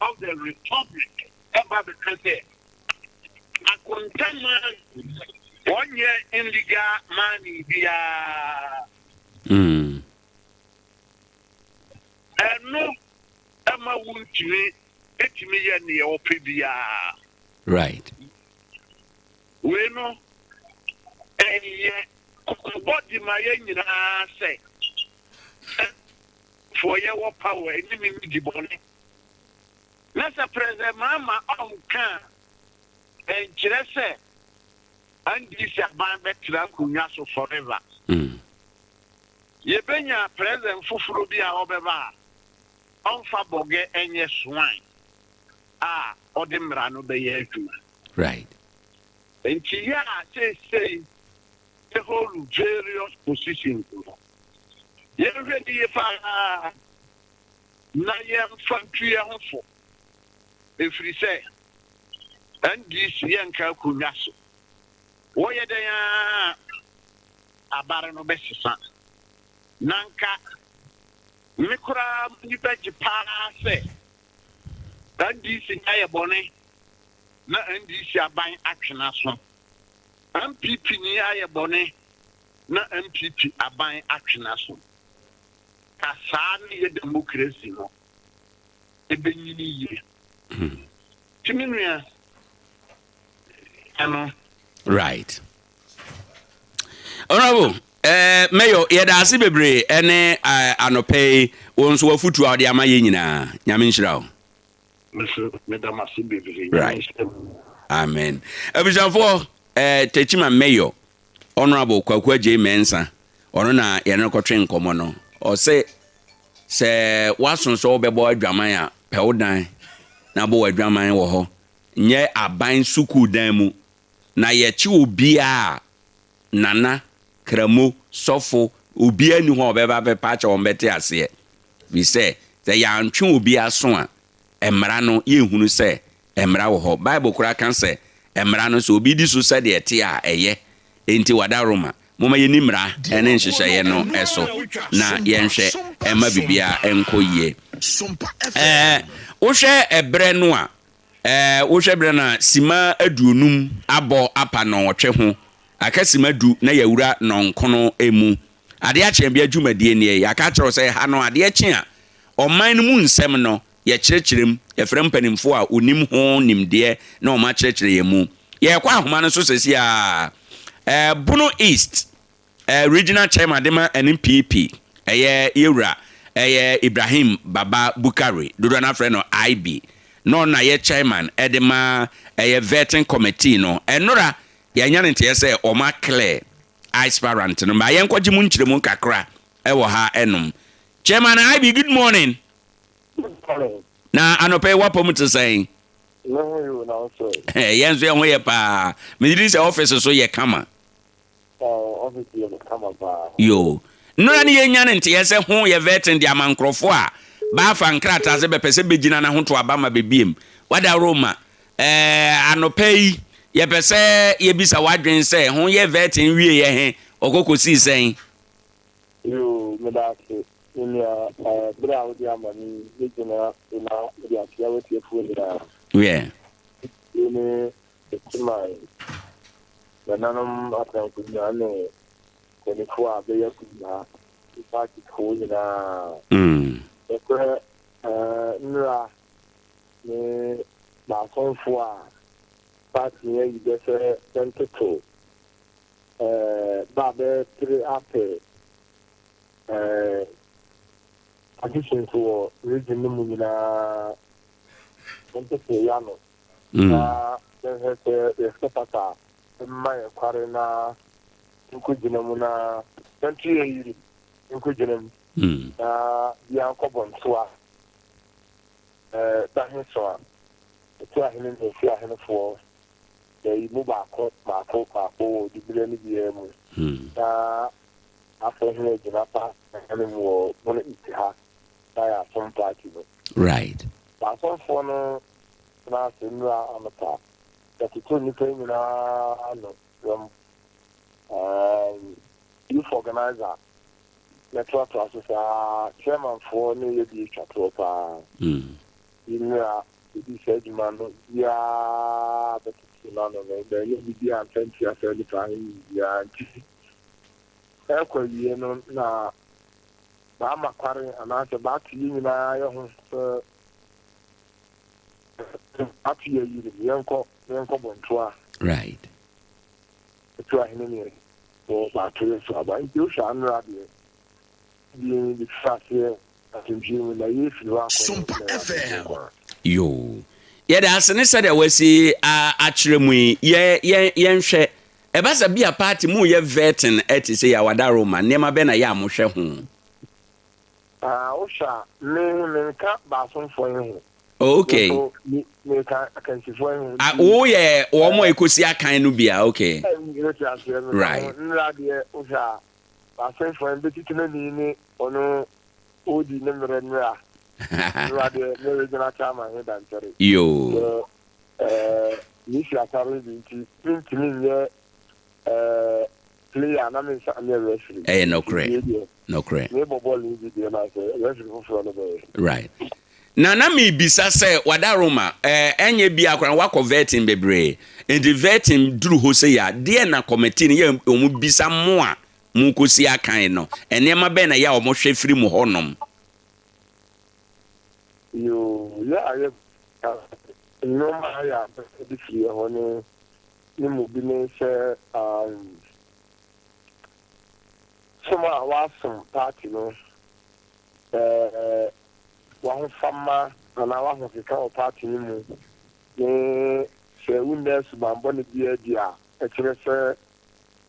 of the republic, ɛba bɛka sɛ akonta man wɔnyɛ illegal mining biara. Ɛno ɛma wontumi etumi yɛ nea ɔpɛ biara. Right. Wei no, ɛyɛ kɔkɔbɔ de ma yɛn nyinaa sɛ, sɛ foɔ yɛwɔ power ɛne ne di bɔne. Na sɛ President Mahama ɔnka a, ɛnkyerɛ sɛ NDC aban bɛtra akonnwa so forever. Yɛbɛnya President foforɔ bi a ɔbɛba a, ɔmfa bɔgɛ nyɛ swine a ɔde mmara no bɛyɛ adwuma. Right. Nti yɛ a seesei yɛ hold various positions no, yɛnhwɛ no yie paa na yɛmfa ntu yɛn ho fo, ɛfiri sɛ. NDC yɛnka akonnwa so. Wɔyɛ dɛn ara a abare no bɛsesa. Na nka me koraa m'ani bɛgye paa sɛ NDC ni ayɛ bɔne na NDC aban atwe n'aso. NPP ni ayɛ bɔne na NPP aban atwe n'aso. Ka saa ne yɛ democracy no ɛbɛnyini yie. Nti me nua, ɛno. Right. Honorable, eh, Mayor, yɛda ase bebree ɛne eh, anɔpɛ yi, wo nso wafutuo a wode ama yɛ nyinaa. Nyame nhyira wo. Me nso meda mo ase bebree. Nyame Right. nhyira mo. Amen. Abusuafoɔ, eh, Techiman Mayor, Honorable Kwaku Adjei Mensah, ɔno na yɛne no kɔtwe nkɔmmɔ no. Ɔse sɛ woaso sɛ wobɛbɔ adwaman a, pɛ wo dan na bɔ w'adwaman wɔ hɔ. Nyɛ aban sukuu dan mu. Na yɛkye obiara a, nana, kramo, sɔfo, obiara nni hɔ a ɔbɛba abɛpa akyɛ wɔn bɛte aseɛ. Firi sɛ, sɛ yɛantwe obi aso a, mmara no, yɛnhunu sɛ mmara wɔ hɔ. Bible koraa ka sɛ, mmara no, sɛ obi di so sɛdeɛ ɛteɛ a, ɛyɛ. Enti wadaworoma, momma yɛnni mmara ne nhyehyɛeɛ no so na yɛnhwɛ mma biribiara nkɔ yie. Ɛɛ, wohwɛ ɛberɛ no a, ɛɛ, wohwɛ berɛ no a, simma 50 abɔ apa nnɔnwɔtwe ho, aka simma du na yɛawura nnɔnkono mu. Adeɛ akye a bia dwumadie nie, yɛaka akyerɛ wo sɛ ha no adeɛ kye a, ɔman no mu nsɛm no, yɛkyerɛkyerɛ mu, yɛfrɛ mpanimfoɔ a wɔnim ho nimdeɛ na wɔn akyerɛkyerɛ yɛn mu. Yɛrekɔ ahoma no so sɛsi ara. Ɛɛ, Bono East ɛɛ, Regional Chairman de ma NPP, ɛyɛ yɛwura, ɛyɛ Ibrahim Baba Bukari, dodoɔ no afrɛ no IB, na ɔno na yɛ chairman de ma ɛyɛ vetting committee no. Ɛnora, yɛanya no nteɛ sɛ wɔn a clear aspirant no. Ma yɛnkɔgye mu nkyerɛmu kakra wɔ ha nom. Chairman IB, good morning. Good morning. Na anɔpa yi w'apɔm te sɛn? Me ho yɛ o, na wo nso ɛ? Yɛn nso yɛn ho yɛ paa. Megye di sɛ ɔfese so yɛ kama. Ɔfese yɛ kama paa. Yoo. Nnora ne yɛnya no nteɛ sɛ ho yɛ vetting de ama nkorɔfoɔ a bɛafa nkrataa sɛ bɛpɛ sɛ bɛgyina na ho to aba ma bɛbiem. Wadaworo ma. Ɛɛ, anɔpa yi, yɛpɛ sɛ yɛbisa w'adwene sɛ ho yɛ vetting wieɛ he, ɔkɔ kɔsii sɛn? Yoo, meda ase, me nua, ɛɛ, bere a wode ama me yi, megyina so na mede akyia w'atiefoɔ nyinaa. Yeah. Titire ne Techiman nananom atamfo nyinaa ne mpanimfoɔ a bɛyɛ kurom ha, ne partyfoɔ nyinaa. Nokorɛ, ɛɛ, nnora ne baasomfoɔ a party no ayi bɛ sɛ bɛntoto ɛɛ ba a bɛpere apɛ ɛɛ positions wɔ region no mu nyinaa bɛntoto y'ano na bɛhwɛ sɛ yɛsɛ fata a bɛmma yɛ kware na yɛnkɔgyina mu na bɛnto yɛ yiri nkɔgyina mu na biaa nkɔbɔ ntoa ɛɛ da he so a ɛtu ahene ne ɛsi ahenefoɔ Yɛyi mu baako baako baako wɔ diberɛ no biara mu na afei he agyina pa no mu wɔ Bono East ha na yɛasom party no. Right. Asɔfoɔ no tena ase nnura anɔpa, yɛtoto nnipa yi nyinaa ano from um, youth organizer na toatoa so saa, chairmanfoɔ ne yɛ bi twa toɔ paa. Nnura Edi saa dwuma no biara bɛtoto n'ano no, mannya biribi amfa antua saa nnipa he mu biara nti, ɛɛkɔ awie no na bɛama kware anaasɛ bɛato yɛ nyinaa yɛ ho sɛ bɛato yɛ ayiri mu, yɛnkɔ na yɛnkɔbɔ ntoa. Right. Ɛto ahene ne wɔ bɛato yɛ so aba. Nti wohwɛ a nnora deɛ, bi de firi aseɛ asomdwoeɛ mu na yɛfiri hɔ akɔ no Sompa na ɛyɛ asomdwoeɛ FM. nko ara. Yoo. Yɛda ase ne sɛdeɛ wasi akyerɛ mu yi. Yɛ yɛ yɛnhwɛ. Ɛba sɛ bi a party mu yɛ vetting ɛte sɛ yɛ awada Roma, nneɛma bɛn na yɛ a mohwɛ ho? Ah, wohwɛ a, me menka baasomfoɔ yi ho. Oh, okay. Me nso me meka akansifoɔ yi ho. Ah, Nti, woyɛ wɔn a eh, ɛkɔsi akan no bi a, okay. wote aseɛ, meka ho. Right. Nnora deɛ, wohwɛ a, Baasomfoɔ yi, bɛtitenani ne ɔno Odi ne mmerɛ nnora nnora deɛ ne regional chairman he da nkyɛre. Yoo. Sɛ ɛɛ. Mesi atare no bi nti mentumi nyɛ eh, player na mensan nyɛ referee. Ɛyɛ Nti nɔkorɛ, wei deɛ nɔkorɛ. mebɔ bɔɔl no bi deɛ na sɛ referee foforɔ no bɛyɛ. Right. Na na mebisa sɛ Wadaroma, eh, ɛnyɛ biaa koraa no woakɔ vetting bebree, nti vetting duru hɔ sei a, deɛn na committee no yɛ wɔn bisa mo a mokɔsi akan no, nneɛma bɛn na ɛyɛ a wɔhwɛ firi mo hɔnom? Yoo, yɛ a yɛ nnoɔma a yɛ a de firi yɛ hɔ ne ne mu bi ne sɛ um, som a wɔasom party no, eh, w'ahofama anaa w'ahokeka wɔ party no mu ne sɛ wonna suban bɔne biara adi a ɛkyerɛ sɛ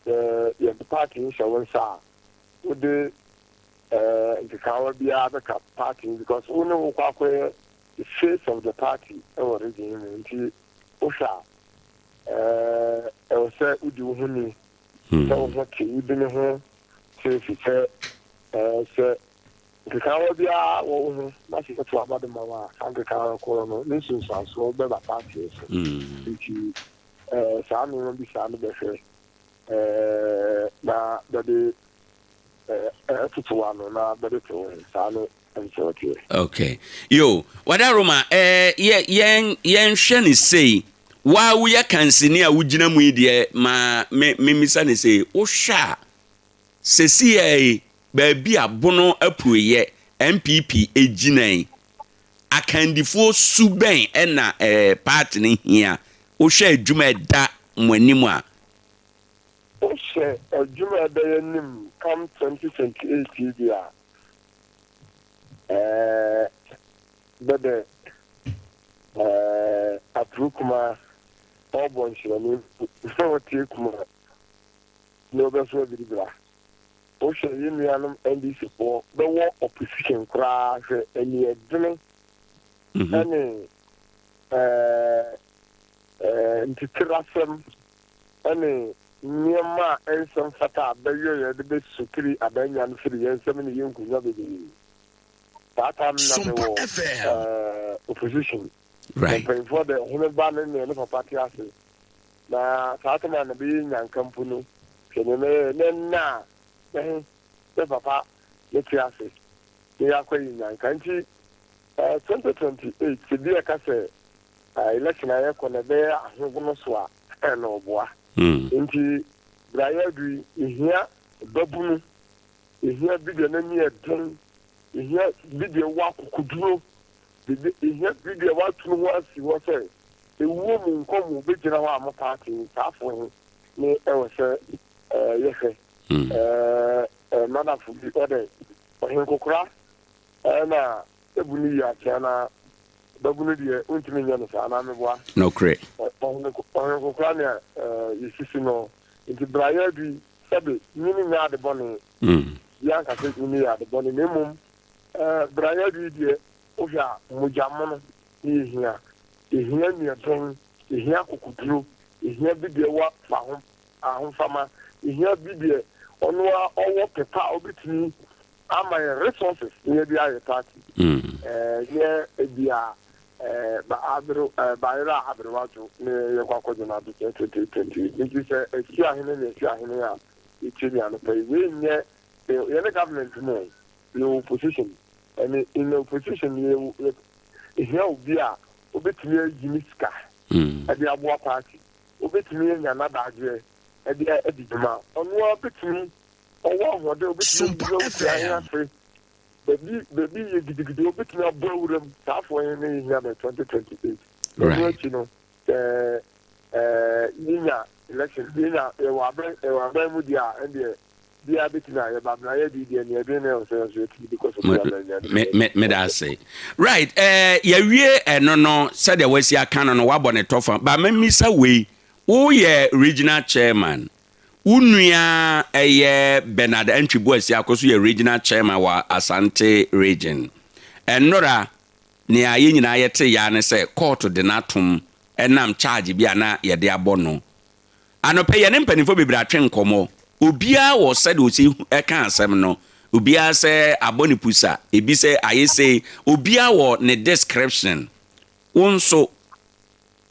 sɛ yɛde party no hyɛ wo nsa a wode eh, nkekaawa biara bɛka party no because wo ne wokɔ akɔyɛ the face of the party wɔ region no mu nti wohwɛ a eh, ɛwɔ sɛ wodi wo ho ni sɛ wo ho te wodi ne ho te fi sɛ eh, sɛ nkekaawa biara wɔ wo ho na sɛ yɛto aba de ma wo a saa nkekaawa korɔ no ne nsunsuansoɔ bɛba party no so nti eh, saa nneɛma bi saa no bɛhwɛ eh, na bɛde Ɛtoto ano na bɛde te wo ho, saa ne ɛnsɛ ɔteɛ. Okay. Yo, Wadaroma, eh, yɛ, yɛn, yɛnhwɛ ne sei. Waa woyɛ kansini a wogyina mu yi deɛ, ma me, memmisa ne sei. Wohwɛ a, sɛsiɛ yi, baabi a Bono apueɛ NPP gyina yi, akandifoɔ su bɛn ɛna eh, party no hia? Wohwɛ adwuma ɛda mo anim a, Wohyɛ adwuma a ɛbɛyɛ anim come 2028 yi deɛ a, ɛɛ bɛdɛ ɛɛ aturu kuma ɔrebɔ nhyerɛne mpo na ɔtie kuma na ɔbɛso abiribira. Wohwɛ yɛn nuanom NDC foɔ bɛwɔ opposition koraa hwɛ aniɛdene ɛne ɛɛ ɛɛ ntitirasɛm ne nneɛma a ɛnsɛ mfata a bɛyɔ yɛ de bɛsotiri abannwa no firi yɛn nsam ne yɛn nkonnwa bebree. Saa time no na Sompa mewɔ FM. eh, opposition. Na Right. mpanyinfoɔ dɛ ɔhene ba ne neɛ ne papa te ase. Na saa time a na bɛyɛ nyanka mpo no, hwɛ neɛ mɛyɛ ne nna a bɛhe ne papa ne te ase ne yɛakɔ yɛ nyanka. Nti eh, 2028 sɛ bi ɛka sɛ eh, election a yɛkɔ no ɛbɛyɛ ahogono so a, na ɔboa. Nti bere a yɛadu yi, yehia babunu, yehia bi deɛ n'ani yɛ den, yehia bi deɛ ɔwɔ akokoduro, yehia bi deɛ watu ne ho asi hɔ sɛ ewuo mu nkwa mu obegyina hɔ ama paati no. Saafo he ne ɛwɔ sɛ yɛhwɛ. Madamfo bi ɔdɛ ɔhenkokora na ebu ne yie akyea na Babunu deɛ wontumi nyɛ no saa anaa meboa? Nokorɛ. Ɔhene koraa nea yɛsisi no. Nti bra yɛadu yi, sɛbe nyini nyɛ ade bɔne. Biaa nka sɛ nyini yɛ ade bɔne na mmom bra yɛadu yi deɛ wohwɛ a mogya mono ne yɛhia. Yɛhia nnuaden, yɛhia akokoduro, yɛhia bi deɛ wɔ fa ahofama, yɛhia bi deɛ ɔno ara ɔwɔ pɛpa a ɔbɛtumi ama yɛn resources na yɛde ayɛ party. Nyɛ ebia ba abere bayerɛ a aberewa dwo ne yɛkɔ akɔgye no ado 2028. Nti sɛ asi ahene ne asi ahene a yɛtie ne anɔpa yi. Wei nyɛ yɛne government mu o, yɛwɔ opposition. And in the opposition yɛ yɛhia obi a obetumi ayi ne sika ɛde aboa party, obetumi anya n'adagyeɛ ɛde adi dwuma. Ɔno ara betumi Ɔwɔ ahoɔden a obetumi Sompa awura nkuran FM. ase, baabi baabi yɛ gidigidi a obetumi abɔ awura mu. Saa afo yi ne yehia bɛ 2028. Ɛno Right. akyi no, sɛ ɛɛ yenya election, yenya yɛwɔ abɛn yɛwɔ abɛn mu deɛ a, ɛndeɛ biara betumi ayɛ ba abena yɛ de deɛ nea ɛdwen ne ɛwɔ sɛ yɛn nso yɛtumi de kɔ so Me bi abɛn nea me me meda ase. Right, eh, yɛawie ɛno no sɛdeɛ wasi aka no no wabɔ ne tɔfa. Ba memmisa wei, woyɛ regional chairman, Wo nua ɛyɛ Bernard Antwi Boasiako nso yɛ Regional Chairman wɔ Asante Region. Ɛnnora, nea yɛn nyinaa yɛtee ara ne sɛ kɔɔto de no atom ɛnam charge bi a na yɛde abɔ no. Anɔpa yi yɛne mpanimfoɔ bebree atwe nkɔmmɔ. Obiara wɔ sɛdeɛ ɔsi ka asɛm no. Obiara sɛ abɔ ne pusa, ebi sɛ ayɛ sei. Obiara wɔ ne description. Wo nso,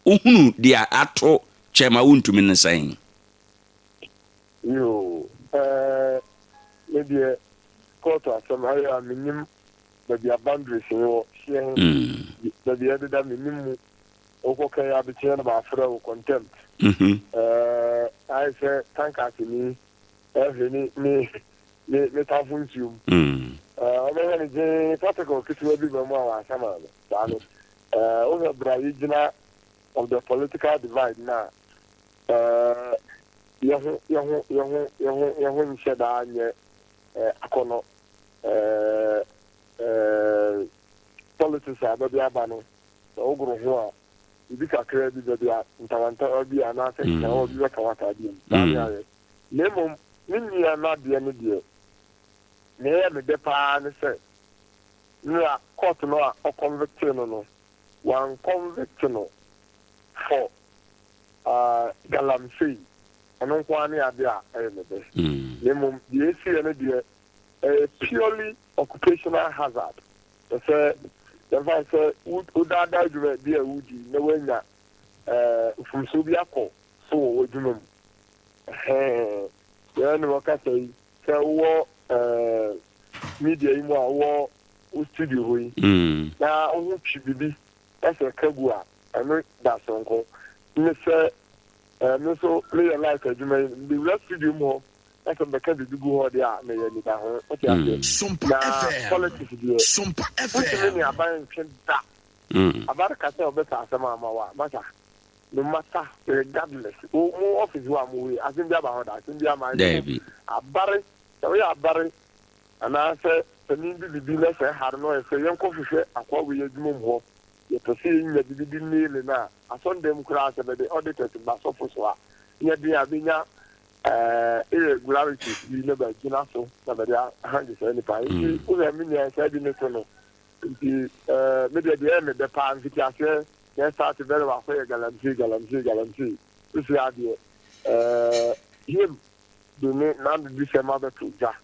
Wohunu deɛ ato Chairman Wontumi no sɛn? Yoo, ɛɛ, me deɛ kɔɔto asɛm ayɛ a mennim baabi a boundaries no wɔ, hyeɛ he, baabi a ɛdeda mennim mu. Wokɔ kan abekyeɛ na baafrɛ wo contempt. Ɛɛ, ayɛ sɛ tankaseni ɛhwɛ ne ne ne ne tamfo nsuo mu. Ɛɛ, ɔbɛhwɛ no gyee particle ketewa bi ba mu a wasaman no. Saa no, ɛɛ, wohwɛ berɛ a yɛgyina of the political divide no a, ɛɛ, yɛho yɛho yɛho yɛho yɛho nhyɛ daa nyɛ ɛɛ akɔnɔ. Ɛɛ ɛɛ politics a bɛde aba no, sɛ wogoro ho a, biribi kakraa bi bɛde a ntawantawa bi anaasɛ nkekawa bi bɛka w'ataadeɛ mu. Saa ne ayɛ. Na mmom me nua no adeɛ no deɛ, nea ɛyɛ me dɛ paa ne sɛ, nea court no a ɔconvictee no no, wanconvict no for galamsey. Ɛno nko ara ne adeɛ a ɛyɛ me dɛ. Na mmom deɛ ɛsiiɛ no deɛ, ɛyɛ purely occupational hazard. Kyerɛ sɛ, yɛmfa no sɛ wodaadaa adwuma bi a wodi na woanya mfomsoɔ bi akɔ so wɔ w'adwuma mu. Ɛhɛn, yɛn ne wɔkasa yi, sɛ wowɔ media yi mu a wowɔ wo studio hɔ yi, na wo ho twi biribi na sɛ ɛka gu a, ɛno da soronko. Ne sɛ me nso meyɛ light adwuma yi, mewura studio mu hɔ na sɛ mebɛka biribi gu hɔ deɛ a, meyɛ anidaho. Wote aseɛ? Na politics deɛ, wontumi ne aban ntwe da. Aban ka sɛ ɔbɛpɛ asɛm ama wo a, masa, no matter, regardless. Wo mo office hɔ a mowɔ yi, asɛm bi aba hɔ da, asɛm bi ama. Daabi. Abare, sɛ woyɛ abare anaasɛ panin bi bibi na sɛ ɛha no na ɔyɛ sɛ yɛnkɔhwehwɛ akoa wei adwuma mu hɔ, yɛpɛ sɛ yɛnya biribi de nail no a, asɔndan mu koraa sɛ bɛde auditors ba sɔfo so a, nyɛ den a bɛnya irregularities bi na bɛagyina so na bɛde ahangye saa nipa. Nti wohwɛ me nua saa bi ne to no. Nti me deɛ deɛ ɛyɛ me dɛ paa mfitiaseɛ na ɛstart bɛrɛ wakɔyɛ galamsey galamsey galamsey. Sisi adeɛ him de ne n'adedesɛm abɛto dwa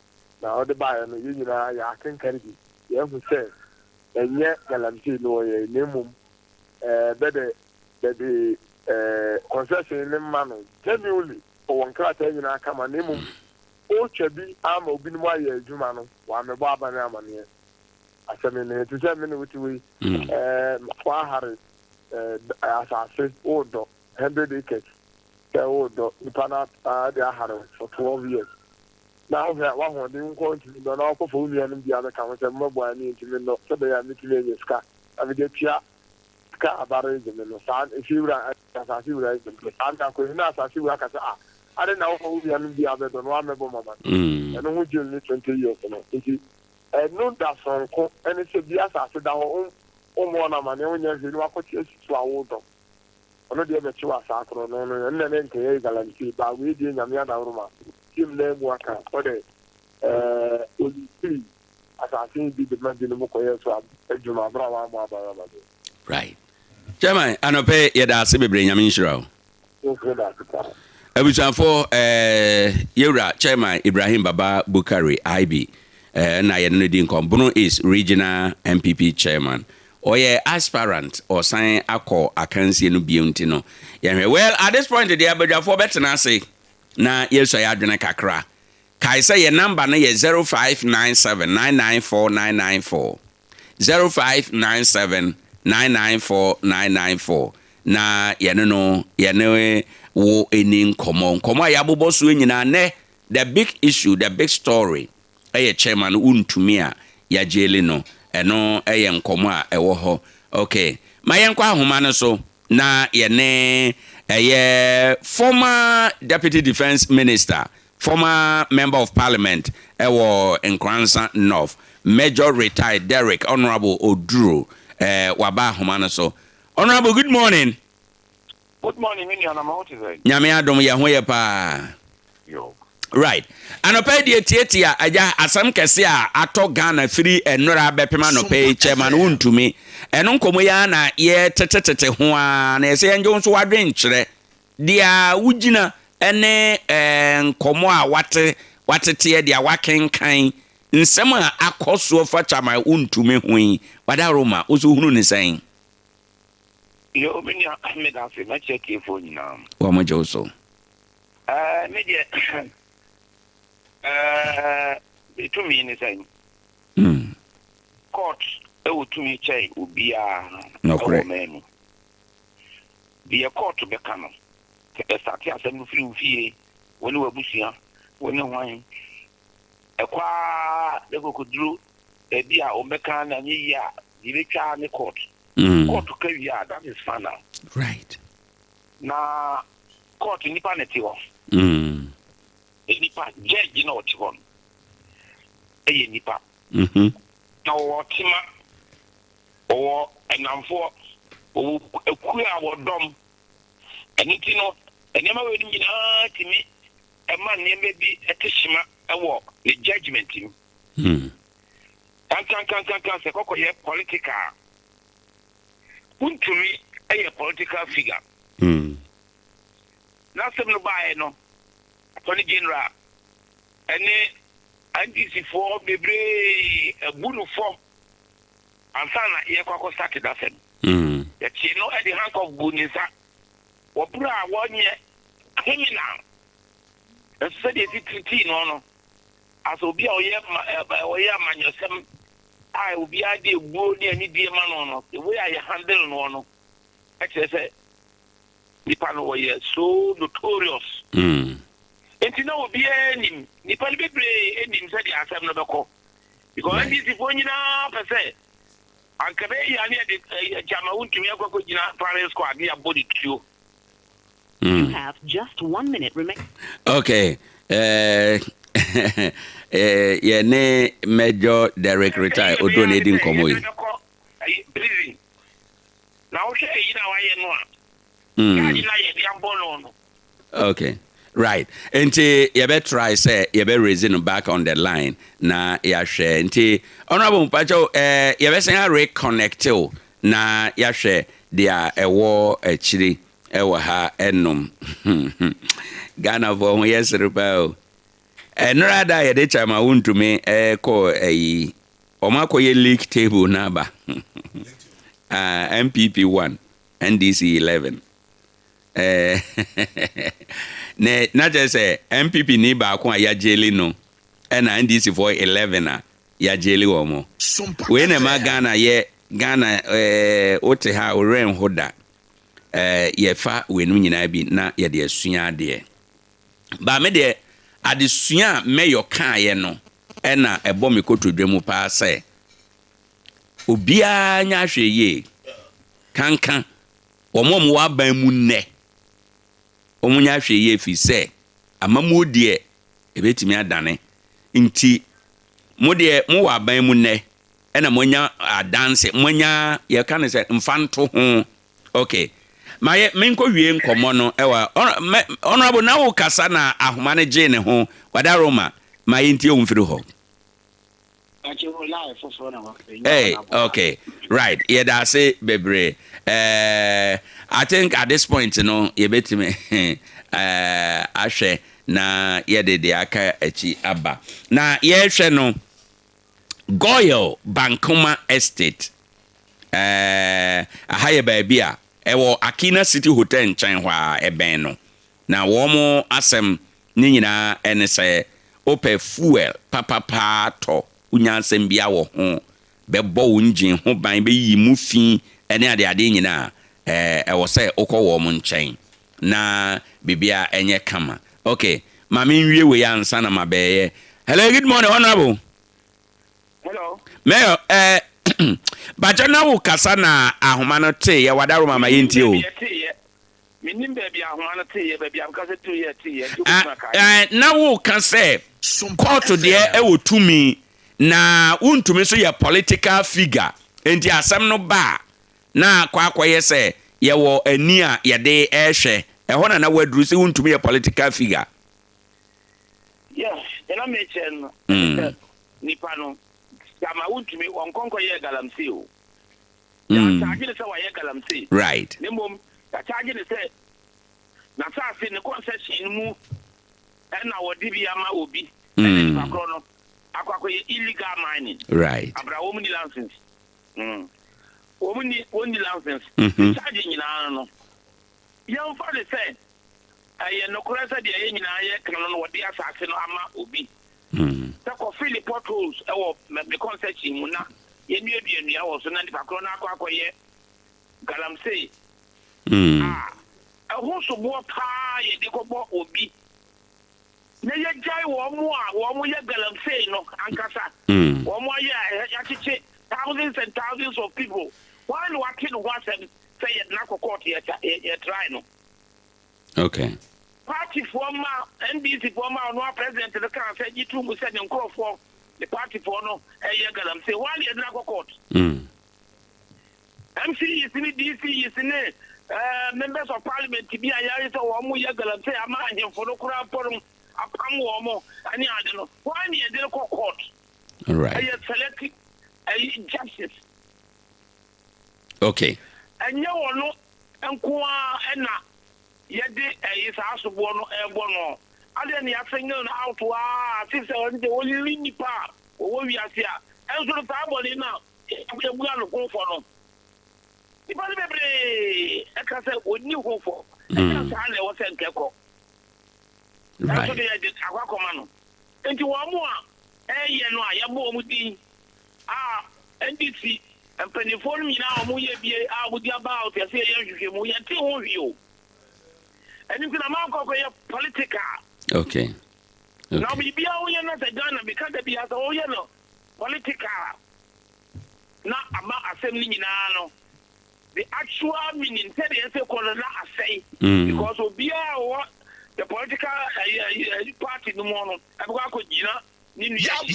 na ɔde baeɛ no yɛn nyinaa yɛ akenkare bi yɛahu sɛ ɛnyɛ galamsey na ɔyɛ na mmom bɛdɛ bɛde concession no ma no genuinely ɔwɔ nkrataa nyinaa kama na mmom ɔretwa bi ama obinom ayɛ adwuma no wammɛbɔ aba ne amaneɛ asɛm no te sɛ me ne wote wei wahare asase wodɔ 100 acres sɛ wodɔ nipa no de ahare for 12 years na wohwɛ a w'ahoɔden nko ntumi nnɔ na wakɔfa wo nuanom bi abɛka ho sɛ mmɛboa ne ntumi nnɔ sɛ bɛyɛ a metumi anya sika na mede atua sika aba regye me no saa efie wura asase wura regye me no saa na akɔyi na asase wura ka sɛ ah ade na wofa wo nuanom bi abɛdɔ no wammɛbɔ mama no ɛno ho jail ne 20 years no nti ɛno da sonko ɛne sɛ bi asase da hɔ wommɔ no amaneɛ wonyɛ hwee na wakɔte asi so a wodɔ ɔno deɛ bɛkye wɔ asaa korɔ no no ɛnna ne nkɛyɛ galamsey baa wei deɛ Nyame adaworoma tim na mu aka ɔdɛ ɛɛ ɔyi asase yi bi de ma binom kɔyɛ so adwuma berɛ a wɔammɔ aban amaneɛ. Right. Chairman, anɔpɛ yɛda ase bebree, Nyame nhyira wo. Nso da ase paa. Abusuafoɔ, eh, yɛwura Chairman Ibrahim Baba Bukari IB eh, na yɛne no di nkɔm, Bono East Regional NPP Chairman. Ɔyɛ aspirant, ɔsan akɔ akansie no bio nti no, yɛnhwɛ. Well, at this point deɛ abadwafoɔ bɛtena ase na yɛasua yɛn adwene kakra. Kae sɛ yɛn namba no yɛ 0597 994 994, 0597 994 994, na yɛne no yɛne wo nni nkɔmmɔ. Nkɔmmɔ a yɛabobɔ soɔ nyinaa nnɛ, the big issue, the big story yɛ chairman no wontumi a yɛagyeli no. Ɛno yɛ nkɔmmɔ a ɛwɔ hɔ. Okay, ma yɛnkɔ ahoma no so na yɛne ɛyɛ former deputy defence minister, former member of parliament ɛwɔ Nkoranza North, Major retired Derrick Honourable Oduro, eh, waba ahoma no so. Honourable, good morning. Good morning, me nua na ma wo te sɛn? Nyame adom yɛ ho yɛ paa. Yo. Right. Anɔpa yi deɛ tietia agya asɛm kɛse a atɔ Ghana firi nnora bɛpem anɔpa yi chairman wontumi. Ɛno nkɔmmɔ yi ara na yɛtetetete ho ara na yɛsɛ yɛngye wo nso w'adwenkyerɛ. Deɛ wogyina ne nkɔmmɔ a wate wateteɛ deɛ wakenkan nsɛm a akɔ soɔ fa chairman wontumi ho yi wadaroma wo nso wohunu ne sɛn? Yo, me nua, meda ase. Mɛkyerɛ tiefoɔ nyinaa. Wɔn gye wo so. Ɛɛ, me deɛ, ɛɛ, me tumi ne sɛn? Court wɔ tumi kyɛn obiara wɔ man mu. Deɛ court bɛka no, sɛ ɛstate asɛm no firi wo fie, wo ne w'abusua, wo ne hwan, ɛkɔ ara na ɛkɔkɔduru baabi a wɔbɛka na anyɛ yie a, deɛ ɛbɛtwa ara ne court. Court ka wie a, that is final. Right. Na court nipa na ɛte hɔ. Nipa, judge na ɔte hɔ no yɛ nipa. Na ɔwɔ tema, ɔwɔ nnamfoɔ, ɔwɔ akuo a wɔdɔm. Ɛno nti no, nneɛma wei nom nyinaa tumi ma nneɛma bi te hyema wɔ ne judgement mu. Kankankankankan sɛ kɔkɔyɛ political a, wontumi yɛ political figure. N'asɛm no baeɛ no, Attorney General ne NDC foɔ bebree abu no fɔ ansa na yɛkɔ akɔ start n'asɛm. Yɛkyee no de handcuff guu ne nsa wɔ berɛ a wɔnyɛ criminal. Nanso sɛdeɛ yɛsi treatii no no, as obi a ɔyɛ ɔyɛ amanyɔsɛm a obiara de ebuo ne anidie ma no no, the way a yɛ handle noɔ no kyerɛ sɛ Nipa no wɔyɛ so notorious. Nti na obiara nim, nipa no bebree nim sɛdeɛ asɛm no bɛkɔ. Because NDC foɔ nyinaa pɛ sɛ anka bɛyɛ yia ne yɛde Gyama wontumi akɔ akɔgyina firing squad ne yɛabɔ ne tuo. You have just one minute remaining. Okay. Eh, eh, yɛne Major Derek Retae Odo na edi nkɔmmɔ yi. Prison. Na wohwɛ eyi na wayɛ no a, charge na yɛde abɔ no no. Okay. Right. Nti yɛbɛ try sɛ yɛbɛ raise no back on the line na yɛahwɛ. Nti Honorable Mpakyɛw eh, yɛbɛsan a reconnect wo na yɛahwɛ deɛ ɛwɔ akyiri ɛwɔ ha ɛnom. Ghanafoɔ ho yɛ sere paa o. Ɛnora da a yɛde kyɛ ma wontumi ɛkɔ ayi wɔn akɔyɛ league table no aba. Uh, NPP 1, NDC 11. Eh, na na kyerɛ sɛ NPP ni baako a yɛagyeli no ɛna NDC foɔ 11 a yɛagyeli wɔn mo. Wei na ɛma Ghana yɛ Ghana eh, wote ha a wo werɛ nho da. Eh, yɛfa weinom nyinaa bi na yɛde asua adeɛ. Ba me deɛ adesua a Mayor kaeɛ no ɛna ɛbɔ me kotodwe mu paa sɛ obiara nyɛ ahwɛyie kanka wɔn a wɔwɔ aban mu nnɛ wɔn nyɛ ahwɛyie firi sɛ amammuo deɛ ɛbɛtumi adane nti mo deɛ mowɔ aban mu nnɛ ɛna moanya adanse moanya yɛka no sɛ mfa nto ho ok mayɛ menkɔ wie nkɔmmɔ no ɛwɔ honorable na wo kasa na ahoma no gyee ne ho wada roma ma yɛntie wo mfiri hɔ. Hey, okay, right. Yɛda ase bebree. I think at this point no yɛbɛtumi ahwɛ na yɛde deɛ aka akyi aba. Na yɛrehwɛ no Goil Bankoma Estate. Aha yɛ baabi a ɛwɔ Akina City Hotel nkyɛn hɔ a ɛbɛn no. Na wɔn asɛm ne nyinaa ne sɛ wopɛ fuel papapaa tɔ, wonya asɛm biara wɔ ho, bɛbɔ wo engine ho ban, bɛyiyi mu fi ne adeadeɛ nyinaa a, ɛwɔ sɛ wokɔ wɔn nkyɛn na biribiara ɛnyɛ kama. Ok, ma menwie wei ansa na mabɛyɛ. Hello, good morning, honorable. Hello. Mayor, eh, bakyɛ na wo kasa na ahoma no teeɛ, wadaroma ma yɛntie o. Mennim baabi a ahoma no teeɛ, baabi a mekasa duruiɛ a ɛteeɛ, nti wobɛtumi akae me. Ah, na woka sɛ kɔɔto deɛ ɛwɔ tumi na wontumi nso yɛ political figure, nti asɛm no ba a na akɔ akɔyɛ sɛ yɛwɔ ani a yɛde rehwɛ. Ɛhɔ na na woaduru sɛ wontumi yɛ political figure. Yes, deɛ na mekyerɛ no ne sɛ nipa no, ama wontumi, wɔnkɔ nkɔyɛɛ galamsey o. Yɛakyagye no sɛ wayɛ galamsey. Right. Na mmom yɛakyagye no sɛ n'asase, ne concession no mu ɛna wɔde bi ama obi. Ɛna nipa korɔ no akɔ akɔyɛ illegal mining. Right. Abra wɔn ni license. Wɔn nni wɔn nni license. Ne charge nyinaa no no, yɛmfa no sɛ ɛyɛ nokorɛ sɛ deɛ yɛn nyinaa yɛka no no wɔde asase no ama obi sɛ kɔ fill potholes wɔ me concession mu na yɛnnuadua nnua wɔ so na nipa korɔ no akɔ akɔyɛ galamsey a, ɛho soboɔ paa yɛde kɔbɔ obi. Na yɛgyae wɔn a wɔyɛ galamsey no ankasa, wɔn ayɛ a yɛakyekye thousands and thousands of people, hwan na wate ne ho asɛm sɛ yɛde no akɔ court yɛ yɛ try no? Okay. Party foɔ mma, NDC foɔ mma ɔno a president no kaa sɛ gye to mu sɛ ne nkorɔfoɔ, ne party foɔ no ɛyɛ galamsey, hwan na yɛde no akɔ court? MCEs ne DCEs ne Members of Parliament bi a yɛayɛ sɛ wɔn yɛ galamsey ama ahemfo no koraa mpo no apam wɔn ne ade no, hwan ne yɛde no kɔ court? Ɛyɛ selective ɛyi justice. Okay. Ɛnyɛ wɔn no nko ara ɛna yɛde ɛyi saa soboɔ no ɛrebɔ no. Adeɛ ne yɛasengel no out aa ase sɛ ɔno deɛ ɔnni nipa a wɔwɔ wiase a ɛnso no saa bɔne no a Yɛabua no ho fɔ no, nnipa no bebree ka sɛ wɔnni ho fɔ. Ɛnyɛ saa na ɛwɔ sɛ nka ɛkɔ. Nanso de yɛde akɔ akɔma no. Nti wɔn a ɛreyɛ no a yɛbɔ wɔn din a NDC mpanimfoɔ no nyinaa a wɔyɛ bie a wɔde aba out yɛsɛ yɛyɛ nhwehwɛmu, yɛnte ho hwee o. Ɛno nti na mankɔ akɔyɛ political. Okay. Okay. Na biribiara woyɛ no sɛ Ghana meka da biara sɛ woyɛ no political na ama asɛm no nyinaa no the actual meaning sɛdeɛ ɛsɛ kɔ no na asɛe because obiara a ɔwɔ the political ɛyi ɛyi party no mu no ɛbɛkɔ akɔgyina ne nua akyi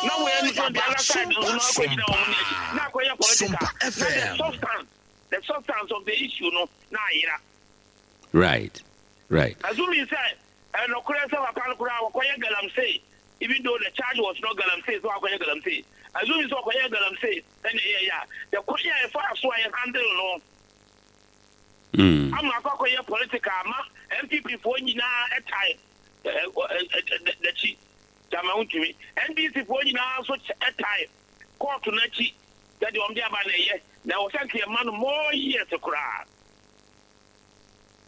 na wei no so the other side no so no akɔgyina wɔn nua akyi na akɔyɛ political na the substance the substance of the issue no na ayera. Right, right. Assuming sɛ ɛyɛ nɔkorɛ sɛ papa no koraa wakɔyɛ galamsey even though the charge was not galamsey sɛ wakɔyɛ galamsey, assuming sɛ ɔkɔyɛɛ galamsey ɛna ɛyɛɛyɛ a, the kwan a yɛfaa so a yɛ handle no ama akɔ akɔyɛ political ama NPP foɔ nyinaa ɛtae n'akyi, Gyama wontumi, NDC foɔ nyinaa nso ɛtae court no akyi sɛ deɛ wɔn de aba no ɛyɛ na ɛwɔ sɛ nka yɛma no more years koraa.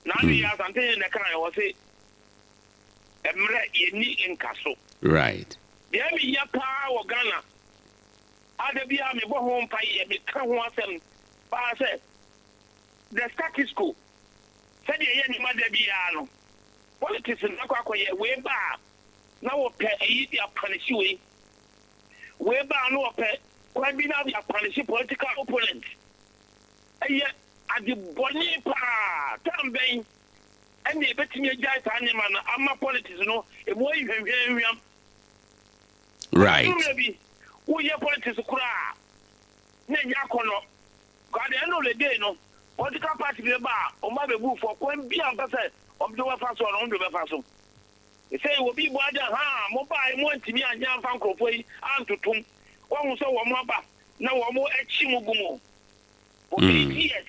Na ano yi Asantehene na ɛkaeɛ, ɔse mmerɛ yɛnni nkaso. Right. Deɛ meyɛ paa wɔ Ghana a da biara mebɔ ho mpaeɛ, meka ho asɛm paa sɛ the status quo, sɛdeɛ ɛyɛ nneɛma da biara no, politics no akɔ akɔyɛ wei ba a na wɔpɛ ayi de apanehye wei, wei ba a na wɔpɛ kwan bi na de apanehye political opponent. Ɛyɛ ade bɔne paa. Time bɛn na yɛbɛtumi agyae saa nneɛma no ama politics no ɛmu ayi hwamhwamhwam? Right. Ɛduru mmerɛ bi, woyɛ politics koraa na ɛnyɛ akɔnnɔ. Because at the end of the day no, political party bi bɛba a, wɔn ba bɛbu fɔ kwan bi a wɔpɛ sɛ wɔde wɔbɛfa so no, wɔde wɔbɛfa so. Sɛ obi bɔ agya ha, mo baeɛ mo antumi anyɛ amfa nkurɔfoɔ yi antotom. Wɔahu sɛ wɔn aba na wɔn akyi mo gu mu. For 8 years,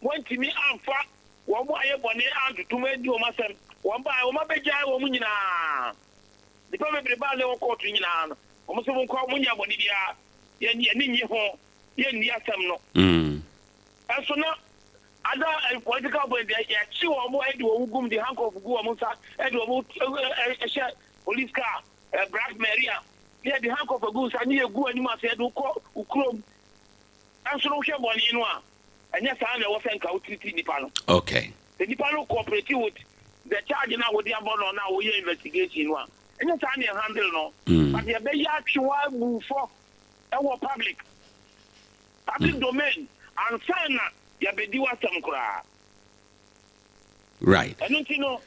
wɔantumi amfa wɔn a ayɛ bɔne antotom anni wɔn asɛm. Wɔn bae, wɔn abegyae wɔn nyinaa. Nnipa bebree baa sɛ wɔ kɔɔto nyinaa no, wɔn sɛ monkɔ, monyɛ bɔne biara, yɛn yɛn ani nnye ho, yɛnni asɛm no. Ɛnso na ada eh, political opponent deɛ yɛakye wɔn de wɔn gum de handcuff gu wɔn nsa de wɔn hyɛ police car eh, Black Maria ne yɛde handcuff agu nsa ne yɛgu anim ase yɛde wokɔ wo kurom. Nanso no wohwɛ bɔne no a, ɛnyɛ saa na ɛwɔ sɛ nka wo treat nipa no. Okay. Sɛ nipa no cooperate with the charge no a wode abɔ no na woyɛ investigation no a, ɛnyɛ saa na yɛ handle no. But yɛbɛyɛ atwe wo abu fɔ ɛwɔ public, public domain ansa na yɛabɛdi w'asɛm koraa. Right. Ɛno nti no,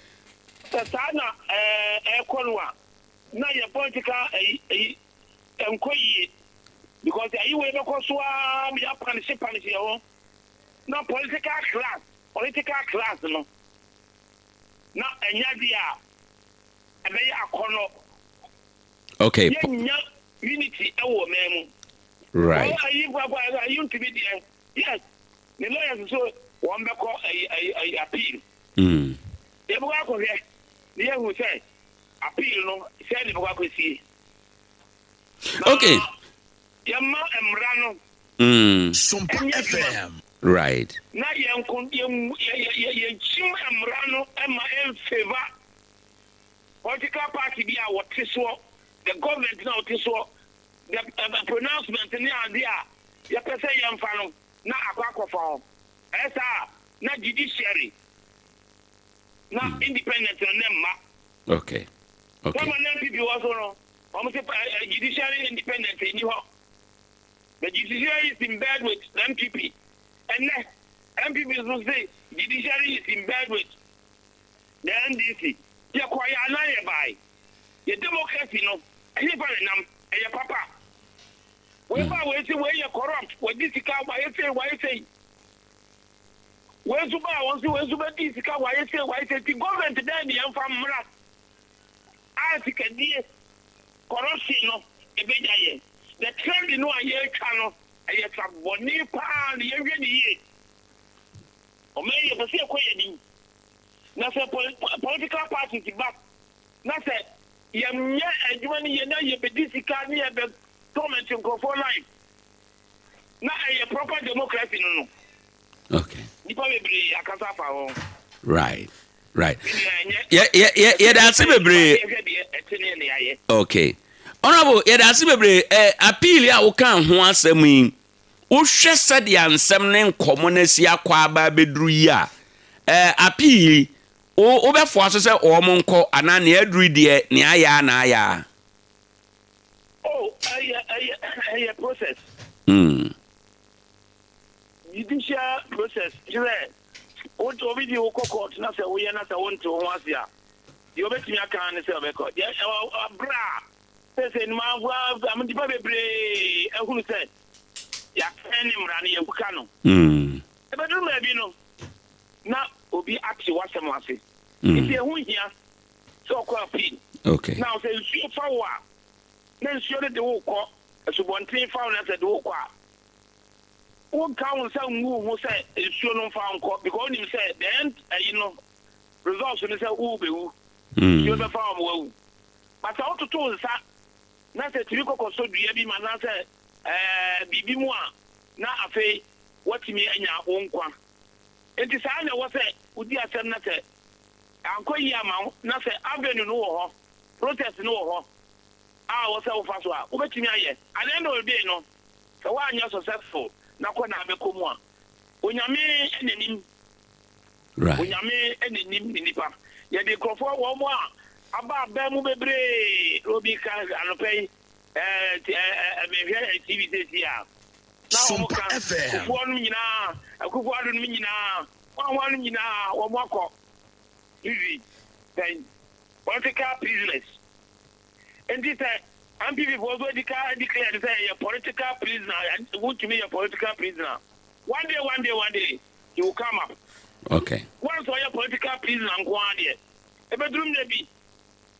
sɛ saa na ɛɛkɔ no a, na yɛ political ɛyi ɛyi ɛnkɔ yie because ayi wei bɛkɔ so ara ma yɛapanehye panehye yɛn ho na political class political class no na ɛnyɛ adeɛ a ɛbɛyɛ akɔnɔ. Okay. Yɛnnya unity ɛwɔ ɔman mu. Right. Wɔn ayi nkwankwa ayi ntumi deɛ yes ne lawyers so wɔn bɛkɔ ayi ayi ayi appeal. Yɛbɛkɔ akɔhwɛ na yɛahu sɛ appeal no sɛn na ɛbɛkɔ akɔsie. Okay. Yɛma mmara no. Ɛnyɛ adwuma. Right. Na yɛnko yɛn yɛ yɛnkyim mmara no ma ɛnfavour political party bi a wɔte soɔ, the government na wɔte soɔ, the pronouncement ne adeɛ a yɛpɛ sɛ yɛnfa no na akɔ akɔfa hɔ. Ɛyɛ saa a na judiciary na independent no ne mma. Okay. Sɛ ma na NPP wɔ so no, wɔn se judiciary independent nni hɔ. The judiciary is in bed with NPP. Ɛnɛ, NPP nso se judiciary is in bed with the NDC. Yɛkɔeɛ anaa yɛbae? Yɛ democracy no, ɛhefa na ɛnam? Ɛyɛ papa? Wei ba a wei se wei yɛ corrupt, wadi sika, wayɛ sei, wayɛ sei. Wei nso ba a wɔn se wei nso bɛdi sika, wayɛ sei, wayɛ sei. Nti government bɛn ne yɛmfa mmra a sikadie, corruption no, ɛbɛgya yɛn? The trend no a yɛretwa no, ɛyɛ sa bɔne paa na yɛnhwɛ no yie. Ɔman yi yɛpɛ sɛ yɛkɔ yɛn anim. Na sɛ political parties ba na sɛ yɛnyɛ adwuma no yie na yɛbɛdi sika ne yɛbɛ torment nkurɔfoɔ life na ɛyɛ proper democracy no no. Okay. Nipa bebree akasa afa ho. Right. Yɛ yɛ yɛ yɛda ase bebree. Okay. Honorable, yɛda ase bebree. Ɛ appeal a woka ho asɛm yi, wohwɛ sɛdeɛ nsɛm ne nkɔmmɔ no asi akɔ aba abɛduru yi a, ɛ appeal yi, wo wobɛfoa so sɛ wɔn nkɔ anaa nea aduru yi deɛ nea ayɛ a na ayɛ a? Oh, ɛyɛ ɛyɛ ɛyɛ process. Judicial process kyerɛ wo obi de wo kɔ court na sɛ woyɛ na sɛ wonte wo ho ase a, deɛ obetumi aka ne sɛ ɔbɛkɔ. Deɛ ɛwɔ abere a sɛsɛ nnipa nnipa bebree ahunu sɛ yɛatɛn ne mmara no yɛbuka no. Ɛbɛduru baabi no na obi ate w'asɛm ase. Nti ɛho hia sɛ ɔkɔ appeal. Na sɛ nsuo fa wo a, na nsuo no de wo kɔ, asubɔnten fa wo na sɛ de wo kɔ a, wonka wo nsa ngu wo ho sɛ nsuo no mfa wo nkɔ because wonim sɛ the end ayi no results no sɛ worebɛwu. Nsuo no bɛfa wo ma woawu. But sɛ wototo wo nsa na sɛ ɛtumi kɔkɔsɔ dua bi mu anaasɛ ɛɛ biribi mu a, na afei woatumi anya wo nkwa. Enti saa na ɛwɔ sɛ wodi asɛm na sɛ ankɔ yie ama wo na sɛ avenue no wɔ hɔ, process no wɔ hɔ a ɛwɔ sɛ wofa so a, wobɛtumi ayɛ. At the end of the day no, sɛ woanyɛ successful na kɔ na abɛkɔ mu a, Onyame na nim. Onyame na nim ne nipa. Yɛde nkurɔfoɔ wɔn a aba aban mu bebree, obi ka anɔpa yi, ɛɛ ɛɛ mehwɛ TV seesei a, na wɔn ka Kufuor nom nyinaa, Akufo Addo nom nyinaa, wɔn wɔn nom nyinaa wɔn akɔ prison pɛn, political prisoners. Nti sɛ NPP foɔ nso adi ka declare no sɛ yɛ political prisoner, wontumi yɛ political prisoner. One day, one day, one day, he will come up. Once ɔyɛ political prisoner nko ara deɛ, ɛbɛduru mmerɛ bi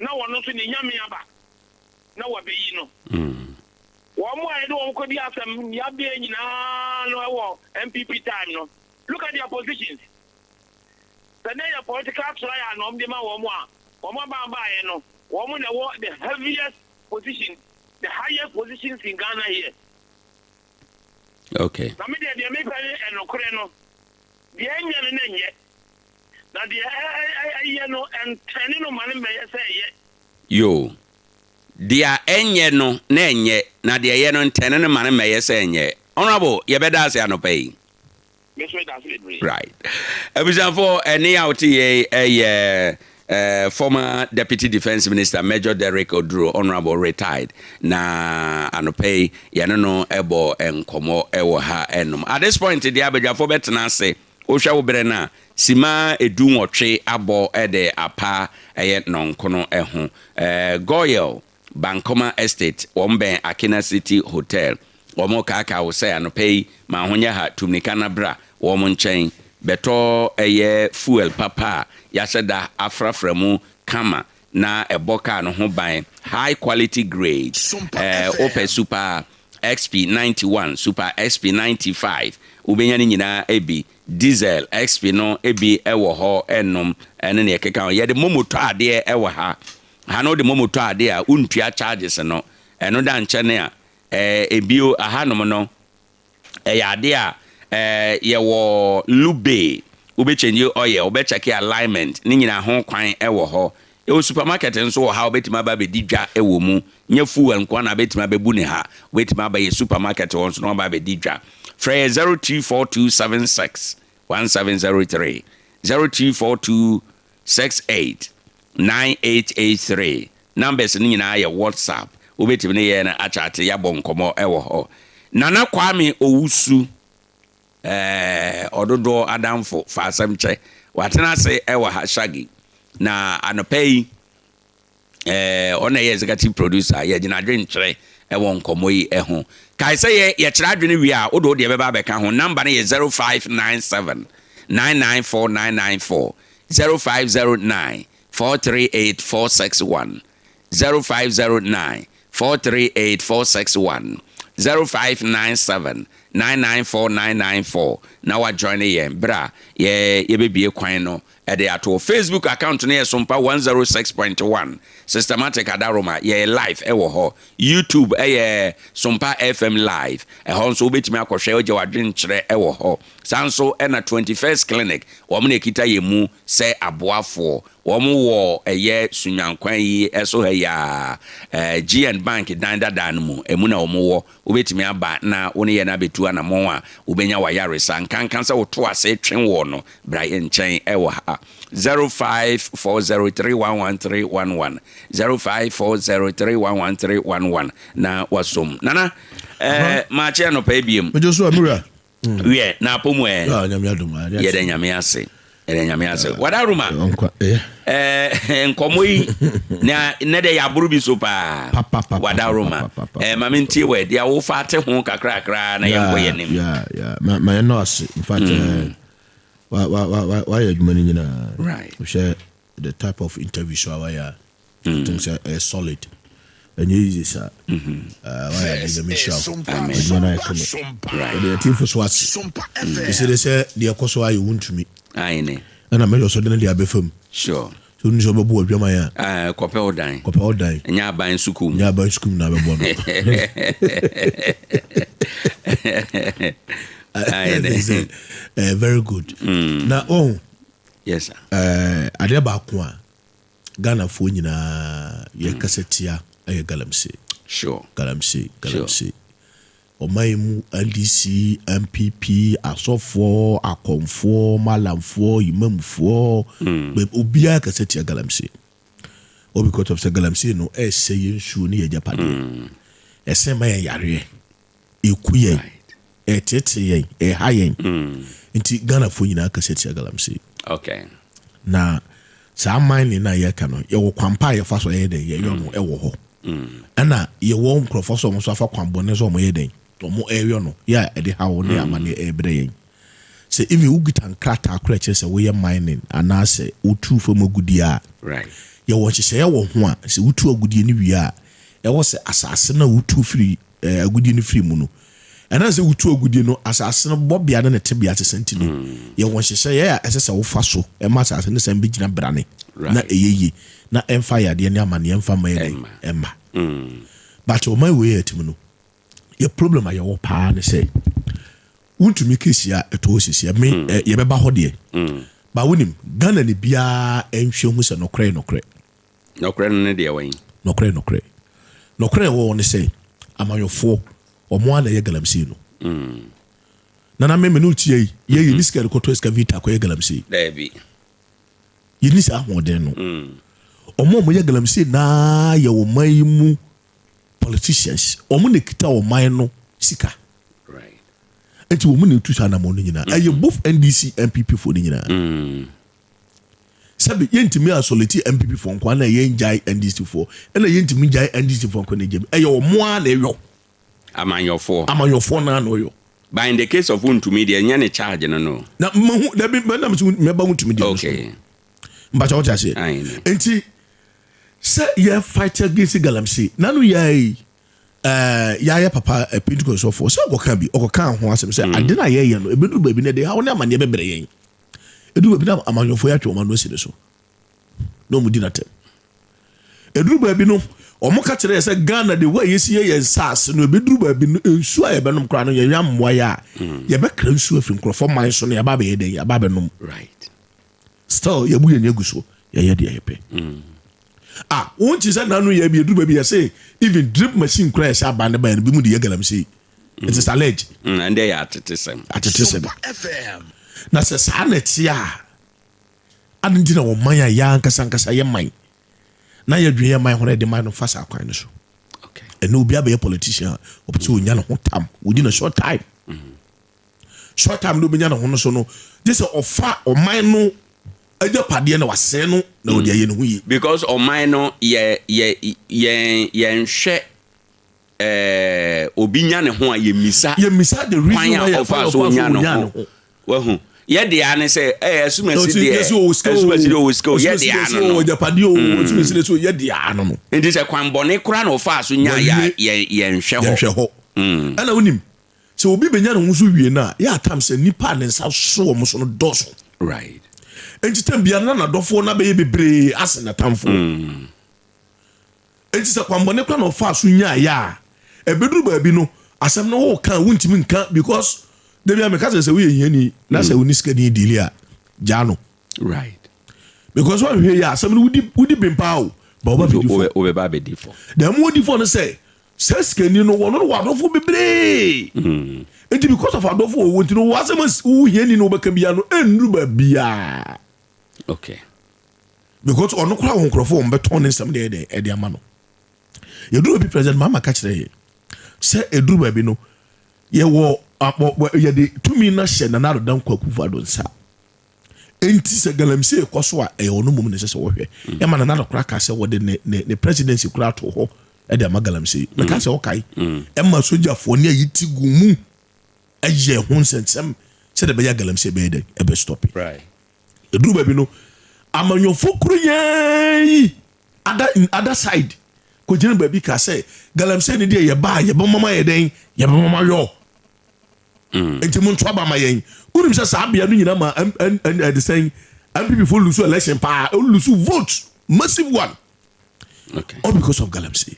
na wɔn nso ne nyame aba na wɔabɛyi no. Wɔn a yɛde wɔn kɔdi asɛm yabea nyinaa no wɔ NPP time no, look at their positions. Sɛ na ɛyɛ political trial na wɔn de ma wɔn a, wɔn aba abaeɛ no, wɔn na ɛwɔ the heaviest position, the highest positions in Ghana here. Na me deɛ, deɛ mepɛ ne ɛnokorɛ no, deɛ ɛnyɛ no na ɛnyɛ, na deɛ ɛyɛ no, ɛntɛne no ma no mmɛyɛ sɛ ɛyɛ. Yoo. Deɛ ɛnyɛ no na ɛnyɛ, na deɛ ɛyɛ no ntɛne no ma no mmɛyɛ sɛ ɛnyɛ. Honourable, yɛbɛda ase anɔpa yi. Me nso meda ase bebree. Right. Abusuafoɔ, ɛnne a wote yei yɛ former Deputy Defence Minister Major Derrick Oduro, Honourable retired, na anɔpa yi yɛne no bɔ nkɔmmɔ wɔ ha nom. At this point deɛ abadwafoɔ bɛtena ase, wohwɛ wo berɛ no a, sima 18 abɔ de apa ɛyɛ nnɔnkono ho. Goyal Bankoma Estate, wɔn bɛn Akina City Hotel. Wɔn rekaakaa wo sɛ anɔpa yi ma ho nyɛ ha, tu mmirika na bra wɔn nkyɛn bɛtɔ ɛyɛ fuel papa a yɛahyɛ da afrafra mu kama na ɛbɔ kaa no ho ban, high quality grade. Ɛɛ wopɛ Super XP 91, Super XP 95, wobɛnya ne nyinaa bi. Diesel XP no bi wɔ hɔ nom ne nea ɛkeka ho. Yɛde momo tɔ adeɛ wɔ ha. Ha no wode momo tɔ adeɛ a wontua charges no. Ɛno da nkyɛne a, ɛɛ ebio ahanom no. Ɛyɛ adeɛ a eh, yɛwɔ lube, wobɛ change oil, wobɛ check alignment, ne nyinaa ho kwan wɔ hɔ. Yɛwɔ supermarket nso wɔ ha a wobɛtumi aba abɛdi dwa wɔ mu. Nyɛ fuel nko ara na wobɛtumi abɛbu ne ha, wobɛtumi aba yɛ supermarket hɔ nso na waba abɛdi dwa. Frɛ yɛ 024276 1703, 0242 68 9883. Numbers no nyinaa yɛ WhatsApp. Wobɛtumi ne yɛn akyate, yɛabɔ nkɔmmɔ wɔ hɔ. Nana Kwame Owusu, eh, ɔdodoɔ adamfo, fa asɛm kyɛ. Watena ase wɔ ha, Shaggy. Na anɔpa yi, eh, ɔna ɛyɛ executive producer. Yɛgyina adwenkyerɛ wɔ nkɔmmɔ yi ho. Kae sɛ yɛ yɛkyerɛ adwene wie a, wode wo deɛ bɛba abɛka ho. Number no yɛ 0597 994 994, 0509 438 461, 0509 438 461, 0597 994 994 na woajoine yɛn berɛ a yɛ yɛbɛbue kwan no de ato hɔ. Facebook account no yɛ Sompa 106.1 Systematic Adaroma, yɛyɛ live wɔ hɔ. YouTube yɛ Sompa FM live, ɛhɔ nso wobɛtumi akɔhwɛ agya w'adwenkyerɛ wɔ hɔ. Saa nso na 21st Clinic, wɔn na ɛkita yɛn mu sɛ aboafoɔ. Wɔn wɔ ɛyɛ Sunyankwan yi so ha yi ara, GN Bank dan dadaa no mu, ɛmu na wɔn wɔ. Wobɛtumi aba na wo ne yɛn abɛtu anamɔn a wobɛnya w'ayaresa. Nkanka sɛ woto ase twe woɔ no, bra yɛn nkyɛn wɔ ha. 0540311311, 0540311311 na wasom. Nana, eh, maakye anɔpa yi biom. Megye so a, me wura. Wiɛ, na apɔ mu ɛ? Ah, Nyame adom a. Yɛda Nyame ase. Yɛda Nyame ase. Wadaroma. Eh, nkɔmmɔ yi na nnɛ dɛ yɛaboro bi so paa. Wadaroma. Eh, ma mentie wɔ deɛ wofa ate ho kakrakra na yɛnkɔ yɛn anim. Yeah, yeah. Ma ma yɛn ase. In fact, mm. eh, wa wa wa wa yɛ adwuma no nyinaa. Right. Wohwɛ the type of interview so a wayɛ a. I think sɛ ɛyɛ solid. Ɛnyɛ easy saa. Wayɛ ade Nyame nhyira wo. Adwuma no ayɛ kama. Yɛde atiefo so ase. Ɛsɛ de sɛ deɛ ɛkɔ so ayɛ wontumi. Ɛna mɛyɛ ɔsɔ de no de abɛfa mu. Sure. So wonu sɛ wobɛbɔ w'adwaman a. Kɔpɛ wo dan. Kɔpɛ wo dan. Ɛnyɛ aban sukuu mu. Ɛnyɛ aban sukuu mu na abɛbɔ no. Sɛ very good. Na wɔn. Yes sir. Adeɛ baako a Ghanafoɔ nyinaa yɛ kasa tia yɛ galamsey. Sure. Galamsey, galamsey. Ɔman yi mu NDC, NPP, asɔfoɔ, akɔmfoɔ, malamfoɔ, imamfoɔ, mm. obiara kasa tia galamsey. All because of sɛ galamsey no ɛresɛ yɛn nsuo ne yɛn agyapadeɛ. Mm. Ɛsɛn ma yɛn yareɛ. Ɛku yɛn. Ɛreteetee yɛn, ɛreha yɛn. Nti Ghanafoɔ nyinaa kasa tia galamsey. Okay. Na saa mining no a yɛreka no, yɛwɔ kwan pa a yɛfa so yɛyɛ dɛn, yɛyɔ no ɛwɔ hɔ. Ɛna yɛwɔ nkurɔfoɔ sɛ wɔn nso afa kwan bɔne so wɔn yɛ dɛn, wɔn ɛreyɔ no, yɛ a ɛde haw ne amaneɛ ɛrebrɛ yɛn. Sɛ even wokita nkrataa koraa ɛkyerɛ sɛ woyɛ mining anaasɛ wotu fam agudeɛ a, yɛwɔ nhyehyɛeɛ wɔ ho a, sɛ wotu agudeɛ no wie a, ɛwɔ sɛ asase no a wotu firi agudeɛ no firi mu no. Ɛnam sɛ wotu agudeɛ no, asase no bɔbea ne ne tebea sesa nti no, yɛwɔ nhyehyɛeɛ a ɛsɛ sɛ wofa so ma asase no san bɛgyina brane na ɛyɛ yie na ɛmfa yadeɛ ne amaneɛ mfa mma yɛ dɛn? Ɛmma. But ɔman wei a yɛte mu no, yɛ problem a yɛwɔ paa ne sɛ wontumi kesi a ɛtɔ hɔ sisi a me yɛbɛba hɔ deɛ. But wonim, Ghana ni biara nhwɛ hu sɛ nɔkorɛ yɛ nɔkorɛ. Nɔkorɛ no ne deɛ wɛn? Nɔkorɛ nɔkorɛ. Nɔkorɛ a ɛwɔ hɔ ne sɛ, amanyɔfoɔ, wɔn ara na ɛyɛ galamsey no. Nana me me ne wo tia yi, yɛ yɛnni sika yɛde kɔtɔ excavator akɔyɛ galamsey. Daabi. Yɛnni saa ahoɔden no. Wɔn a wɔyɛ galamsey no ara yɛ ɔman yi mu politicians. Wɔn na ɛkita ɔman no sika. Nti wɔn na ɛtu saa anammɔn no nyinaa. Ɛyɛ both NDC, NPP foɔ no nyinaa. Sɛbe yɛntumi isolate NPP foɔ nkoa na yɛngyae NDC foɔ, ɛna yɛntumi ngyae NDC foɔ nkoa na yɛgyae bi. Ɛyɛ ɔmo ara na ɛyɔ. Amanyɔfoɔ. Amanyɔfoɔ no ara na ɔyɔ. But in the case of wontumi deɛ ɛnyɛ ne charge no no. Na mahu dabi mɛnam sɛ mɛba wontumi deɛ no so. Okay. Mpakyɛ wote aseɛ? Aye ne. Nti sɛ yɛ fight against galamsey nano yɛ yi ɛɛ yɛayɛ papa eh, Pentecost sɔfoɔ sɛ ɔkɔka bi ɔkɔka ho asɛm sɛ ade no a yɛyɛ no ɛbɛduru baabi no ɛde haw ne amanneɛ bɛbrɛ yɛn. Ɛduru baabi na amanyɔfoɔ yi atwe wɔn ano asi ne so na wɔn di n'atɛm. Ɛduru baabi no, Wɔn ka kyerɛ yɛ sɛ Ghana the way yɛsi yɛ yɛn nsaase no ebeduru baabi no nsuo a yɛbɛnom koraa no yɛn mmoa yɛ a mm. yɛbɛkra nsuo afiri nkurɔfoɔ man so na yɛaba abɛyɛ dɛn yɛaba abɛnom. Right. Still yɛbu yɛn agu so yɛyɛ deɛ yɛpɛ. Mm. Ah, wɔn kyi sɛ nanu yɛ bi eduru baabi yɛsɛ even drip machine koraa yɛsɛ aban ne ba yɛn bi mu de yɛ galamsey. Mm. It is alleged. Mm, ɛnde yɛ atetesɛm. Atetesɛm. Na sɛ saa na ɛte a adi nti na wɔn man a yɛn ankasa ankasa yɛ man na yɛdwen yɛn man ho na yɛde man no fa saa kwan no so. Ɛnna obi abɛyɛ politician a ɔpɛ sɛ onya ne ho tam within a short time. Mm-hmm. Short time na obenya ne ho no so no gye sɛ ɔfa ɔman no agyapadeɛ na wasɛe no na ɔde ayɛ ne ho yie. Because ɔman no yɛ yɛ yɛn yɛnhwɛ ɛɛ obi nya ne ho a yɛmmisa yɛmmisa the reason kwan a why ɔfa so nya ne ho. Wahu? Yɛ deɛ ara ne sɛ ɛɛ asumasi deɛ asumasi deɛ ɔwɔ sika o yɛ deɛ ara no no. Agyapadeɛ o mm. asumasi deɛ so yɛ deɛ ara no no. Nti sɛ kwan bɔne koraa na ɔfaa so nya yɛ yɛ yɛnhwɛ hɔ. Yɛnhwɛ hɔ. Mm. Ɛna wonim sɛ obi bɛnya ne ho so wie no a yɛ atam sɛ nipa a ne nsa so wɔn so no dɔɔso. Right. Nti tam biara na n'adɔfoɔ no abɛyɛ bebree asen n'atamfoɔ. Mm. Enti sɛ kwammɔne koraa na ɔfaa so nyaeɛ a, ɛbɛduru baabi no, asɛm no woka a wontumi nka because da bi a meka sɛ sɛ woyɛ hiani na sɛ wo ne sikani deali a, gyaa no. Right. Because woanhwɛ yie a, asɛm no wodi wodi bem paa o, but woba bɛdi fɔ. Wobɛba abɛdi fɔ. Deɛ ɛma wodi fɔ no sɛ, saa sikani no, wɔno no wɔ adɔfoɔ bebree. Enti because of adɔfoɔ a wɔwɔ nti no, wo asɛm a wo hiani no wobɛka biara no, ɛnnuru baabiara. Okay. Because ɔno koraa wɔ nkurɔfoɔ wɔn bɛtɔn ne nsɛm deɛ ɛdɛn ɛde ama no. Yɛduru baabi President Mahama ka kyerɛ yɛ sɛ ɛduru baabi no yɛwɔ yɛde tumi no ahyɛ Nana Addo Dankwa Akufo-Addo nsa. Enti sɛ galamsey kɔ so a ɛyɛ ɔno mmom na ɛsɛ sɛ wɔhwɛ. Mm. Ɛma Nana Addo koraa ka sɛ wɔde ne ne ne presidency koraa to hɔ ɛde ama galamsey. Mm. Mɛka sɛ ɔkae. Mm. Ɛma sogyafoɔ ne ayi ti gu mu ɛyɛ ho nsɛnsɛm sɛdeɛ ɛbɛyɛ galamsey bɛyɛ dɛn ɛbɛ stop. Right. Ɛduru baabi no, amanyɔfoɔ koro yɛn yi other in other side kɔgyina baabi ka sɛ galamsey no deɛ yɛba a yɛbɛma yɛ dɛn yɛbɛma yɔ mm. nti mo nto aba ma yɛn wonim sɛ saa bea no nyina ma ɛde sɛn MPP fo lusu election paa lusu vote massive one okay. all because of galamsey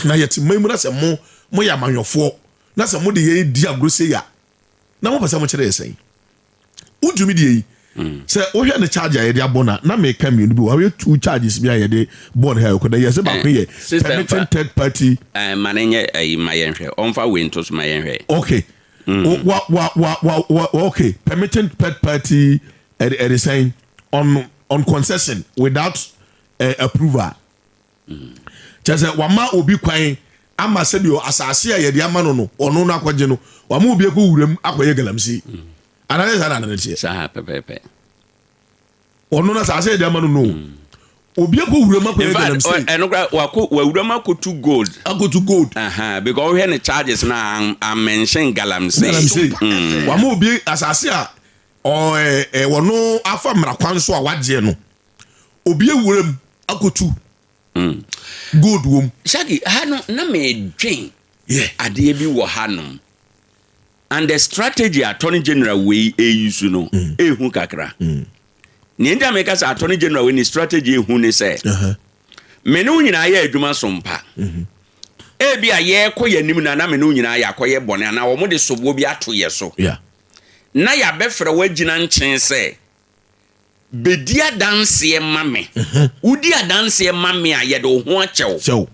na yɛte man mu na sɛ mo moyɛ amanyɔfoɔ na sɛ mode yɛn di agorɔ sei a na mopɛ sɛ mokyerɛ yɛ sɛn Wontumi deɛ yi sɛ wohwɛ ne charge a yɛde abɔ no a na meka mmienu bi wɔ hɔ two charges bi a yɛde bɔ no ha yɛkɔ da yɛsɛ baako yɛ permitting third party. Eh, ma ne nyɛ ayi ma yɛnhwɛ ɔmfa wei nto so ma yɛnhwɛ. Okay. Mm. Wa wa wa wa wa okay permitting third party ɛde ɛde sɛn on on concession without uh, approval. Kyerɛ sɛ wama obi kwan ama sɛbi asase a yɛde ama no no ɔno no akɔgye no wama obi akɔ wuram akɔyɛ galamsey mm. anaasɛ saa na ade no teɛ. Saa pɛpɛɛpɛ. Ɔno no asase yɛde ama no no mm. obi akɔ wuram akɔyɛ galamsey. Ɛno kora wakɔ wawuram akɔtu gold. Akɔtu gold. Aha because ɔhwɛ ne charges na amɛnhyɛn galamsey. Galamsey. Mm. Wama obi asase a ɔɛ wɔno afa mmara kwan so a wagyeɛ no. Obi awura mu akotu gold wom. Shaggy, ha no na medwen adeɛ bi wɔ ha nom and the strategy attorney general wei eyi no mm. ehu kakra. Mm. Nea nti a meka sɛ attorney general wei ne strategy ehu ne sɛ me ne wo nyinaa yɛ adwuma so mpa. Mm-hmm. Ebi a yɛrekɔ yɛn anim na na me ne wo nyinaa yɛakɔyɛ bɔne anaa wɔn de soboɔ bi ato yɛ so. Na yɛabɛfrɛ wo agyina nkyɛn sɛ Bɛdi adanseɛ ma me. Wodi adanseɛ ma me a, yɛde wo ho akyɛ wo.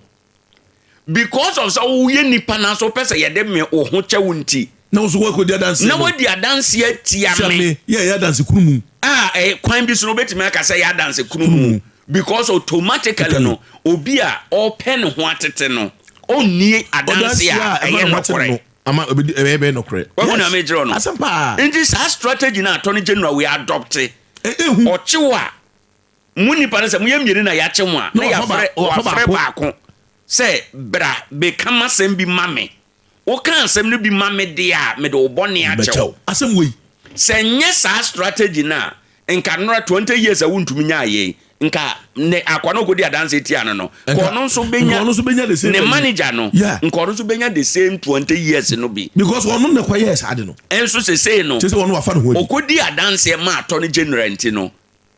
Because of sɛ woyɛ nipa na so wopɛ sɛ yɛde me wo ho kyɛ wo nti. Na wo nso woakɔdi adanseɛ Na woadi adanseɛ atia me. Yɛ ɛyɛ adanse kunu mu. A ɛyɛ kwan bi so no wobɛtumi aka sɛ ɛyɛ adanse kunu mu. Because automatically no obi a ɔpɛ ne ho atete no ɔnni adanseɛ a ɛyɛ nokorɛ. Ama obedi ɛbɛyɛ bɛyɛ nɔkorɛ. Wahu na mekyerɛ wo no. Asɛm paa. Nti saa strategy no attorney general wei adopte. Ehu. Ɔkye wo a, mo nipa no sɛ moyɛ mmienu na yɛakye mo a, na yɛafrɛ wafrɛ baako sɛ bra bɛka m'asɛm bi ma me. Woka asɛm no bi ma me deɛ a, mede wo bɔne akyɛ wo. Asɛm wei. Sɛ nyɛ saa strategy no a, nka nnora 20 years a wontumi nyaa yei, nka ne akoa no ɔkɔdi adanse tia no no, nka ɔno nso bɛnya ne manager no, nka ɔno nso bɛnya the same 20 years no bi. Because ɔno na ɛkɔyɛɛ saa ade no. Nso sesei no, Sesei ɔno wafa ne ho adi. ɔkɔdi adanseɛ ma attorney general nti no,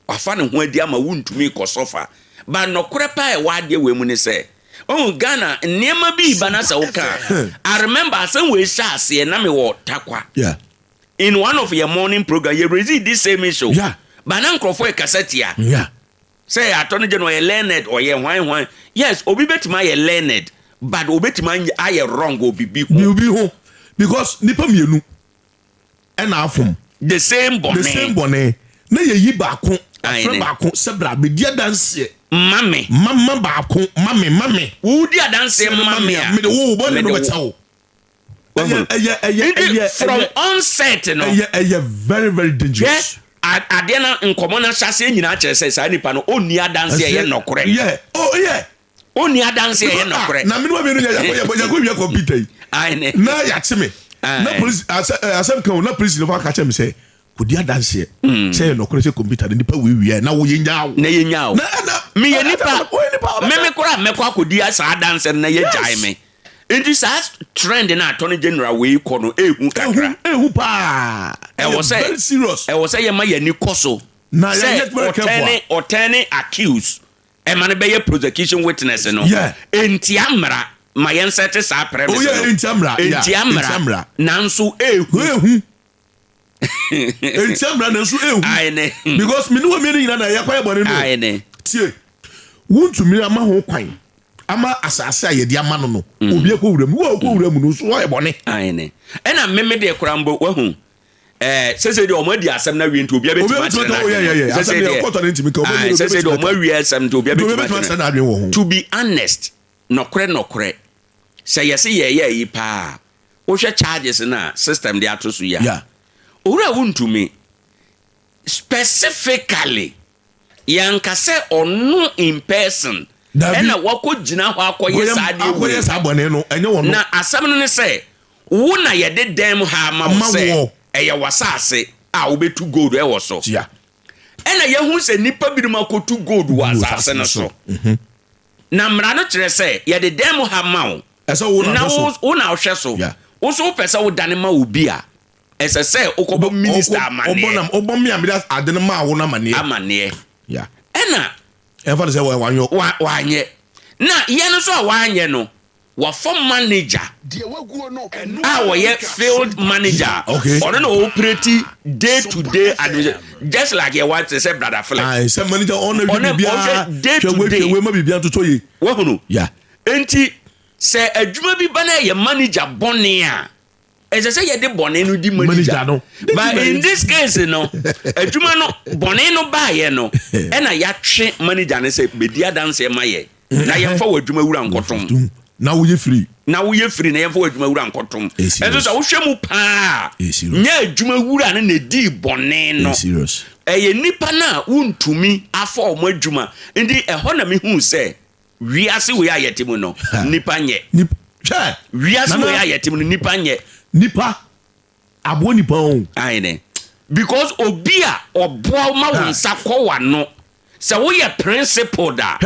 wafa ne ho adi ama wontumi kɔ sɔfa. But nɔkorɛ paa a ɛwɔ adeɛ wei mu ne sɛ, Ɔhu Ghana nneɛma bi ba na sɛ woka a, I remember asɛm wei hyɛ aseɛ na mewɔ Tarkwa. Yeah. In one of yɛ morning program yɛ raise this same issue. Yeah. Ba na nkurɔfoɔ ɛkasa tia. Yeah. Sɛ attorney general ɔyɛ learned ɔyɛ hwan hwan. Yes, obi bɛtumi ayɛ learned but obɛtumi ayɛ wrong wɔ bibi ho. Bibi ho because nipa mmienu ɛna afom. The same bɔne. The same bɔne. Na yɛyi baako, afrɛ baako sɛ bra bɛdi adanseɛ. Ma me. Ma ma baako, ma me, ma me. Wodi adanseɛ ma me a. Mede wo bɔne no bɛkyɛ wo. Ɛyɛ ɛyɛ ɛyɛ ɛyɛ. From onset no. Ɛyɛ ɛyɛ very very dangerous. Hwɛ adeɛ na nkɔmɔ no ahyɛaseɛ nyinaa kyerɛ sɛ saa nipa no ɔnni adanseɛ ɛyɛ nɔkorɛ. Yeah oh yeah. Ɔnni adanseɛ ɛyɛ nɔkorɛ. Na mene wa mmienu yɛ yɛ yɛ kɔ wia kɔmputa yi. Na yɛakye me. Na polisi asɛ asɛm kan o na polisi no fa ka kyerɛ me sɛ kɔdi adanseɛ mm. sɛ yɛ nɔkorɛ sɛ kɔmputa no nipa wei wia na woyɛ nyaa wo. Na yɛ nyaa wo. Na ɛna meyɛ nipa meme koraa mɛkɔ akɔdi saa adanseɛ no na yɛgyae me. Nti saa trend na attorney general wei kɔ no ehu kakra. Ehu ehu paa. Ɛwɔ sɛ very serious. Ɛwɔ sɛ yɛma yɛn ani kɔ so. Na yɛn yɛ very careful. Sɛ ɔtɛne ɔtɛne accuse ɛma no bɛyɛ prosecution witness no. Yeah. Ntia mmara ma yɛn sɛte saa premise oh, yeah, no. Ntia mmara. Ntia mmara. Nanso ehu. Ehu. Ntia mmara nanso ehu. Ayene. Because me ne wɔn mmienu nyinaa na yɛkɔ yɛ bɔne no. Ayene. Tie. Wontumi ama ho kwan ama asase a yɛde ama no no mm. obi akɔ wura mu wo a wokɔ wura mu no nso woayɛ bɔne. Ayene. Ɛna meme deɛ koraa mbɔ wahu ɛɛ sese deɛ ɔmo adi asɛm na wie nti obi abɛtumi akyerɛ n'adwene. Sese deɛ sese deɛ ɔmo awie asɛm nti obi abɛtumi akyerɛ n'adwene. To be honest, nɔkorɛ nɔkorɛ sɛ yɛse yɛyɛ ayi paa wohwɛ charges no a system de ato so yi a, owura wontumi specifically yɛanka sɛ ɔno in person ɛna wakɔ gyina hɔ akɔyɛ saa adeɛ wei. Akɔyɛ saa bɔne no, ɛnyɛ wɔn. Na asɛm no ne sɛ wo na yɛde dan mu ha ama wo sɛ ɛyɛ w'asase a wobɛtu gold ɛwɔ so. Ɛna yɛhu sɛ nnipa binom akɔtu gold wɔ asase no so. Mhm. Na mmara no kyerɛ sɛ yɛde dan mu ha ma wo. Ɛsɛ wo na hwɛ so. Wo na wohwɛ so. Wo nso wopɛ sɛ wodane ma obi a, ɛsɛ sɛ wokɔbɔ minista amaneɛ. Wobɔ me a mede ade no maa wo no amaneɛ. Amaneɛ. Ɛna. Ɛmfa no sɛ wanyɔ. Wanyɛ. Na yɛn nso a wanyɛ no, wafa manager a ɔyɛ field manager a ɔno na ɔoperate day to day administration just like yɛ wa te sɛ brother Philip. Ayi sɛ manager ɔno na hwɛ biribiara day to day hwɛ wei ma biribiara totɔ yie. Wahunu. Yeah. Enti sɛ adwuma bi ba na ɛyɛ manager bɔne a, ɛsɛ sɛ yɛde bɔne no di manager no. But in this case no, adwuma no bɔne no baayɛ no, ɛna yɛatwe manager no sɛ bɛdi adanseɛ ma yɛ na yɛmfa wɔ adwuma wura nkɔtom. Na woyɛ firi. Na woyɛ firi na yɛmfa wɔ adwuma wura nkɔtom. Ɛnso sɛ wohwɛ mu paa, nyɛ adwuma wura no na ɛdii bɔne no. Ɛyɛ nipa no a wontumi afa wɔn adwuma. Nti ɛhɔ na mehuu sɛ Wiase wei a yɛte mu no, nnipa nyɛ. Hwɛ! Wiase wei a yɛte mu no, nnipa nyɛ. Nipa, aboa nipa o. Ayi Because obi a ɔboa wo ma wo nsa kɔ w'ano, sɛ woyɛ principled a,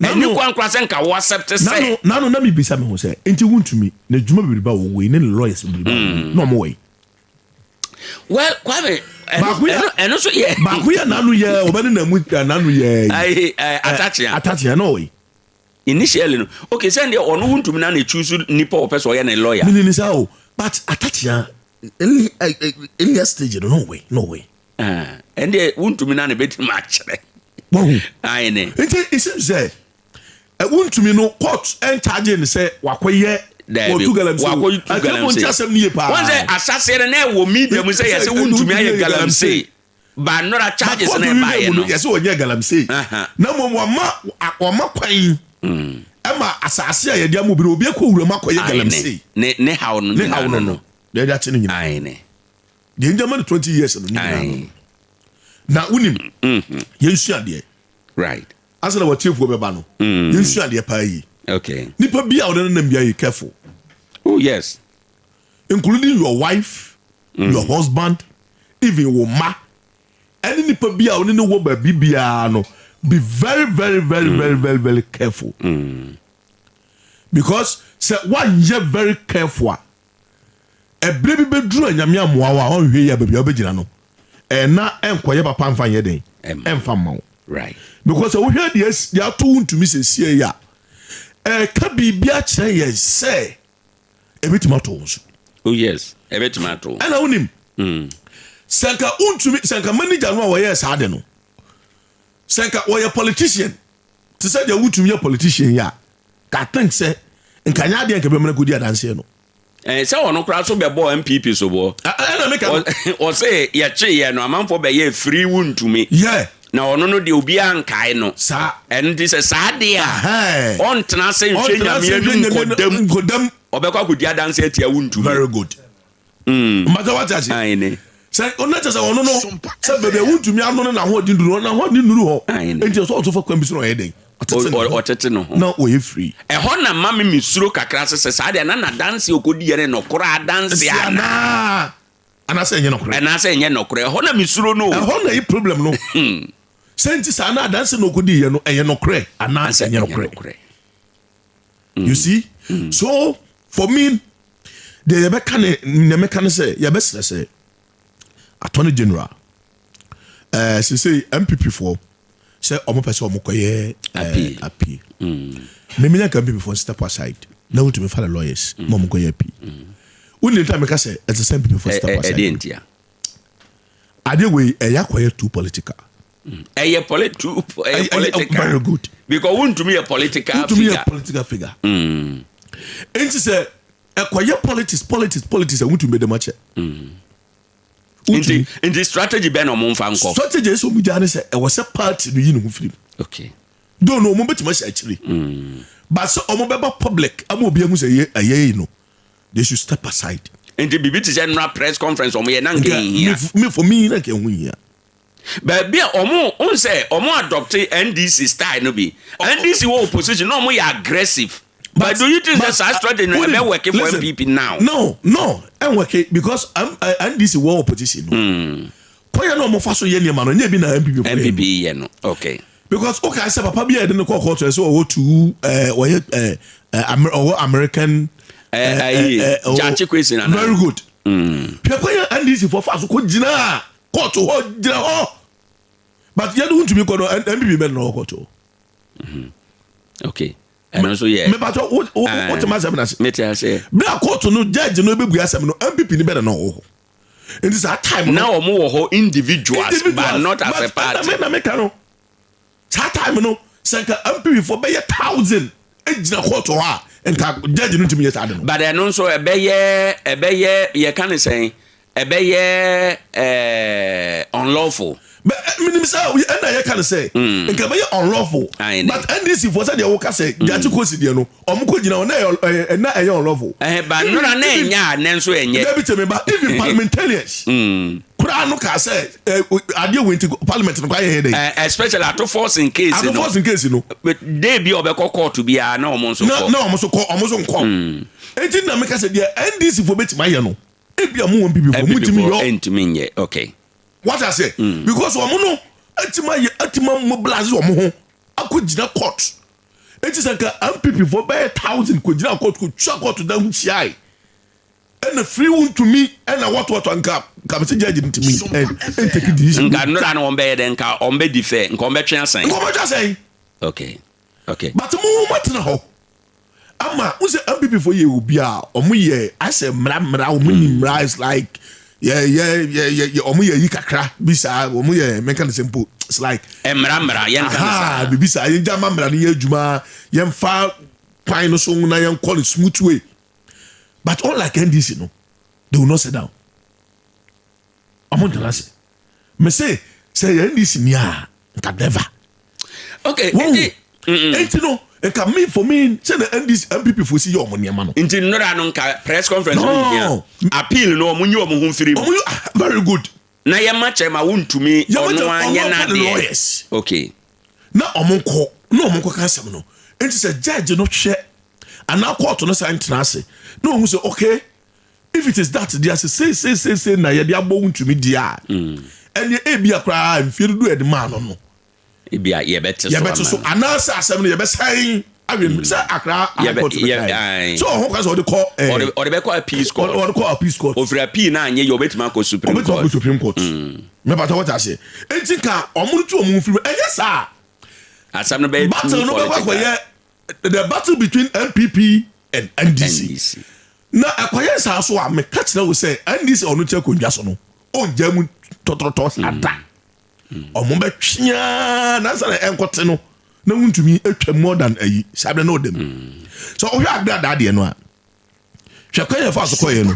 ɛni kwan koraa sɛ nka wo accept sɛ. Nano, nano na mebisa me ho sɛ, nti wontumi, na adwuma bebrebe a wɔwɔ yi ne ne lawyers bebrebe a wɔwɔ yi, na wɔn wɔ yi? Well, Kwame, ɛno ɛno so yɛ. Baako yɛ n'ano yɛ ɔbɛ ne na mu n'ano yɛ. Ayi ɛ atakyea. Atakyea na ɔwɔ yi. Initially no, okay, sɛ deɛ ɔno wuntumi na na choose nipa ɔpɛ sɛ ɔyɛ ne lawyer. Mini ni sa o, but atakyea early earlier stage no no way no way. Ɛndeɛ wuntumi na na ebetumi akyerɛ. Wahu. Ayi ne. Nti it seems sɛ Wontumi no court ɛnkyagye no sɛ wakɔyɛ Daabi, wɔtu galamsey o. wakɔtu Atiefo galamsey. nte asɛm no yie paa. Wɔn sɛ asaseɛ no na ɛwɔ media mu sɛ yɛsɛ wontumi ayɛ galamsey. Ba nnora But charges court na no ɛbaeɛ mu no no. yɛsɛ ɔnyɛ galamsey. Aha. Na mmom wama wama kwan ɛma asase a yɛde ama obi no obi akɔ wuram akɔyɛ Ae ne. galamsey. Ne ne haw no Ne nyinaa haw no no no. no. Deɛ yɛde akye no nyinaa. Ae ne. Deɛ nti ama no 20 years no ne nyinaa no. Ae. Na wonim yɛnsua adeɛ. Right. Ansa na w'atiefoɔ bɛba no, yɛnsua adeɛ paa yie. Okay. Nipa bi a ɔne no nam biara yɛ careful. Oh yes. Including your wife, your husband, even wo mma, ɛne nipa bi a ɔne no wɔ baabi biara no, be very very very very very very careful. Because sɛ woanyɛ very careful a, Ɛberɛ bi bɛduru a Nyame ammoa wo a ɔnhwɛ yie a baabi a wobɛgyina no ɛna ɛnkɔyɛ papa mfa nyɛ dɛn ɛmfa mma wo. Because sɛ wohwɛ deɛ deɛ ato wo ntumi sɛsie yi a Ɛreka biribi akyerɛ yɛn sɛ ɛbɛtumi ato wo so. Oh yes, ɛbɛtumi ato wo. Ɛna wonim, sɛ nka wontumi, sɛ nka manager no a wɔyɛɛ saa de no, sɛ nka wɔyɛ politician, te sɛ deɛ wotumi yɛ politician yi a, ka I think sɛ nka nyɛ adeɛ nka bɛmana kɔdi adanseɛ no. Eh, sɛ ɔno koraa so bɛbɔɔ NPP soboɔ. Ɛna meka no. Ɔse yɛkyeeɛ no amanfoɔ bɛyɛɛ free wontumi. Yeah. Na ɔno no deɛ obiara nkae no. Saa. Ɛno nti sɛ saa deɛ a, ɔntena ase nhwɛ Nyame anim nkɔdam. Nkɔdam. Ɔbɛkɔ akɔdi adanse atia wontumi. Very good. Mm. Mbata wate ase. Aine. Sɛ ɔno kyɛ sɛ ɔno no sɛ baabi a wontumi ano no n'ahoɔden duru hɔ n'ahoɔden nnuru hɔ. Aine. Nti ɛsɛ ɔto fa kwan bi so na ɔyɛ dɛn? Ɔtete ne ho. Ɔtete ne ho. Na ɔyɛ free. Ɛhɔ na ma me mesuro kakra sɛ sɛ saa deɛ na n'adanse a ɔkɔdiiɛ no nɔkorɛ adanse anaa? Anaasɛ ɛnyɛ nɔkorɛ. Anaasɛ ɛnyɛ nɔkorɛ. Ɛhɔ na mesuro no o. Ɛhɔ na ɛyɛ problem no. Sɛ nti saa na adanse na ɔkɔdiiɛ no ɛyɛ nɔkorɛ anaa ɛnyɛ nɔkorɛ. You see? So for me deɛ yɛbɛka ne nea mɛka ne sɛ yɛbɛsrɛ sɛ attorney general ɛɛ eh, sese npp foɔ sɛ wɔn pɛ sɛ wɔn kɔyɛ ɛɛ appeal mímí nyɛ nka npp foɔ step aside na wotumi fa the lawyers ma wɔn kɔyɛ appeal wọ́n ní nta mi ka sɛ ɛsɛ sɛ npp foɔ step aside ɛdeɛ ntia adeɛ wei ɛyɛ akɔyɛ too political. Ɛyɛ poli too ɛyɛ political. Very good. Because wontumi yɛ political figure. Wontumi yɛ political figure. Mm. Nti sɛ ɛkɔyɛ politics politics politics a wontumi bɛdɛm akyɛ. Mm. Nti nti strategy bɛn na ɔmo nfa nkɔ. Strategy ɛsɛ ɔmo gya ne sɛ ɛwɔ sɛ party no yi ne ho firi mu. Okay. Though no ɔmo bɛtumi ahyɛ akyire. Mm. But sɛ ɔmo bɛba public ama obi ahu sɛ ɛyɛ ɛyɛ yi no they should step aside. Nti biribi te sɛ nnora press conference ɔmo yɛ na nka ehia. Me for me na nka ɛho hia. Baabi a ɔmo wohu sɛ ɔmo adopte NDC style no bi. NDC wɔ opposition na ɔmo yɛ aggressive. But do you think sɛ saa strategy no ɛbɛ work for NPP now? No, no, ɛnwɔke because um, uh, NDC wɔ opposition no. Mm. Kɔyɛ na ɔmo fa so yɛ nneɛma no, nyɛ bi na NPP fo yɛ no. NPP yɛ no, okay. Because okay, sɛ papa bi a yɛde no kɔ kɔɔto ɛsɛ ɔwɔ tu ɛɛ ɔyɛ ɛɛ ɔwɔ American. Ɛɛ ɛɛ Gyakye Quayson ana. Very good. Hwɛ kɔyɛ NDC fo fa so kɔ gyina. Kɔɔto hɔ gyina hɔ but yɛn ntumi kɔ no NPP bɛ na ɔwɔ kɔɔto hɔ. Mhm. Okay ɛno nso yɛ. Mepatɔ wo wo wo te ma asɛm na se. Mete ase. Bere a kɔɔto no judge no ebebu asɛm no NPP ni bɛ na ɔwɔ hɔ nti saa time no. Na wɔn wɔ hɔ individuals, but not as a party. But na meka no saa time no sɛ nka NPP fo bɛyɛ thousand gyina court hɔ a nka judge no ntumi yɛ saa de no. But ɛno nso ɛbɛyɛ ɛbɛyɛ yɛka ne sɛn ɛbɛyɛ ɛɛ unlawful. Bɛ menim sɛ ɛna yɛka ne sɛ mm. nka ɛbɛyɛ unlawful but NDC foɔ sɛ deɛ woka sɛ mm. Gyakye Kosi deɛ no ɔmo kɔ gyina hɔ na ɛyɛ ɛna ɛyɛ unlawful. Ɛhɛn ba nnora na ɛnyɛ a nɛ nso ɛnyɛ. Dabi kyɛ me ba even parliamentarians. Mm. Koraa no kaa sɛ ɛ adeɛ wei nti parliament no koraa yɛ yɛ dɛ. Ɛ especially Ato Forson case no. Ato Forson case no. Day bi a ɔbɛkɔ court biara na ɔmo nso kɔ. Na ɔmo nso kɔ ɔmo nso nkɔ. Mm. Eti na meka sɛ deɛ NDC foɔ bɛtumi ayɛ no ebi a mo wɔ NPP foɔ mo ntumi yɔ. Ntumi nyɛ okay. Wate aseɛ? Mm. Because ɔmo no atumi ayɛ atumi mobilize ɔmo ho akɔ gyina court. Eti sɛ nka NPP foɔ bɛyɛ thousand kɔ gyina court kɔ twa court dan ho hyiae. Ɛna firi wo ntumi ɛna wɔtoatoa nka nka mese judge ntumi ɛntake decision. Nka nnora no wɔn bɛyɛ dɛ nka wɔn bɛ defer nka wɔn bɛtwe asɛn. Nka wɔn bɛtwe asɛn. Okay okay. But mo mo atena hɔ ama n sɛ NPP fo yɛ obi a wɔn yɛ asɛ mmara mmara wɔn ni mmara is like yɛ yɛ yɛ yɛ wɔn yɛ yi kakra bi saa wɔn yɛ mɛnka ne sɛ mpo it's like. Mmara mmara yɛn ka ne saa. Bibi saa yɛn gya ma mmara no yɛ adwuma yɛn fa kwan no so na yɛn kɔ no smooth way. But unlike NDC no, they will not sit down. Ɔmo ntena ase. Me se sɛ yɛ NDC ni a nka never. Okay, Wɔn nti nti no nka me for me sɛ na NDC NPP fo si yɛ ɔmo nneɛma no. Nti nnora no nka press conference no No. hia. Appeal no ɔmo nyi ɔmo ho mfiri mu. Ɔmo yɛ ah, very good. Na yɛma kyɛ ma wontumi Yɛma ɔno kyɛ ara ɔno nyɛ afa ne n'adeɛ. lawyers. Okay. Na ɔmo nkɔ na ɔmo nkɔka asɛm no. Nti sɛ judge no hwɛ anaa kɔɔto no san tena ase na ohun sɛ okay if it is that deɛ sɛ sei sei sei sei na yɛde abɔ wo ntumi deɛ a mm. ɛneɛ ebia koraa mfie dodo yɛde maa no no ebia yɛbɛte so yɛbɛte so anaasɛ asɛm no yɛbɛsan awie mm. sɛ akra high court no kae sɛ ɔho kwan sɛ ɔde kɔ eh, ɔde bɛkɔ appeals court ɔde kɔ appeals court ofiri appeal na anyɛ yɛ ɔbɛtumi akɔ supreme court ɔbɛtumi akɔ supreme court mm. mɛpatɔ wɔte aseɛ enti nka ɔmo no tu ɔmo mfiri mu ɛnyɛ saa asɛm no bɛyɛ battle no bɛkɔ akɔyɛ. the battle between NPP and NDC. NDC. Na ɛkɔyɛ saa so a meka kyerɛ wo sɛ NDC a ɔno te akonnwa so no ɔngya mu tɔtɔtɔ saa da. Ɔmo bɛtweaa nansa na ɛnkɔte no na wontumi atwa more than ayi saa berɛ na ɔda mu. Sɛ wohwɛ agradaa deɛ no a hwɛ kwan yɛ fa so kɔyɛ no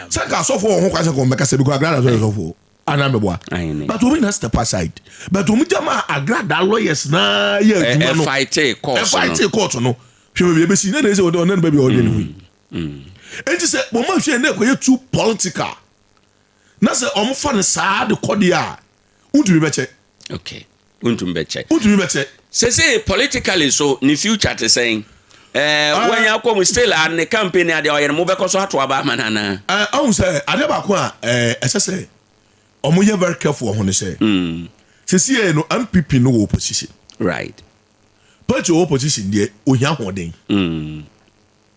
sɛ nka asɔfoɔ wɔ ho kwan sɛ kɔn bɛkasa bi kɔ agradaa sɛ ɔyɛ sɔfoɔ anaa mɛboa but wɔn nyinaa step aside but wɔn gya ma agradaa lawyers naa yɛ adwuma no ɛfaete court no ɛfaete court no hwɛ baabi ebesi ne na ese ɔde ɔne no baabi a ɔde ne ho yi eti sɛ wɔn ahwɛ ne ɛkɔyɛ too political na sɛ wɔn fa no saa de kɔ deɛ a wontumi bɛkyɛ. Okay wontumi bɛkyɛ. Wontumi bɛkyɛ. Sese politically so ne future te sɛn? Ɛɛ eh, wanya akɔ mu still a ne campaign adeɛ ɔyɛ no mobɛkɔ so ato aba ama no anaa? Ɛɛ ɔhu sɛ adeɛ baako a ɛɛ ɛsɛ sɛ wɔn yɛ very careful wɔ ho ne sɛ. Mm. Sisi yɛ no NPP no wɔ opposition. Right. Party wɔ opposition deɛ ohia ahoɔden. Mm.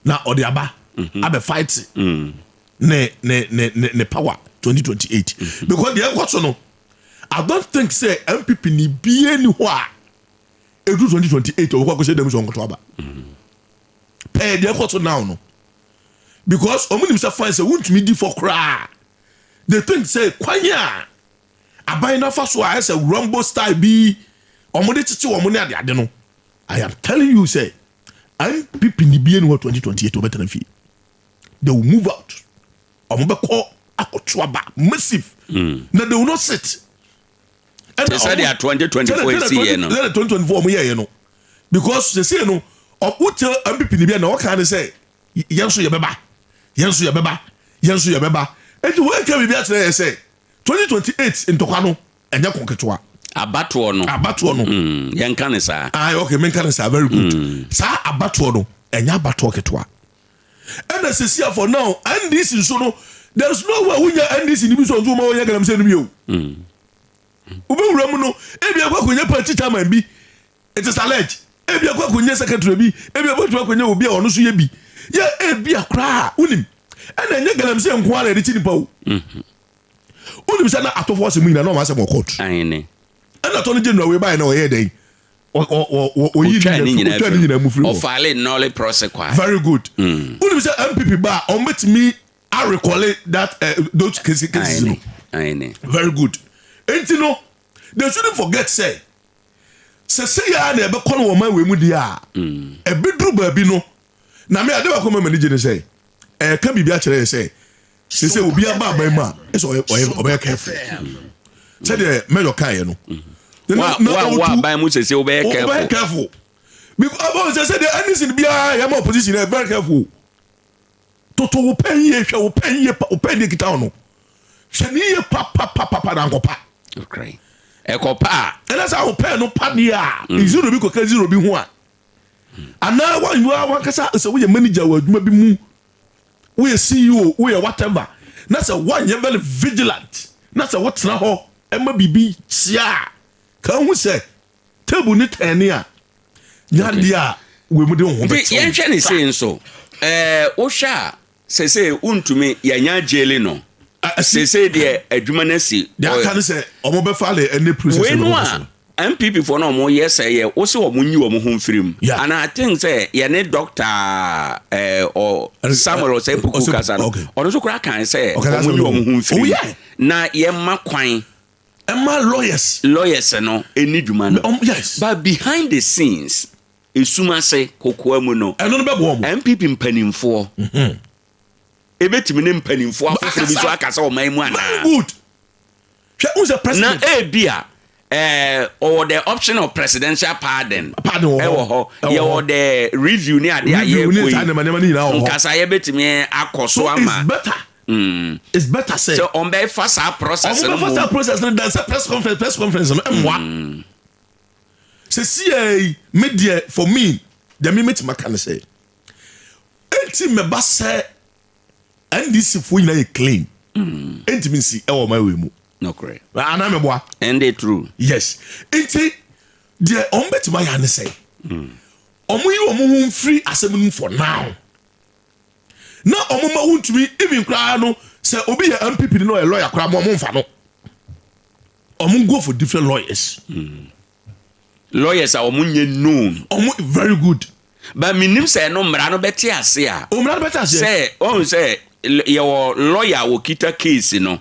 Na ɔde aba mm-hmm. abɛ fight. Mm. Ne ne ne ne ne power 2028. Mm-hmm. Because deɛ ɛkɔ so no. I don't think sɛ NPP ni bie ni hɔ a edu 2028 ɔbɛkɔ akɔhyɛ dɛm sɛ ɔnkɔtɔ aba. Pɛɛ deɛ ɛkɔ so now no because wɔn nim sɛ fine sɛ wontumi di fɔ koraa they think sɛ kwan a aban nafa so a ɛsɛ Rambo style bi wɔn de kyekye wɔn ne ade ade no I am telling you sɛ NPP ni bie ni hɔ 2028 ɔbɛtena fie they will move out. Ɔmo bɛkɔ akɔto aba massive. Mm. Na they will not sit. Ɛna sɛ deɛ 2024 esi yɛ no. Sɛ 2024 ɔmo yɛ yɛ no. Because sese no ɔmo tẹ MPP ni bi na ɔka ne sɛ yɛn nso yɛ bɛba yɛn nso yɛ bɛba yɛn nso yɛ bɛba. Eti wɔn nka biribi akyerɛ yɛ sɛ 2028 ntɔkwa no ɛnyɛ ko ketewa. Abatoɔ no. Abatoɔ no. Mm, yɛn ka ne saa. Ah okay, menka ne saa very good. Mm. Saa abatoɔ no ɛnyɛ abatoɔ ketewa. Ɛna sɛsi a for now NDC nso no there is no way wonya NDC ni bi so nso ma wɔnyɛ galamsey no bi o. Mm. Wobɛwura mu no ebi akɔ akɔnya party chairman bi it is alleged ebi akɔ akɔnya secretary bi ebi akɔ akɔnya obi a ɔno nso yɛ bi yɛ ebi akoraa wonim ɛna ɛnyɛ galamsey nko ara na yɛde kyi nipa o. Mm-hmm. Wonim sɛ na atɔfoɔ asɛm nyinaa na ɔmo asɛm wɔ court. Ɛna atɔ no general wei baeɛ na ɔyɛ dɛn oyi ne nyinaa otwa ne nyinaa mu firi hɔ. Ɔfaale nolle prosequi. Very good. Mm. Wonim sɛ NPP ba a ɔmbɛtumi arekɔle that uh, those cases cases no. Very good. Enti no they shouldn't forget sɛ sɛ sɛ yɛ na ɛbɛkɔ no wɔ man wei mu deɛ a mm. ɛbɛduru baabi no na me ade baako ma m'ani gye ne sɛ ɛka biribi akyerɛ yɛ sɛ sɛ sɛ obi aba aban mu a ɛsɛ ɔyɛ ɔbɛyɛ careful sɛdeɛ mɛyɔ kaeɛ no wa wa aban mu sɛ sɛ wobɛyɛ careful wobɛyɛ careful because ɔbɛn sɛ sɛ deɛ anything biara yɛ ma opposition yɛ very careful toto wo pɛn yie hwɛ wo pɛn yie pa wo pɛn yie kita wo no hwɛ ne yie pa pa pa pa pa na nkɔpa ɛkɔpa a ɛna sɛ wo pɛn no pa deɛ a mm. zero bi kɔka zero bi ho a anaa wankasa sɛ woyɛ manager wɔ adwuma bi mu woyɛ CEO, woyɛ whatever, na sɛ woanyɛ very vigilant, na sɛ wotena hɔ ma biribi kyia a, ka hu sɛ table ne tɛne a, nya adeɛ a wei mu de wo ho bɛkyɛ. Nti yɛnhwɛ ne sei nso, ɛɛ wohwɛ a sese wontumi yɛnya gyeli no. Sese deɛ adwuma no asi. Deɛ aka ne sɛ wɔn bɛfa le ɛne process no. Wei no a NPP foɔ no ɔmo yɛ sɛ yɛ wose ɔmo nyi ɔmo ho mfiri mu and I think sɛ yɛne doctor eh, ɔ, Samuel Osei Poku kasa no ɔno nso koraa kan sɛ ɔmo nyi ɔmo ho mfiri mu oh, na yɛma kwan ɛma lawyers lawyers no ɛni dwuma no um, yes. but behind the scenes esum ase kokoa mu no ɛno no bɛboa ɔmo NPP mpanimfoɔ mm-hmm. ebetumi ne mpanimfoɔ afoforɔ bi so akasa ɔman mu anaa very good Hwɛ, wohu sɛ president. Na ebia eh, ɔwɔ the option of presidential pardon. Pardon wɔ hɔ. Ɛwɔ hɔ. Yɛwɔ the review ne adeɛ a Review ne yɛkɔ saa yi. nneɛma nneɛma no nyinaa wɔ hɔ. Nkasa yɛbɛtumi akɔ so So ama. it's better. Mm. It's better sɛ. Sɛ ɔmbɛfa saa process Ɔmo no bɛfa saa mmom. process no dan sɛ press conference press conference no ɛmmoa. Mm. Sɛ siɛ yi, me deɛ for me deɛ me mɛtumi aka ne sɛ, enti mɛba sɛ NDC foɔ nyinaa yɛ clean. Ɛntumi nsi ɛwɔ ɔman wei mu. Nokorɛ. Anaa meboa? Ɛnde true. Yes. Nti deɛ wɔn bɛtumi ayɛ ne sɛ wɔn yi wɔn ho mfiri asɛm no mu for now. Na wɔn ma wontumi even koraa no sɛ obi yɛ NPP ni na ɔyɛ lawyer koraa mo wɔn mfa no. Wɔn go for different lawyers. Lawyers a wɔn nyɛ known. Wɔn very good. But menim sɛ ɛno mmara no bɛte ase a. O mmara no bɛte aseɛ. Sɛ ɔhu sɛ yɛwɔ lawyer a wɔkita case no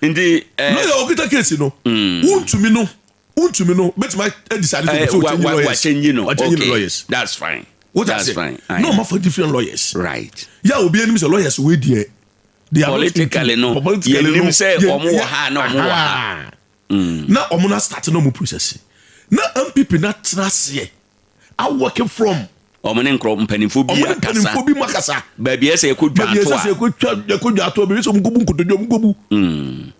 nti. Eh, lawyer a wɔkita case no. Wontumi no wontumi no bɛtumi adecide sɛ ɔpɛ sɛ ɔchange lawyers. Wachange no Wachange okay lawyers. That's fine. Wote That's aseɛ? fine. Na ɔma fa different lawyers. Right. Yɛ a obi anim sɛ lawyers wei deɛ. They are not Politically into- no, politically yɛnim no, sɛ yɛ- wɔn wɔ yɛ- ha na wɔn wɔ ha. Aha. Na wɔn na start na wɔn process. Na NPP na tena aseɛ. A working from. Wɔn ne nkorɔ mpanimfoɔ bi Wɔn ne akasa. mpanimfoɔ bi mu akasa. Baabi ɛsɛ yɛkɔ dwa Baabi ato ɛsɛ a. sɛ yɛkɔ twa yɛkɔ dwa ato a baabi ɛsɛ wɔn kɔbu nkotodwe wɔn kɔbu.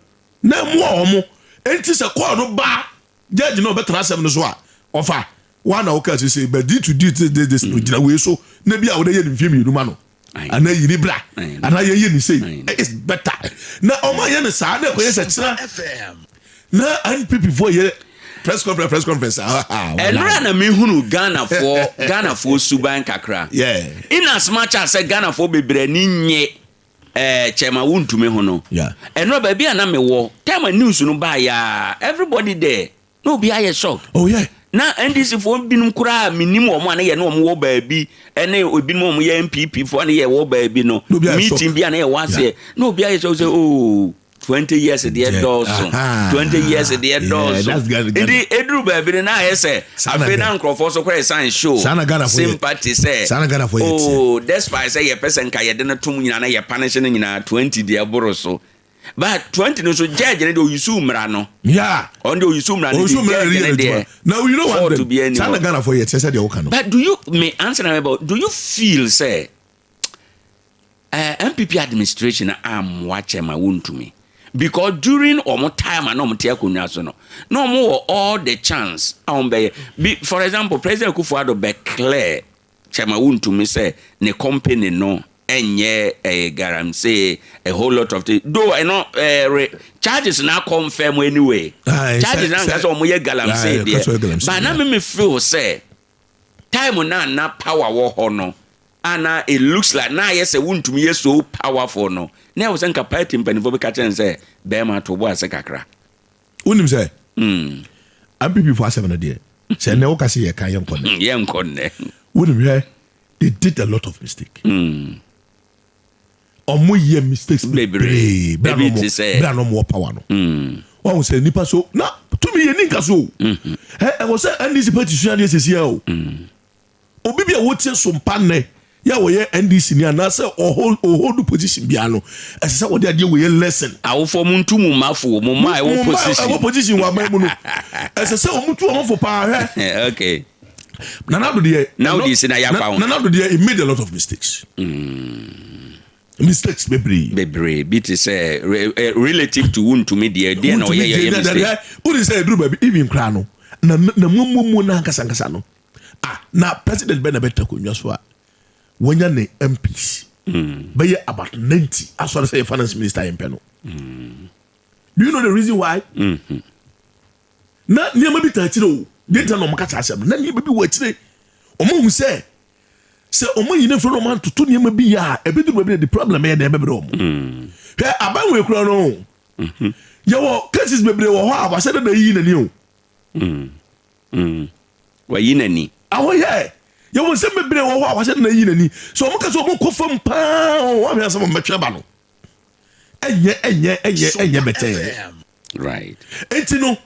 Na ɛmoa wɔn. Enti sɛ kɔɔ no ba judge na ɔbɛtena asɛm no so a ɔfa wa na ɔka sese but due to this this this no gyina wei so na bi a wɔde yɛ ne mfie mmienu ma no anaa yi ni bra anaa yɛ yɛ ne sei it's better na ɔmo ayɛ no saa na ɛkɔyɛ sɛ kyerɛ na NPP foɔ yɛ press conference press conference ah, ah, ɛnora na mehunu Ghanafoɔ Ghanafoɔ suban kakra yeah. in as much as sɛ Ghanafoɔ bebree ani nye eh, kyɛma wontumi ho no ɛnora baabi a na mewɔ time a news no baeɛ a everybody there na obi ayɛ shock oh, yeah. na NDC foɔ binom koraa menim wɔn a na yɛne wɔn wɔ baabi ɛne ebinom a wɔn yɛ NPP foɔ na yɛwɔ baabi no meeting bi a na yɛwɔ aseɛ na obi ayɛ shock sɛ oh 20 years deɛ dɔɔso 20 years deɛ dɔɔso nti eduru baabi no na ayɛ sɛ afei na nkurɔfoɔ so koraa ɛsan show sympathy sɛ oh despite sɛ yɛpɛ sɛ nka yɛde no tom nyinaa na yɛ punish no nyinaa 20 deɛ boro so but 20 no so judge no deɛ oyusu mmara no ɔno deɛ oyusu mmara no deɛ judge no deɛ na you know fault one bi thing ani saa na hɔ Ghanafoɔ yɛ teɛ sɛ deɛ woka no but do you me answer na mebɔ do you feel sɛ Eh NPP administration ammoa kyɛ ma wontumi because during wɔn time a na wɔn te akonnwa so no na wɔn wɔ all the chance a wɔn bɛyɛ bi for example President Akufo-Addo bɛ clear kyɛ ma wontumi sɛ ne company no ɛnyɛ ɛyɛ galamsey a whole lot of things though ɛno ɛɛ re charges na confirm anyway charges na nka sɛ wɔn yɛ galamsey deɛ but na me me feel sɛ. Time no a na power wɔ hɔ no a na it looks like na ayɛ sɛ wontumi yɛ so powerful no, na ɛwɔ sɛ nka party mpanimfoɔ bɛka kyerɛ no sɛ bɛrima to bo ase kakra. Wonim sɛ NPP fo asɛm no deɛ sɛ nnɛ woka sɛ yɛka yɛnkɔ nnɛ. Yɛnkɔ nnɛ. Wonim hwɛ they did a lot of mistake. Ɔmo yɛ mistakes bebree bere a na ɔmo bere a na ɔmo wɔ power no. Wahu sɛ nipa so na tumi yɛ ni nka so o. Ɛ ɛwɔ sɛ NDC party sua adeɛ sɛsi a o. Obi bi a wotie so mpa nnɛ yɛ a wɔyɛ NDC ni anaasɛ ɔho ɔhold position biara no ɛsɛ sɛ wɔde adeɛ wɔ yɛ lesson. Awofoɔ mo ntu mo mma fo mo mma a ɛwɔ position. Ɛwɔ position wɔ aban mu no ɛsɛ sɛ wɔn tu wɔn fo paa hwɛ. Okay. Nana Addo deɛ. Na wodi si na yakwa ho. Nana Addo deɛ he made a lot of mistakes. Mm. Mistakes bebree. Bebree bi te sɛ eh, relative to wuntumi deɛ deɛ na ɔyɛ yɛ mistake. Wodi sɛ eduru baabi even koraa no na na muamuamuo na ankasa ankasa no ah na president bɛ na bɛtena akonnwa so a wɔnya ne MPs mm. bɛyɛ about 90 asɔre sɛ yɛ finance minister yɛn pɛ no. Mm. Do you know the reason why? Mm -hmm. Na nneɛma bi taa akyire o. Deɛ nti na wɔka saa asɛm no, na nneɛma bi wɔ akyire. Wɔahu sɛ, sɛ wɔayi no afiri na wɔantoto nneɛma bi yɛ a, ɛbɛduru baabi na de problem yɛ dɛn ɛbɛbrɛ wɔn. Mm. Hwɛ, aban wei kura no, mm-hmm. yɛwɔ cases bebree wɔ hɔ a wasɛ dada yiyi n'ani o. Mm. Mm. Wayi n'ani. Ahɔ yɛ. Yɛwɔ nsɛm bebree wɔ hɔ a wasɛ dada yiyi n'ani. So wɔn ka sɛ wɔn kɔ fam paa, wɔn ahwɛ asɛm wɔn bɛtwe aba no. Ɛnyɛ ɛnyɛ ɛnyɛ ɛnyɛ bɛtɛɛ. Right. Enti no,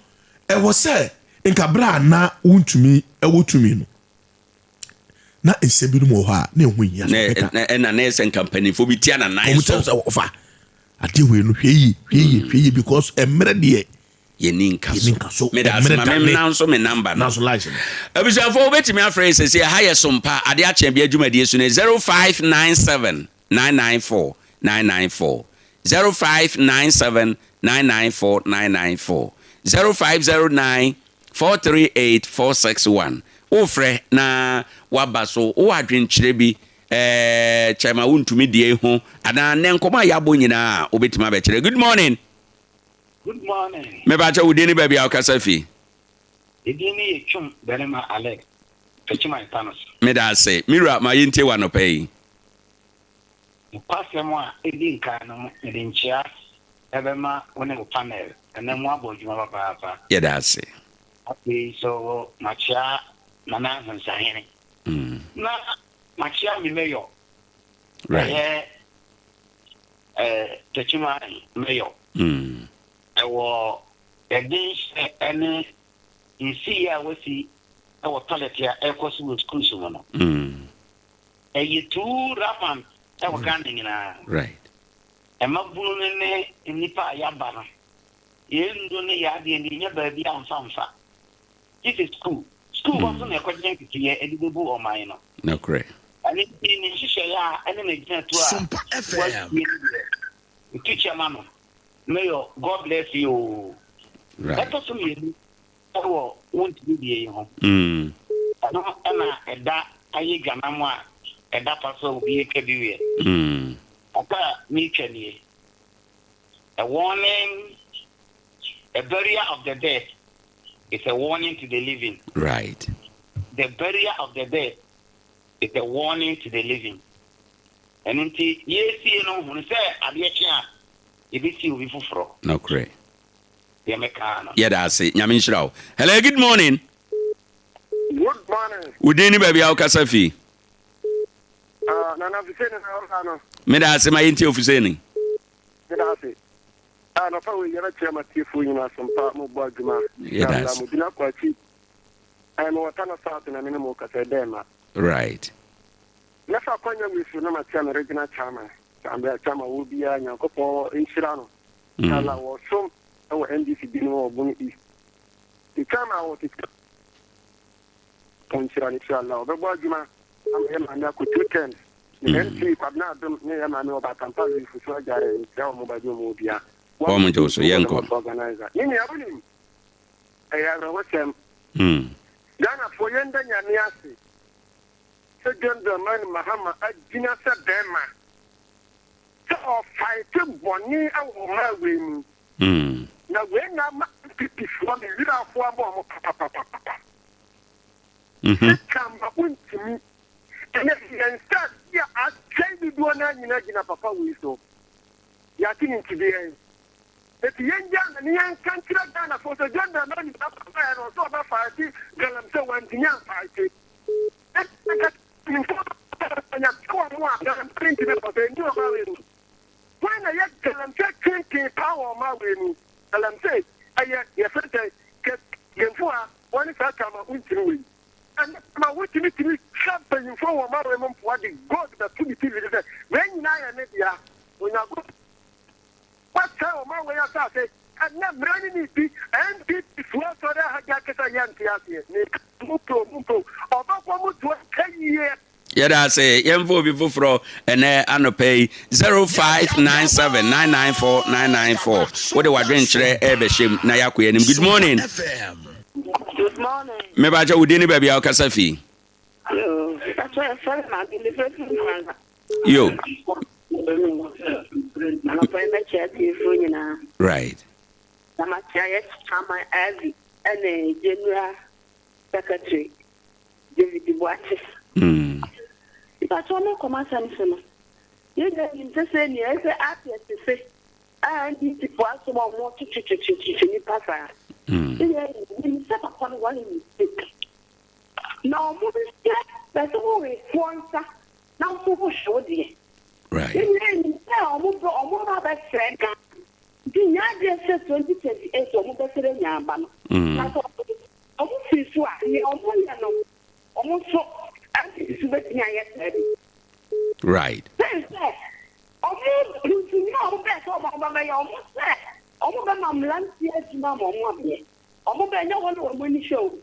ɛwɔ sɛ nka bere a na wontumi wɔ tumi no, na nsɛm binom wɔ hɔ a na ɛho nhia sɛ wɔbɛka. Na ɛna na ɛsɛ nka mpanyinfoɔ bi tia na nan so. Wɔn sɛ wɔfa adeɛ wei no hwɛ yie hwɛ yie hwɛ yie because mmerɛ deɛ. Yɛni nka so. Yɛni nka so. Meda ase ma me nanso me namba no. Nanso lines no. Abusuafoɔ wobɛtumi afrɛ yɛ sɛsi ɛha yɛ sompa adeɛ akyɛ bi adwumadie so ne 0597 994 994 0597 994 994 0509 438 461 Wofrɛ na woaba so wowɔ adwenkyerɛ bi eh, kyɛ ma wontumi deɛ ho anaa nnɛ nkɔmmɔ a yɛabɔ nyinaa a wobɛtumi abɛkyerɛ. Good morning. Good morning. Mebakyɛ wo din ne baabi a wokasa fi. Edin ne yɛ Twum barima Alex Techiman Panos. Meda ase me wura ma yɛntie wo anɔpa yi. Nokwasɛm a edi nkan no, mede nkyia bɛma wo ne wo panel. Ɛnnɛ moabɔ adwuma papaapa. Yɛda ase. Afei nso makyia Nana Ahensahene. Na makyea me mayor, ɛyɛ eh, Techiman mayor, ɛwɔ ɛdenhyɛ ɛne nsiyɛ a wasi ɛwɔ toilet a ɛkɔ so wɔ schools mu no. Ɛyɛ too rampant ɛwɔ Ghana nyinaa. Mmabunu no ne nnipa a yɛaba no, yɛn nnuro ne yɛn adeɛ no, yɛnnya baabi amfa mfa. Gye sɛ sukuu. Sukuu hɔ nso na yɛkɔgyina nteteeɛ de bɛbu ɔman no. Nokorɛ. Ɛno nti ne nhyehyɛeɛ a ɛne n'agyinatuo a Sompa FM. wasie no deɛ, metu kyɛ ma no. Mayor, God bless you oo. Right. Ɛtɔ so mmienu wɔ wo ntumi deɛ yi ho. Ɛno na ɛda ayɛ dwanam a ɛda pa so a obi retwa bi weɛ. Ɔka a meretwa nie. A warning, a burial of the dead is a warning to the living. Right. The burial of the dead is a warning to the living. Ɛno nti yɛresie no hunu sɛ adeɛ kye a yɛbɛsie obi foforɔ. Nokorɛ. Deɛ mekaa no. Yɛda ase. Nyame nhyira wo. Hello, good morning. Good morning. Wo din ne baabi a wokasa fi? Ah, Nana Fuseni na ɔka no. Meda ase ma yɛntie Ofuseni. Meda ase. Ah, nɔpa wei yɛbɛkyerɛ ma tiefoɔ nyina asompa mo bɔ adwuma. Yɛda ase. Mo gyina kɔ akyi. Eh, mewɔ Tano South na me ne mo kasa ɛdɛn ma. Right. Mɛfa akwanya wei so na makyia me regional chairman. Ambra chairman wɔ biara Nyankopɔn nhyira no. Inshallah wɔsom wɔ NDC binom wɔ Bono East. The chairman wɔ tete nhyira no inshallah ɔbɛbɔ adwuma ama yɛ maame akɔ two terms. Ne MP Kwabena Adom ne yɛ maame Ɔbaatampa Luis so agyare nhyira wɔn ba bi wɔn obia. Wɔn gye wo so yɛnkɔ. Organizer. Ne nua wonim ɛyɛ awerɛhosɛm. Ghanafoɔ yɛnda Nyame ase sɛ John Dramani Mahama agyina sɛ bɛrima. Sɛ ɔfaete bɔne wɔ ɔman wei mu. Na wei na ama NPP foɔ me werɛ aho ama ɔmo papapapapa. Sika ma wontumi. Ɛnɛ yɛn nsaase a asɛe dodoɔ no ara nyinaa gyina papa wei so. Yɛate ne nti deɛn? Enti yɛngyaa no ne yɛnka nkyerɛ Ghanafoɔ sɛ John Dramani Mahama baeɛ no ɔsɛ ɔbɛfaete Galamsey wantumi amfaete. Hwan na ɛyɛ galamsey tenten paa wɔ ɔman wei mu? Galamsey ɛyɛ yɛfrɛ sɛ kɛ genfo a wɔne saa tama wontumi wei. Ɛnɛ tama wotumi tumi twa mpanyinfoɔ wɔ ɔman wei mu mpoa de gold bɛto ne TV so sɛ wei nyinaa yɛ ne dea. Onyankopɔn Wasɛe ɔman wei asase. Ɛnɛ mmara no ni bi. NPP foɔ asɔre ahajake sɛ yɛnte aseɛ. Meka mo pɛ o mo mpɛ o. Ɔbɛbɔ mo to atwa yie. Yɛda ase. Yɛmfa obi foforɔ ɛnɛ anɔpa yi 0597 994 994. Wode w'adwenkyerɛ ɛrebɛhyɛ mu na yɛakɔ yɛn anim. Good morning. Good morning. Mebakyɛ wo din ne baabi a wokasa fi. Yo, mebakyɛ yɛfrɛ me Maame, mefrɛ fi Nkranga. Yo. Anɔpa yi mɛkyia atiefoɔ nyinaa. Right. Na makyia yɛ Chairman Ivy ɛne General Secretary David Boakye. Mpakyɛ me kɔm asɛm so no, yɛn nyinaa nim sɛ sɛ nea ɛsɛ apeɛ se a NDC foɔ asom a wɔn twetwetwetwe nipa saa. Yɛn nyinaa nim sɛ papa no wayɛ mistake. Na wɔn hyɛ bɛsɛ wɔn foɔ nsa na wo nso wohwɛ wo deɛ. Right. Ne nyinaa nim sɛ ɔmo bɛ ɔmo ba bɛsrɛ Ghana. Nti nyɛ adeɛ sɛ 2028 ɔmo bɛsrɛ nya aba no. Na sɛ ɔmo ɔmo firi so a nea ɔmo yɛ no ɔmo nso NPP so bɛtumi ayɛ saa bi. Right. Sɛn sɛ ɔmo ntumi a ɔmo bɛɛ sɛ ɔmo ɔmo bɛyɛ ɔmo sɛ ɔmo bɛma mmeranteɛ adwuma ma ɔmo abɛyɛ. Ɔmo bɛ nyɛ hɔ na ɔmo ani hwɛ o.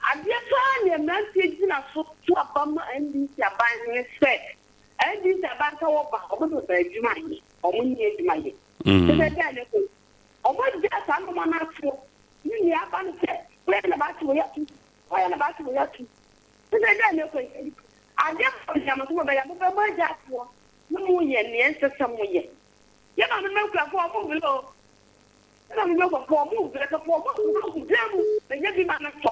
Adeɛ paa nea mmeranteɛ gyina so to aba ma NDC aban no ne sɛ, NDC aban sɛ wɔba a, wɔde wɔn adwuma ayɛ, wɔn nni adwuma yɛ. Kyɛ sɛ ɛbɛn ne ko, wɔagyaa saa nnoɔma no ato ne nea aba no sɛ, woyɛ na baakye wei ato, woayɛ na baakye wei ato. Kyɛ sɛ ɛbɛn ne ko yi, adeɛ baako nea mo nso mobɛyɛ, mobɛbɔ agya atoɔ na moyɛ nea ɛnsɛ sɛ moyɛ. Yɛ maame no akuafoɔ, wɔn mbrɛ o. Ɛna me bɛkɔ ɔmo brɛ kɔkɔ ɔmo agu dan mu na nya bi ma no ntɔ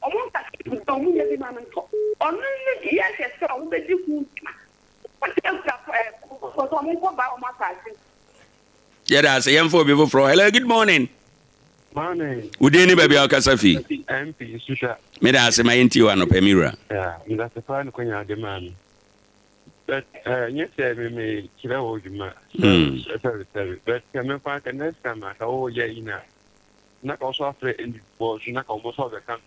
ɔmo nkasa gu dan ɔmo nya bi ma no ntɔ ɔno ne deɛ hwɛ sɛ ɔmo bɛdi ho dwuma ɔde akura ɛɛ kɔkɔ sɛ ɔmo nkɔ ba ɔmo asaase. Yɛda ase yɛmfa obi foforɔ. Hello, good morning. Morning. Wo din ne baabi a wokasa fi? MP Nsuhwa. Meda ase ma yɛntie wo anɔpa me wura. Yeah, meda ase paa ne kwanya ade maa me. But eh, nyɛ sɛ me me kyerɛ wo dwuma. Sorry, sorry, sorry. But sɛ me kwan ka next time a ka wo yɛ yi na na ka wo so afrɛ ndfoɔ so na ka wɔn so abɛka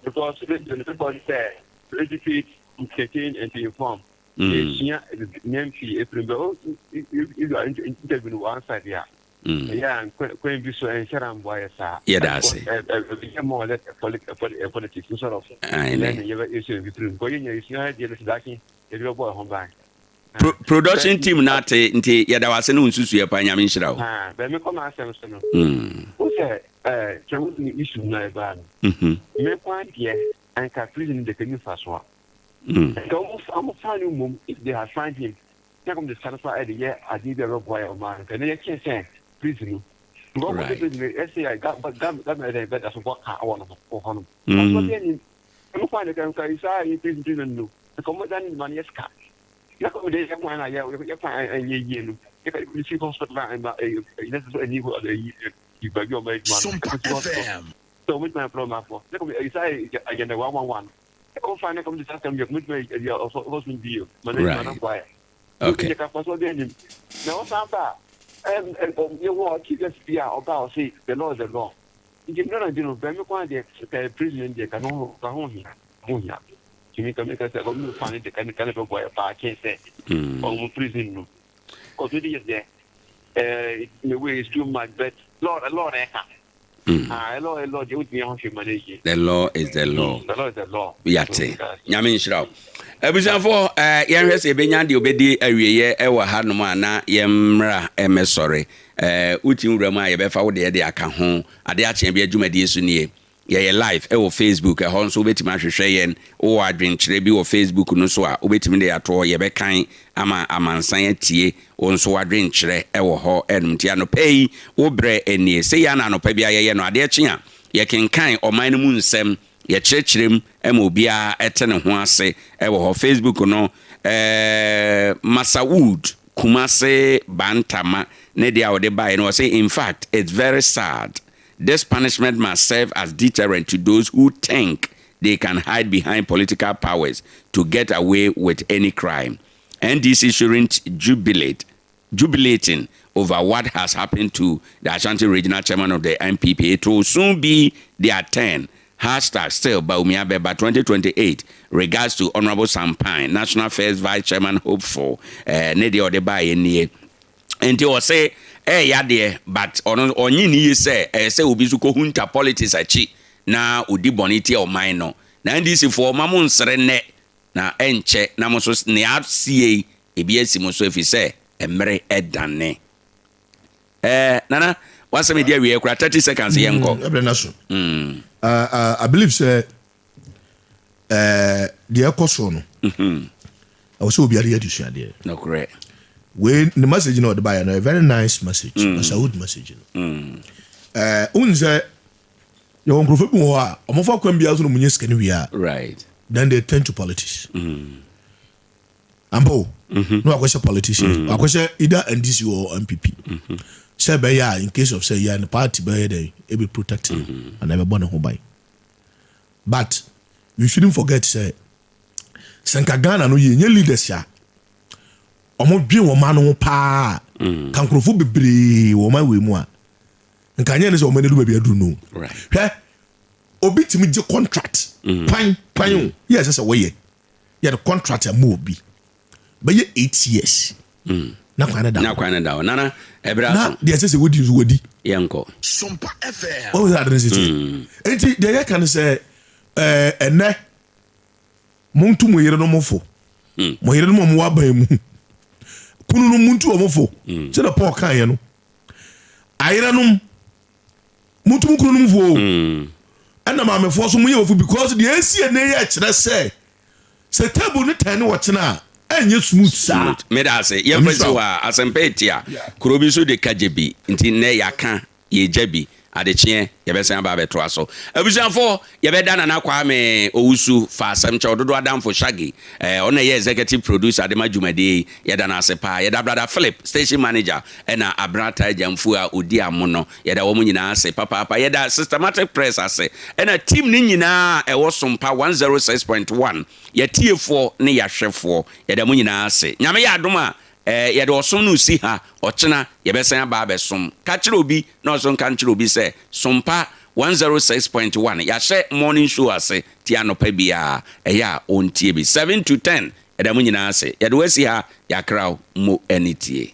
because radio no purpose sɛ to educate, entertain and to inform. Yɛsua nneɛma pii efiri mu. But if you are interview no one side a. Ɛyɛ a kwan bi so ɛnhyɛ da mboa yɛ saa. Yɛda ase. Ɛyɛ more or less politics instead of learning yɛbɛ yɛsua biribi firi mu. Because yɛnya yɛsua deɛ no sɛ daakye yɛde bɛbɔ yɛn ho ban. Pro production team no ate nti yɛda wo ase ne wo nsusuiɛ paa Nyame nhyira wo. Bɛ mekɔ m'asɛm so no. Wo sɛ kyɛ wo ne issue no a ɛbaa no. Me kwan deɛ anka prison deɛ kani mfasoɔ. Nka wɔn fa no mmom if they had find him na kɔm de sika no koraa ɛde yɛ adeɛ bi a ɛbɛboa yɛ ɔman no ɛnɛ yɛkyɛn sɛ prison no because ɔkɔsɛ prison no ɛsɛ yɛ government ɛdɛn bɛda so bɔ ka wɔ no wɔ hɔ nom ɔsɔ bi anim ɛmu kwan de ka nka saa yɛ prison prison no nka ɔmo da ne ma no yɛ sika na kɔm de yɛ kwan na yɛ yɛ kwan ɛnyɛ yie no yɛ ka yɛ si hospital a ɛma ɛyɛ ɛyɛ sɛ ɛni hɔ ɛyi baabi a ɔmo adwuma no ɛkɔ si hospital sɛ ɔmo gyina fúlɔ ɔmo afɔ ne kɔm ɛyi saa agenda 111. Right. Okay. Na ɔsan ba a, yɛwɔ Jesus bi a ɔba a ɔse the law is the law. Nti mmira na di no bɛn me kwan deɛ ka prison deɛ ka no ka ho hia ho hia. Tumi ka mi ka sɛ ɔmo fa ne de ka ne ka ne bɛ bɔ yɛ paa kyɛn sɛ ɔmo prison no. Cause we deɛ deɛ eh in a way it's too much but law law na ɛka. Ah, law law deɛ wotumi ho hwɛ ma no yie. The law is the law. The law is the law. Yate. Nyame nhyira wo. Abusuafoɔ, eh, yɛnhwɛ sɛ yɛbɛnya deɛ ɔbɛdi awieɛ wɔ hanom a na yɛmmra mmɛsɔre. Eh, wotim wura mu a yɛbɛfa wo deɛ de aka ho. Adeɛ akyeɛ bi adwumadie so nie. Yɛyɛ live wɔ Facebook, ɛhɔ nso wobɛtumi ahwehwɛ yɛn. Wowɔ adwenkyerɛ bi wɔ Facebook no so a, wobɛtumi de ato hɔ. Yɛbɛkan ama amansan atie wo nso w'adwenkyerɛ wɔ hɔ nom. Nti anɔpa yi, wo berɛ nie. Sei ara na anɔpa biara yɛyɛ no. Adeɛ kye a, yɛkenkan ɔman no mu nsɛm, yɛkyerɛkyerɛ mu ma obiara te ne ho ase wɔ hɔ. Facebook no, eh, Masawood Kumase Bantama ne deɛ a ɔde baeɛ no, ɔse, In fact, it's very sad This punishment must serve as deterrent to those who think they can hide behind political powers to get away with any crime. NDC shouldn't jubilate jubilating over what has happened to the Ashanti Regional Chairman of the NPP. It will soon be their turn. Hashtag still Bawumia Beba 2028. Regards to Honorable Sampine, National First Vice Chairman hopeful. Eh, ne deɛ ɔde baeɛ nie. Nti ɔse ɛɛya deɛ but ɔno ɔnye nni ye sɛ ɛyɛ sɛ obi nso kɔ hunta politics akyi na ɔdi bɔne tia ɔman no. Na NDC foɔ mma mo nsere nnɛ na ɛnkyɛ na mo nso nea asie yi ebi asi mo so ɛfiri sɛ mmere dane. Ɛɛ Nana w'asɛm ɛdi awieɛ koraa 30 seconds yɛnkɔ. Ɛbrɛ no so. I believe sɛ ɛɛ deɛ ɛkɔ soɔ no mhm. ɛwɔ sɛ obiara yɛ adesuadeɛ nokorɛ wei ne message na ɔde baeɛ no a very nice message mm. Masaud message no mm. ɛɛ wohu sɛ yɛwɔ nkurɔfoɔ bi wɔ hɔ a wɔfa kwan biara so na wɔnyɛ sika no wie a right then they turn to politics mm. ampa o mm-hmm. na wakɔhyɛ politician mm. wakɔhyɛ either ndc or npp mm-hmm. sɛ ɛbɛyɛ a in case of sɛ yɛ ne party bɛyɛ dɛ ebi protect no mm-hmm. anaa ɛbɛbɔ ne ho ban But we shouldn't forget sɛ sɛ nka Ghana no yɛnyɛ leaders a wɔn dwen wɔn ano ho paa mm. ka nkurɔfoɔ bebree wɔ wɔn awei mu a nka nyɛ ne sɛ wɔn ani du baabi aduru no hwɛ obi tumi gye contract mm. kwan kwan o mm. yɛ ɛsɛ sɛ wɔyɛ yɛde contract ama obi bɛyɛ 8 years na kwan no da na kwan no da hɔ nana ɛbrɛ aso na deɛ ɛsɛ sɛ wodi nso wadi yɛnkɔ Sompa FM wɔn sɛ ade no sɛ tie nti deɛ yɛka no sɛ ɛɛ ɛnɛ montu mo yerenom fo mo yerenom a wɔwɔ aban mu kunu no montu wɔn fo sɛdeɛ Paul kaeɛ no ayerenom montu mo kununom fo o ɛna maamefoɔ so moyɛ wɔfo because deɛ ɛsi ɛnɛ yɛ kyerɛ sɛ sɛ table no tɛn ne wɔkyena a ɛnyɛ smooth saa. Smooth. Meda ase. Yɛmfa nsi hɔ a, asɛmpa etia. Kuro bi so de ka gye bi. Nti nnɛ yɛaka, yɛgya bi. Adekyeɛ yɛbɛsan aba abɛtoa so. Abusuafoɔ, yɛbɛda Nana Kwame Owusu fa asɛm kyɛw dodoɔ adamfo Shaggy, eh, ɔno na ɛyɛ executive producer de ma dwumadie yi, yɛda no ase paa. Yɛda Brother Philip, station manager, ɛna Abena Ataa Gyamfuo a ɔdi amo no, yɛda wɔn nyinaa ase papaapa. Yɛda Systematic Press ase, ɛna team no nyinaa a ɛwɔ Sompa 106.1, yɛatiefoɔ ne yɛahwɛfoɔ, yɛda mo nyinaa ase. Nyame yɛ adom a, Eh, yɛde ɔsom no resi ha, ɔkyena yɛbɛsan aba abɛsom. Ka kyerɛ obi na ɔnso nka nkyerɛ obi sɛ, Sompa 106.1, yɛahyɛ morning show ase ti anɔpa biara, ɛyɛ a ɔntie bi. 7 to 10, yɛda mo nyinaa ase. Yɛde wo asi ha, yɛakra wo, mo ani tie.